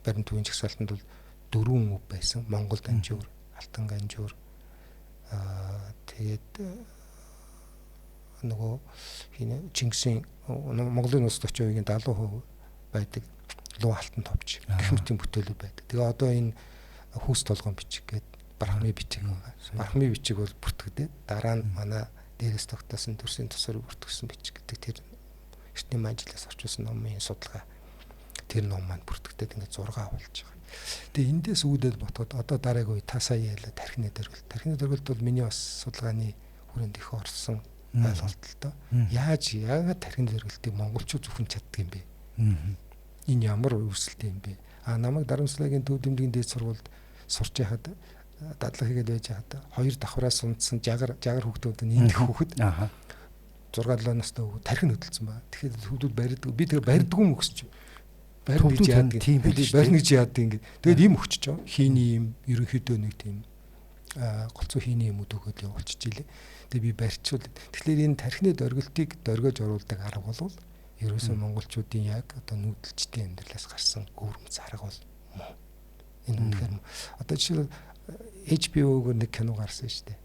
баримт төвийн жагсаалтанд бол 4 өв байсан. Монгол данжуур, Алтан ганжуур, тэгээд нөгөө хинэ Чингисийн Монголын улс орчин үеийн 70% байдаг луу алтан товч гэх мэтийн бүтээлүүд байдаг. Тэгээ одоо энэ Хүүс толгоон бичиг гээд Брахми бичиг байгаа. Брахми бичиг бол бүртгэгдээд дараа нь манай дээрээс тогтоосон төрсийн тосоор бүртгэсэн бичиг гэдэг тэр эртний манжилаас орчуулсан номын судалгаа тэр ном маань бүртгэгдээд ингээд 6 болж байгаа. Тэгээ эндээс үүдэл ботход одоо дараагийн үе та сая яриа тархины дөргөлт. Тархины дөргөлт бол миний бас судалгааны хүрээнд их орсон ойлголт л доо. Яаж яагаад тархины дөргөлтийг монголчууд зөвхөн чаддаг юм бэ? Энэ ямар үүсэлтэй юм бэ? А намайг Дарамслагийн төв дэмдэгийн дээд сургуульд сурч байхад дадлага хийгээд байж байхад хоёр давхраас унтсан жагар хүүхдүүд нь энд хүүхэд 6 7 настай хүүхэд тархин хөдөлсөн ба. Тэгэхээр хүүхдүүд барьдаг. Би тэгээ барьдгүй юм өгсөж. Барьна гэж яадаг. Барьна гэж яадаг ингэ. Тэгээд им өгчөж байгаа. Хийний им ерөнхийдөө нэг тийм голцоо хийний юм өгөөд явуулчих илээ. Тэгээ би барьчвал. Тэгэхээр энэ тархины дөргөлтийг дөргөж оруулдаг арга бол ерөөсөө монголчуудын яг одоо нүүдэлчдийн амьдралаас гарсан өвөрмөц арга бол мөн. Энэ үнэхээр мөн. Одоо жишээлбэл HBO-гоор нэг кино гарсан шүү дээ.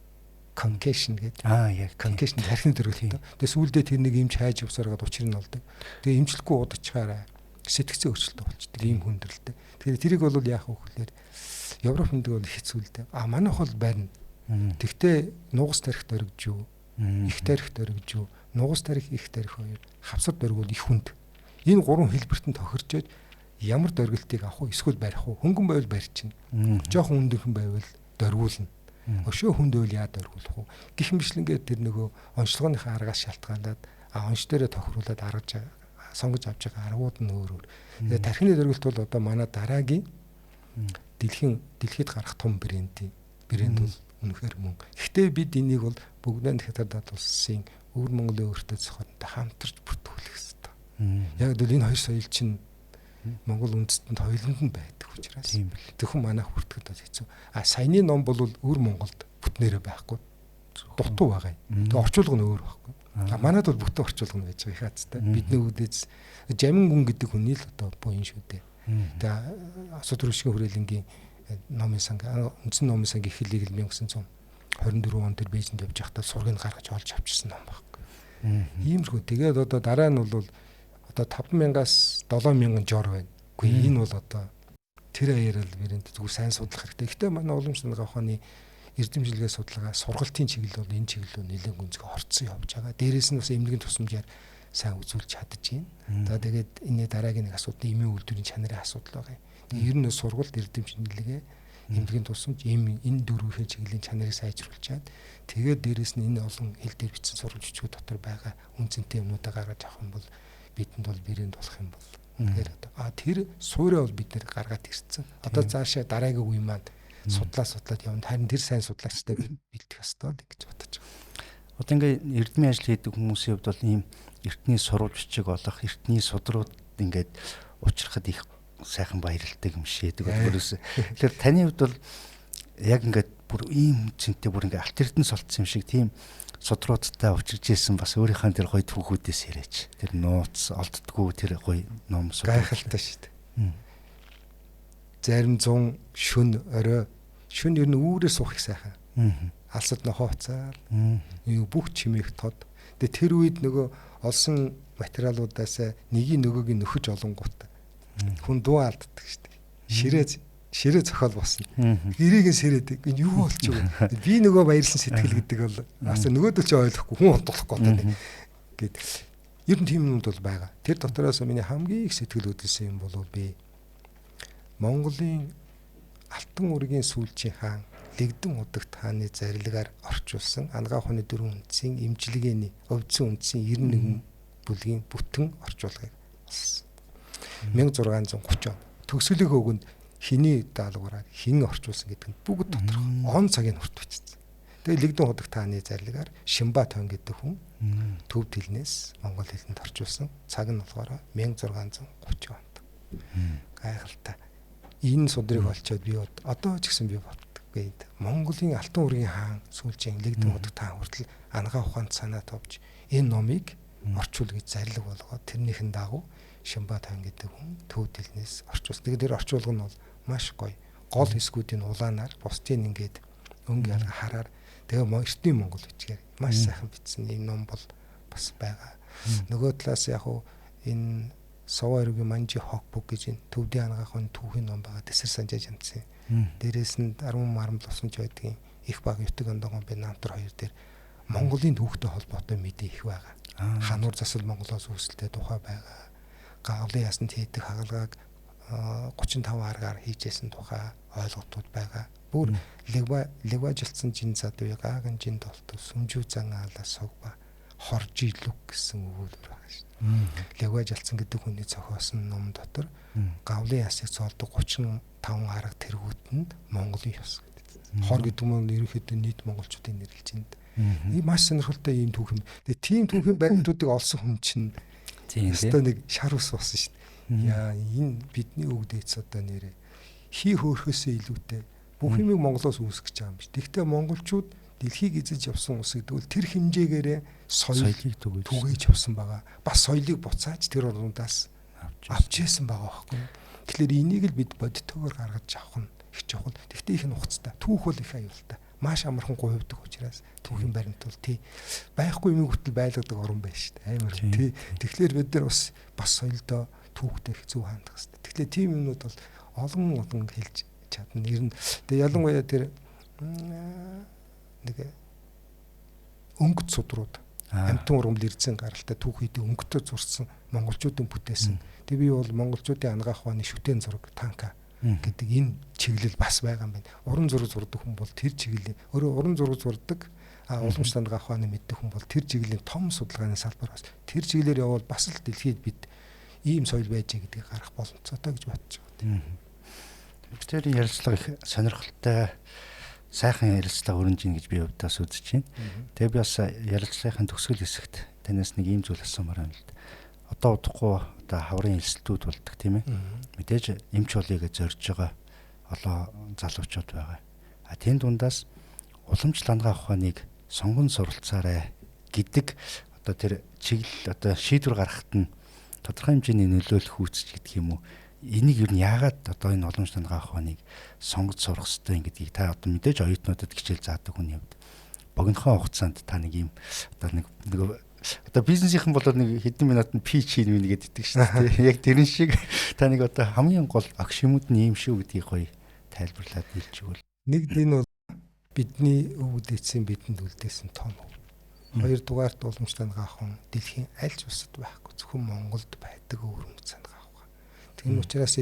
Concussion гэдэг. Аа яг concussion тархины дөргөлт. Тэгээ сүүлдээ тэр нэг эмч хайж явсараад учрыг нь олдог. Тэгээ эмчлэхгүй удачхаараа сэтгцэн өөрчлөлт болчдөг ийм хүндрэлтэй. Тэгэхээр тэрийг бол яах вэ гэхээр Европ хөндөг бол хэцүү л дээ. А манайх бол барина. Тэгтээ нугас тарих дөргиж юу? Их тарих дөргиж юу? Нугас тарих, их тарих хоёр хавсар дөргөл их хүнд. Энэ гурван хэлбэрт нь тохирчоод ямар дөргөлтийг авах вэ? Эсвэл барих уу? Хөнгөн байвал барьчихна. Жохон хүндхэн байвал дөргүүлнэ. Өшөө хүнд байвал яа дөргүүлэх вэ? Гэх мэтлэнгээр тэр нөгөө онцлогооныхаа аргаас шалтгаалаад онц дээрээ тохируулаад аргаж сонгож авч байгаа аргууд нь өөр өөр. Тэгээ тархины дөргөлт бол одоо манай дараагийн дэлхийд гарах том брэнд бол үнэхээр мөн. Гэхдээ бид энийг бол бүгдээ Хятадад улсын өвөр Монголын өөртөө зохионтой хамтарч бүртгүүлэх ёстой. Яг л энэ хоёр соёл чинь Монгол үндэстэнд хоёуланд нь байдаг учраас зөвхөн манайх бүртгэхэд бол хэцүү. А саяны ном бол өвөр Монголд бүтнээрээ байхгүй. Дутуу байгаа юм. Тэгээ орчуулга нь өөр байхгүй. А манайд бол бүтэн орчуулга нь байж байгаа их хацтай. Бидний үүдээс Жамин гүн гэдэг хүний л одоо буян шүү дээ. Тэгээ Осод рүүшгийн хүрээлэнгийн номын санг үндсэн номын сангийн эхлэлийг л 1924 он тэр Бээжинд явж байхдаа сургийг гаргаж олж авчирсан ном байхгүй. Иймэрхүү. Тэгээд одоо дараа нь бол одоо 5000-аас 7000 жор байна. Үгүй энэ бол одоо тэр аяарал брэнд зүгээр сайн судлах хэрэгтэй. Гэхдээ манай уламжлал анагаах ухааны эрдэм жилгээ судалгаа сургалтын чиглэл бол энэ чиглэл рүү нэлээд гүнзгий орцсон явж байгаа. Дээрээс нь бас эмнэлгийн тусламжаар сайн үзүүлж чадаж байна. За тэгээд энэ дараагийн нэг асуудал эмийн үйлдвэрийн чанарын асуудал байгаа юм. Тэгээд ер нь сургалт эрдэм жилгээ эмнэлгийн тусламж эм энэ дөрвийн чиглэлийн чанарыг сайжруулчаад тэгээд дээрээс нь энэ олон хэл дээр бичсэн сурвалж бичгүүд дотор байгаа үн цэнтэй юмнуудаа гаргаж авах юм бол бидэнд бол брэнд болох юм бол үнэхээр одоо тэр суурь бол бид нэр гаргаад ирсэн. Одоо цаашаа дараагийн үе маань судлаад явна. Харин тэр сайн судлаачтай бэлдэх ёстой л гэж бодож байгаа. Одоо ингээ эрдмийн ажил хийдэг хүмүүсийн хувьд бол ийм эртний сурвалж бичиг олох, эртний судрууд ингээд учрахад их сайхан баярлалтай юм шийдэг өөрөөс. Тэгэхээр таны хувьд бол яг ингээд бүр ийм цэнтэй бүр ингээд алт эрдэнэс олцсон юм шиг тийм судруудтай учирч исэн бас өөрийнхөө тэр гоё түүхүүдээс яриач. Тэр нууц олддггүй тэр гоё ном судрууд. Гайхалтай шүү дээ. Зарим 100 шүн орой шүн ер нь үүрээ суух их сайхан. Алсад нохоо уцаал. Бүх чимээх тод. Тэгээ тэр үед нөгөө олсон материалуудаас нэгийг нөгөөг нь нөхөж олонгууд хүн дуу алддаг шүү дээ. Ширээ зохиол босно. Гэрийг нь сэрээдэг. Энэ юу болчих вэ? Би нөгөө баярлсан сэтгэл гэдэг бол бас нөгөөдөл чи ойлгохгүй хүн унтуулахгүй одоо нэг гэд. Ер нь тийм юмуд бол байгаа. Тэр дотроос миний хамгийн их сэтгэл хөдлөсөн юм бол би Монголын Алтан үргийн сүүлчийн хаан Лэгдэн удагт хааны зарилгаар орчуулсан Анагаах ухааны дөрвөн үндсийн эмчилгээний өвдсөн үндсийн 91 бүлгийн бүтэн орчуулгыг олсон. 1630 он. Төгсгөлийн өгөнд хиний даалгавраар хин орчуулсан гэдэг нь бүгд тодорхой. Он цагийг хүрт бичсэн. Тэгээ Лэгдэн удагт хааны зарилгаар Шимба тойн гэдэг хүн төв хэлнээс монгол хэлэнд орчуулсан. Цаг нь болохоор 1630 онд. Гайхалтай. Энэ судрыг олчоод би одоо ч гэсэн би боддог. Монголын Алтан үргийн хаан сүүлчийн Лэгдэн удагт хаан хүртэл анагаах ухаанд санаа товж энэ номыг орчуул гэж зарлиг болгоод тэрнийхэн дагуу Шимба тойн гэдэг хүн төв дэлнээс орчуулсан. Тэгээд тэр орчуулга нь бол маш гоё. Гол хэсгүүдийн улаанаар бусдын ингээд өнгө ялга хараар тэгээ эртний монгол бичгээр маш сайхан бичсэн ийм ном бол бас байгаа. Нөгөө талаас яг уу энэ Сова эргийн Манжи Хокбук гэж энэ төвдийн анагаах ухааны түүхийн ном байгаа. Тэсэр санжаа жамцсан. Дээрээс нь 10 мармал усамж байдгийн их баг Ютэг ондогон би намтар хоёр дээр Монголын түүхтэй холбоотой мэдээ их байгаа. Хануур засал Монголоос үүсэлтэй тухай байгаа. Гавлын ясанд хийдэг хагалгааг 35 аргаар хийжсэн тухай ойлголтууд байгаа. Бүр легважилсан жин задвь гааган жин толтол сүмжүү зан аалаа сугба хоржилүг гэсэн өгүүлбэр байгаа шүү дээ. Легважилсан гэдэг хүний зохиосон ном дотор гавлын ясыг цоолдог 35 арга тэргүүт нь Монголын ёс гэдэг. Хор гэдэг нь ерөнхийдөө нийт монголчуудын нэрлэж байна. Ийм маш сонирхолтой ийм түүх юм. Тэгээ тийм түүхийн баримтуудыг олсон хүн чинь өстой нэг шар ус болсон шүү дээ. Яа энэ бидний өвгдээц одоо нэрээ хий хөөрхөөсөө илүүтэй бүх юмыг Монголоос үүсгэж байгаа юм биш. Тэгэхдээ монголчууд дэлхийг эзэж явсан улс гэдэг бол тэр хэмжээгээрээ соёлыг түгээж явсан байгаа. Бас соёлыг буцааж тэр орнуудаас авч яасан байгаа байхгүй юу? Тэгэхээр энийг л бид бодитоогоор гаргаж авах нь их чухал. Тэгэхдээ их нь хугацтай. Түүх бол их аюултай. Маш амархан гуйвдаг учраас түүхийн баримт бол тий байхгүй юм хүртэл байлгадаг орн байна шүү дээ. Амар тий. Тэгэхээр бид нар бас соёлдоо түүхтэй их зөв хандах хэрэгтэй. Тэгэхээр тийм юмнууд бол олон олон хэлж чадна. Ер нь тэгээ ялангуяа тэр нэг өнгөт судрууд амтан ургамал эрзэн гаралтай түүхийдээ өнгөтөө зурсан монголчуудын бүтээсэн. Тэгээ би бол монголчуудын анагаах ухааны шүтэн зураг танка гэдэг энэ чиглэл бас байгаа юм байна. Уран зураг зурдаг хүн бол тэр чиглэлийн өөрөө уран зураг зурдаг, уламжлалт анагаах ухааны мэддэг хүн бол тэр чиглэлийн том судалгааны салбар бас. Тэр чиглэлээр явбал бас л дэлхийд бид ийм соёл байж гэдгийг гаргах боломжтой гэж бодож байгаа. Бидний ярилцлага их сонирхолтой, сайхан ярилцлага өрнөж ийн гэж би хувьдаас үзэж байна. Тэгээ би бас ярилцлагын төгсгөл хэсэгт танаас нэг ийм зүйл асуумаар байна л да. Одоо удахгүй одоо хаврын элсэлтүүд болдог тийм ээ. Мэдээж эмч болъё гэж зорж байгаа олон залуучууд байгаа. А тэн дундаас уламжлал анагаах ухааныг сонгон суралцаарай гэдэг одоо тэр чиглэл одоо шийдвэр гаргахад нь тодорхой хэмжээний нөлөөлөх үүсч гэдэг юм уу? Энийг ер нь яагаад одоо энэ уламжлал анагаах ухааныг сонгож сурах ёстой юм гэдгийг та одоо мэдээж оюутнуудад хичээл заадаг хүний хувьд богинохон хугацаанд та нэг юм одоо нэг одоо бизнесийнхэн бол нэг хэдэн минутанд пич хийн мэн гэдэг шүү дээ. Яг тэрэн шиг та нэг одоо хамгийн гол агш юмуд нь ийм шүү гэдгийг гоё тайлбарлаад хэлж өгвөл. Нэг энэ бол бидний өвөд эцсийн бидэнд үлдээсэн том. Хоёрдугаарт уламжлал анагаах ухаан дэлхийн аль ч улсад байхгүй. Зөвхөн Монголд байдаг өвөрмөц анагаах ухаан. Тийм учраас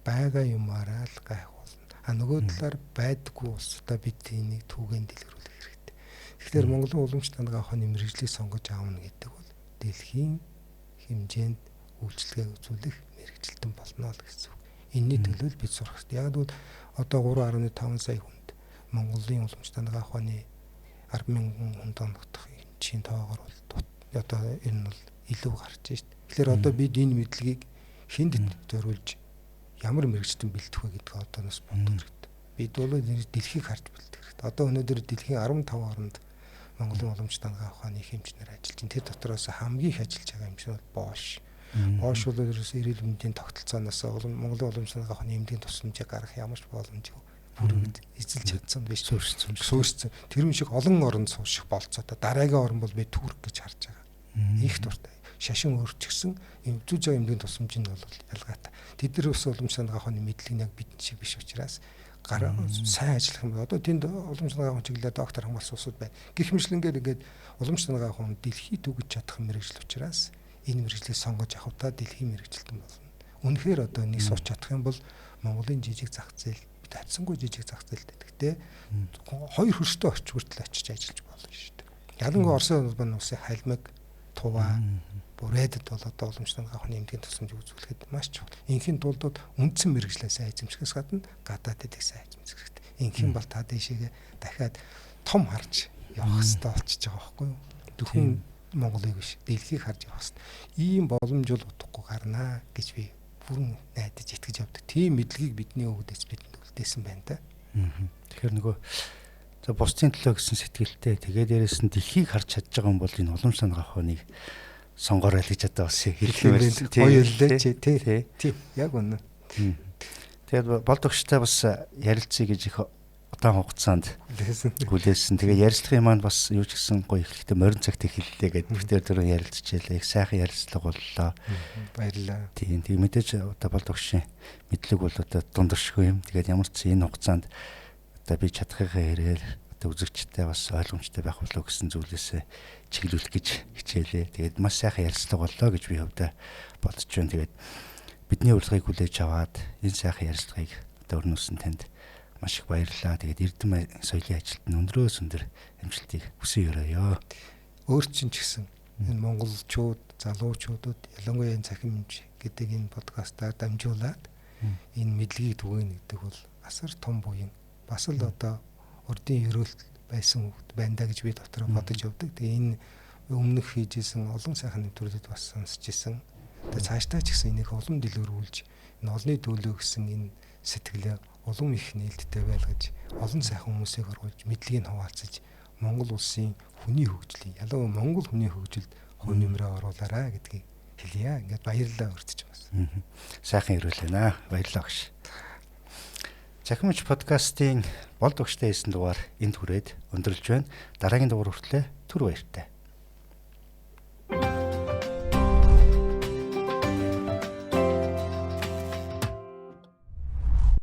байгаа юмараа л гайхуулна. А нөгөө талаар байдаггүй улсуудаа бид энийг түүгэн дэлгэрүүлэх хэрэгтэй. Тэгэхээр Монголын уламжлалт анагаах ухааны мэргэжлийг сонгож аавна гэдэг бол дэлхийн хэмжээнд үйлчилгээ үзүүлэх мэргэжилтэн болно л гэсэн үг. Энэний төлөө л бид сурах хэрэгтэй. Яг гэвэл одоо 3.5 сая хүнд Монголын уламжлалт анагаах ухааны 10,000 хүнд оногдох чин тоогоор бол одоо энэ нь бол илүү гарч шít. Тэгэхээр одоо бид энэ мэдлэгийг хүнд зориулж ямар мэргэжилтэн бэлдэх вэ гэдгийг одооноос бодох хэрэгтэй. Бид бол дэлхийг харж бэлдэх хэрэгтэй. Одоо өнөөдөр дэлхийн 15 оронд Монголын уламжлалт анагаах ухааны эмчнэр ажиллаж байна. Тэр дотроос хамгийн их ажиллаж байгаа эмч нь бол Бош. Бош бол ерөөсөө эрүүл мэндийн тогтолцооноос Монголын уламжлалт анагаах ухааны эмнэлгийн тусламжийг гаргах ямар ч боломжгүй бүр эзэлж чадсан биш. Суурьшсан. Тэр юм шиг олон оронд суурших болцоотой. Дараагийн орн бол би Турк гэж харж байгаа. Их дуртай. Шашин өөрчгсөн юм зүүж байгаа эмнэлгийн тусламж нь бол ялгаатай. Тэд нар бас уламжлалт анагаах ухааны мэдлэг нь яг бидний шиг биш учраас сайн ажиллах юм. Одоо тэнд уламжлалт анагаах чиглэлээр доктор хамгаалсан улсууд байна. Гэх мэтлэнгээр ингээд уламжлалт анагаах ухаан дэлхийд түгэж чадах мэргэжил учраас энэ мэргэжлийг сонгож авахдаа дэлхийн мэргэжилтэн болно. Үнэхээр одоо нэг сурч чадах юм бол Монголын жижиг зах зээл бид хатсангүй жижиг зах зээлтэй. Гэхдээ хоёр хөрстөө орч хүртэл очиж ажиллаж болно шүү дээ. Ялангуяа Оросын улбан улсын халимаг, Тува, Бүрээдэд бол одоо уламжлалт анагаах ухааны эмнэлгийн тусламж үзүүлэхэд маш чухал. Инхийн тулд үндсэн мэргэжлээ сайн эзэмшихээс гадна гадаадд их сайн эзэмших хэрэгтэй. Инхийн бол та дээшээгээ дахиад том харж явах хэрэгтэй болчихж байгаа байхгүй юу? Зөвхөн Монголыг биш, дэлхийг харж явах хэрэгтэй. Ийм боломж бол утгагүй гарнаа гэж би бүрэн найдаж итгэж явдаг. Тийм мэдлэгийг бидний өвгдөөс бидэнд үлдээсэн байна та. Тэгэхээр нөгөө за бусдын төлөө гэсэн сэтгэлтэй тэгээ дээрэс нь дэлхийг харж чадж байгаа юм бол энэ уламжлалт анагаах ухааныг сонгоорой л гэж одоо бас хэлэх юм байна. Гоё хэллээ чи тий. Тий, яг үнэ. Тэгээд болд өгчтэй бас ярилцъя гэж их удаан хугацаанд хүлээсэн. Тэгээ ярилцлагын маань бас юу ч гэсэн гоё эхлэхдээ морин цагт эхэллээ гэдээ бид тэр ярилцчихлаа. Их сайхан ярилцлага боллоо. Баярлалаа. Тийм. Тэгээ мэдээж одоо бол огшин мэдлэг бол одоо дундэршгүй юм. Тэгээд ямар ч энэ хугацаанд одоо би чадахыгаа хэрээр одоо үзэгчтэй бас ойлгомжтой байх болов гэсэн зүйлээсээ чиглүүлэх гэж хичээлээ. Тэгээд маш сайхан ярилцлага боллоо гэж би хувьдаа бодож байна. Тэгээд бидний урилгыг хүлээж аваад энэ сайхан ярилцлагыг одоо өрнүүлсэн танд маш их баярлалаа. Тэгээд Эрдэм соёлын ажилд нь өндрөөс өндөр амжилтыг хүсэн өрөөё. Өөр чинь ч гэсэн энэ монголчууд, залуучуудад ялангуяа энэ цахим хэмж гэдэг энэ подкастаар дамжуулаад энэ мэдлэгийг түгээнэ гэдэг бол асар том буян. Бас л одоо урдын ерөөлт байсан хүүхд байна да гэж би дотроо бодож явдаг. Тэгээ энэ өмнөх хийж исэн олон сайхан нэвтрүүлүүд бас сонсч исэн. Тэгээ цаашдаа ч гэсэн энийг улам дэлгэрүүлж энэ олонний төлөө гэсэн энэ сэтгэлээ улам их нээлттэй байлгаж олон сайхан хүмүүсийг оруулж мэдлэгийг хуваалцаж Монгол улсын хүний хөгжлийн ялангуяа Монгол хүний хөгжилд хувь нэмрээ оруулаарай гэдгийг хэлье. Ингээд баярлалаа өртөж бас. Сайхан ирүүл байна. Баярлалаа багш. Цахимч подкастын болд өгчтэй хийсэн дугаар энд хүрээд өндөрлж байна. Дараагийн дугаар хүртлээр түр баяртай.